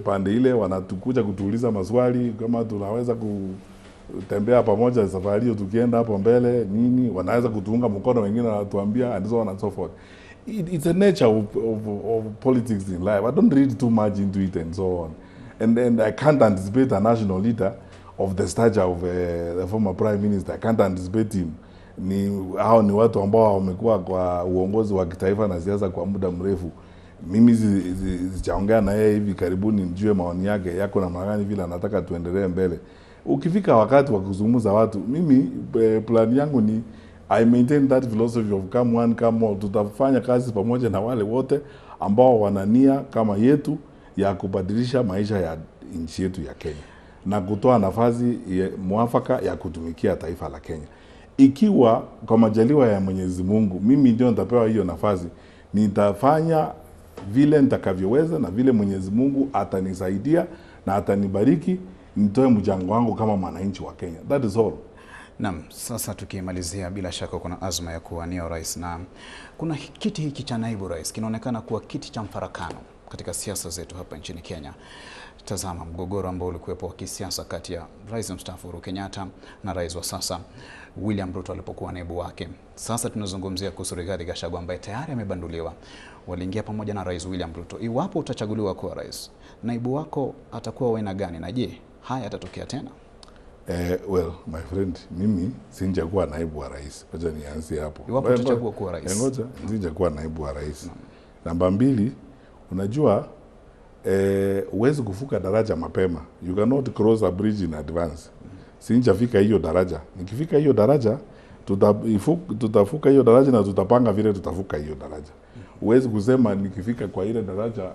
pande ile wanatukuja kutuuliza maswali kama tunaweza kutembea pamoja safari hiyo tukienda hapo mbele nini, wanaweza kutuunga mkono, wengine wanatuambia and so on and so forth. It's a nature of politics in life. I don't read too much into it and so on. And I can't anticipate a national leader of the stature of the former prime minister. I can't anticipate him. Hao ni watu ambao wamekuwa kwa uongozi wa kitaifa na siasa kwa muda mrefu. Mimi sijaongea na yeye hivi karibuni nijue maoni yake yako namna gani, vile anataka tuendelee mbele. Ukifika wakati wa kuzungumza watu, mimi plan yangu ni I maintain that philosophy of come one come all. Tutafanya kazi pamoja na wale wote ambao wana nia kama yetu ya kubadilisha maisha ya nchi yetu ya Kenya na kutoa nafasi mwafaka ya kutumikia taifa la Kenya. Ikiwa kwa majaliwa ya Mwenyezi Mungu mimi ndio nitapewa hiyo nafasi, nitafanya vile nitakavyoweza na vile Mwenyezi Mungu atanisaidia na atanibariki, nitoe mchango wangu kama mwananchi wa Kenya. That is all. Naam, sasa tukimalizia, bila shaka kuna azma ya kuwania urais na kuna kiti hiki cha naibu rais kinaonekana kuwa kiti cha mfarakano katika siasa zetu hapa nchini Kenya. Tazama mgogoro ambao ulikuwepo wa kisiasa kati ya rais mstaafu Uhuru Kenyatta na rais wa sasa William Ruto alipokuwa naibu wake. Sasa tunazungumzia kuhusu Rigathi Gachagua ambaye tayari amebanduliwa. Waliingia pamoja na rais William Ruto. Iwapo utachaguliwa kuwa rais, naibu wako atakuwa wa aina gani na je, haya yatatokea tena? Well, my friend, mimi sinjakuwa naibu wa rais. Wacha nianzie hapo. Iwapo utachagua kuwa rais. Ngoja, sinjakuwa naibu wa rais. Namba mbili, unajua huwezi kuvuka daraja mapema. You cannot cross a bridge in advance. Sinjafika hiyo daraja. Nikifika hiyo daraja, tutavuka hiyo daraja na tutapanga vile tutavuka hiyo daraja. Huwezi kusema nikifika kwa ile daraja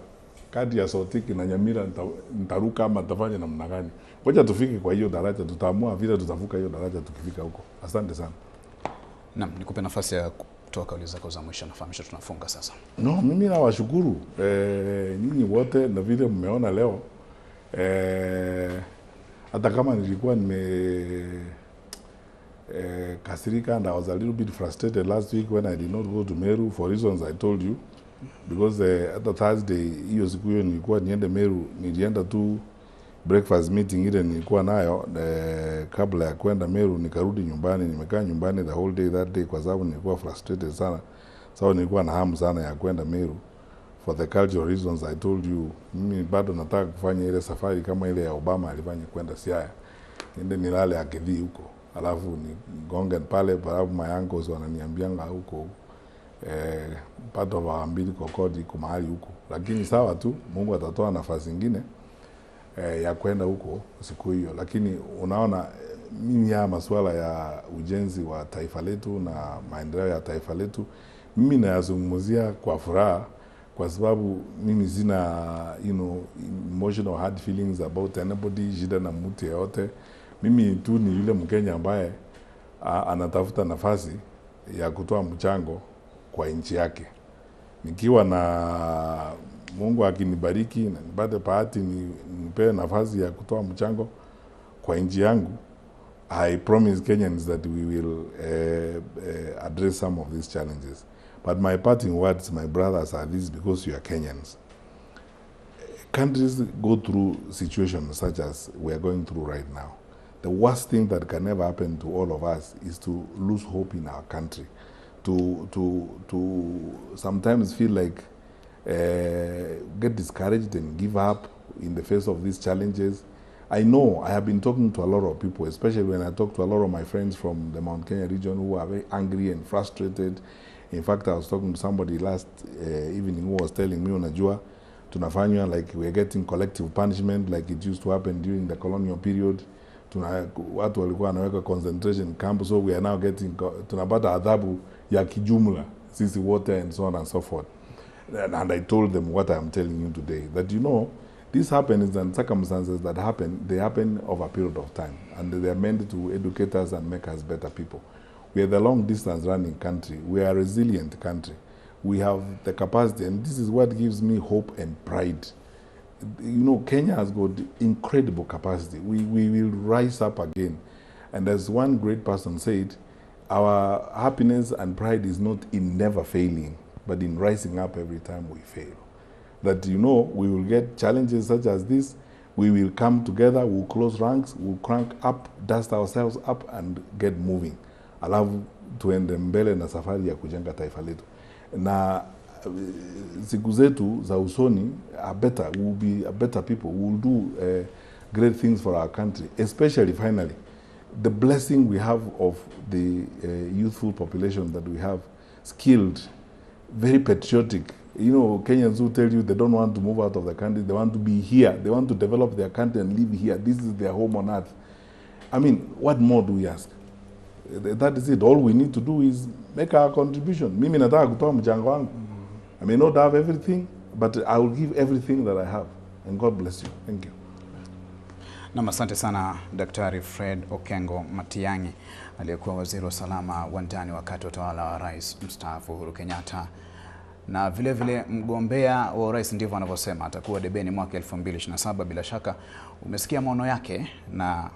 kati ya Sotiki na Nyamira nitaruka ama nitafanya namna gani. Ngoja tufike kwa hiyo daraja, tutaamua vile tutavuka hiyo daraja tukifika huko. Asante sana. Naam, nikupe nafasi ya kutoa kauli zako za mwisho, nafahamisha tunafunga sasa. No, mimi nawashukuru nyinyi wote na vile mmeona leo. Hata kama nilikuwa nime kasirika and I was a little bit frustrated last week when I did not go to Meru for reasons I told you. Because hata Thursday hiyo siku hiyo nilikuwa niende Meru, nilienda tu breakfast meeting ile nilikuwa nayo kabla ya kwenda Meru, nikarudi nyumbani. Nimekaa nyumbani the whole day that day kwa sababu nilikuwa frustrated sana. Sababu nilikuwa na hamu sana ya kwenda Meru for the cultural reasons I told you. Mimi bado nataka kufanya ile safari kama ile ya Obama alifanya kwenda Siaya. Niende nilale Akidhi huko. Alafu nigonge pale, alafu my uncles wananiambianga huko part of our umbilical cord iko mahali huko. Lakini sawa tu, Mungu atatoa nafasi nyingine ya kwenda huko siku hiyo. Lakini unaona mimi haya masuala ya ujenzi wa taifa letu na maendeleo ya taifa letu mimi nayazungumzia kwa furaha, kwa sababu mimi sina emotional hard feelings about anybody, shida na mtu yeyote. Mimi tu ni yule Mkenya ambaye anatafuta nafasi ya kutoa mchango kwa nchi yake. Nikiwa na Mungu akinibariki na nipate bahati nipewe nafasi ya kutoa mchango kwa nchi yangu, I promise Kenyans that we will address some of these challenges. But my parting words, my brothers, are these, because you are Kenyans. Countries go through situations such as we are going through right now. The worst thing that can ever happen to all of us is to lose hope in our country, to sometimes feel like get discouraged and give up in the face of these challenges. I know I have been talking to a lot of people, especially when I talk to a lot of my friends from the Mount Kenya region who are very angry and frustrated. In fact, I was talking to somebody last evening who was telling me, unajua, tunafanywa like we're getting collective punishment like it used to happen during the colonial period. Watu walikuwa wanaweka concentration camp, so we are now getting, tunapata adhabu ya kijumla sisi wote and so on and so forth. And I told them what I am telling you today, that these happenings and circumstances that happen, they happen over a period of time, and they are meant to educate us and make us better people. We are the long distance running country. We are a resilient country. We have the capacity, and this is what gives me hope and pride. Kenya has got incredible capacity. We will rise up again. And as one great person said, our happiness and pride is not in never failing, but in rising up every time we fail. That, you know, we will get challenges such as this, we will come together, we'll close ranks, we'll crank up, dust ourselves up and get moving. Alafu tuende mbele na safari ya kujenga taifa letu. Na siku zetu za usoni are better, we will be a better people, we will do great things for our country, especially finally, the blessing we have of the youthful population that we have, skilled, very patriotic. You know, Kenyans who tell you they don't want to move out of the country, they want to be here, they want to develop their country and live here. This is their home on earth. I mean, what more do we ask? That is it. All we need to do is make our contribution. Mimi nataka kutoa mchango wangu. I may not have everything, but I will give everything that I have. And God bless you. Thank you. Nam, asante sana Daktari Fred Okengo Matiang'i, aliyekuwa waziri wa usalama wa ndani wakati wa utawala wa Rais mstaafu Uhuru Kenyatta, na vile vile mgombea wa urais, ndivyo anavyosema, atakuwa debeni mwaka 2027. Bila shaka umesikia maono yake na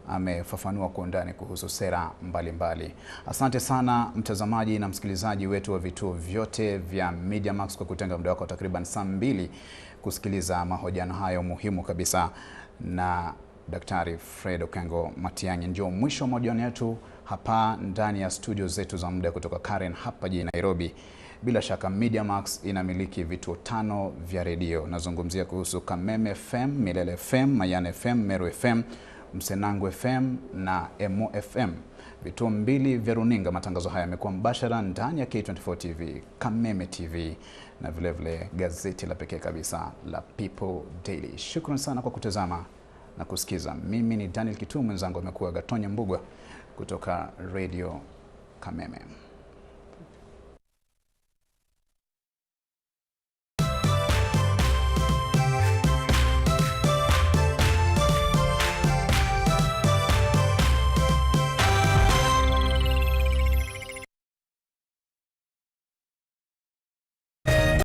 amefafanua kwa undani kuhusu sera mbalimbali mbali. Asante sana mtazamaji na msikilizaji wetu wa vituo vyote vya Mediamax kwa kutenga muda wako takriban saa 2 kusikiliza mahojiano hayo muhimu kabisa na Daktari Fred Okengo Matiang'i. Ndio mwisho wa mahojiano yetu hapa ndani ya studio zetu za muda kutoka Karen hapa jijini Nairobi. Bila shaka Mediamax inamiliki vituo 5 vya redio. Nazungumzia kuhusu Kameme FM, Milele FM, Mayan FM, Meru FM, Msenangu FM na Emo FM. Vituo 2 vya runinga. Matangazo haya yamekuwa mbashara ndani ya K24 TV, Kameme TV na vile vile gazeti la pekee kabisa la People Daily. Shukrani sana kwa kutazama na kusikiza. Mimi ni Daniel Kitu, mwenzangu amekuwa Gatonya Mbugwa kutoka Radio Kameme.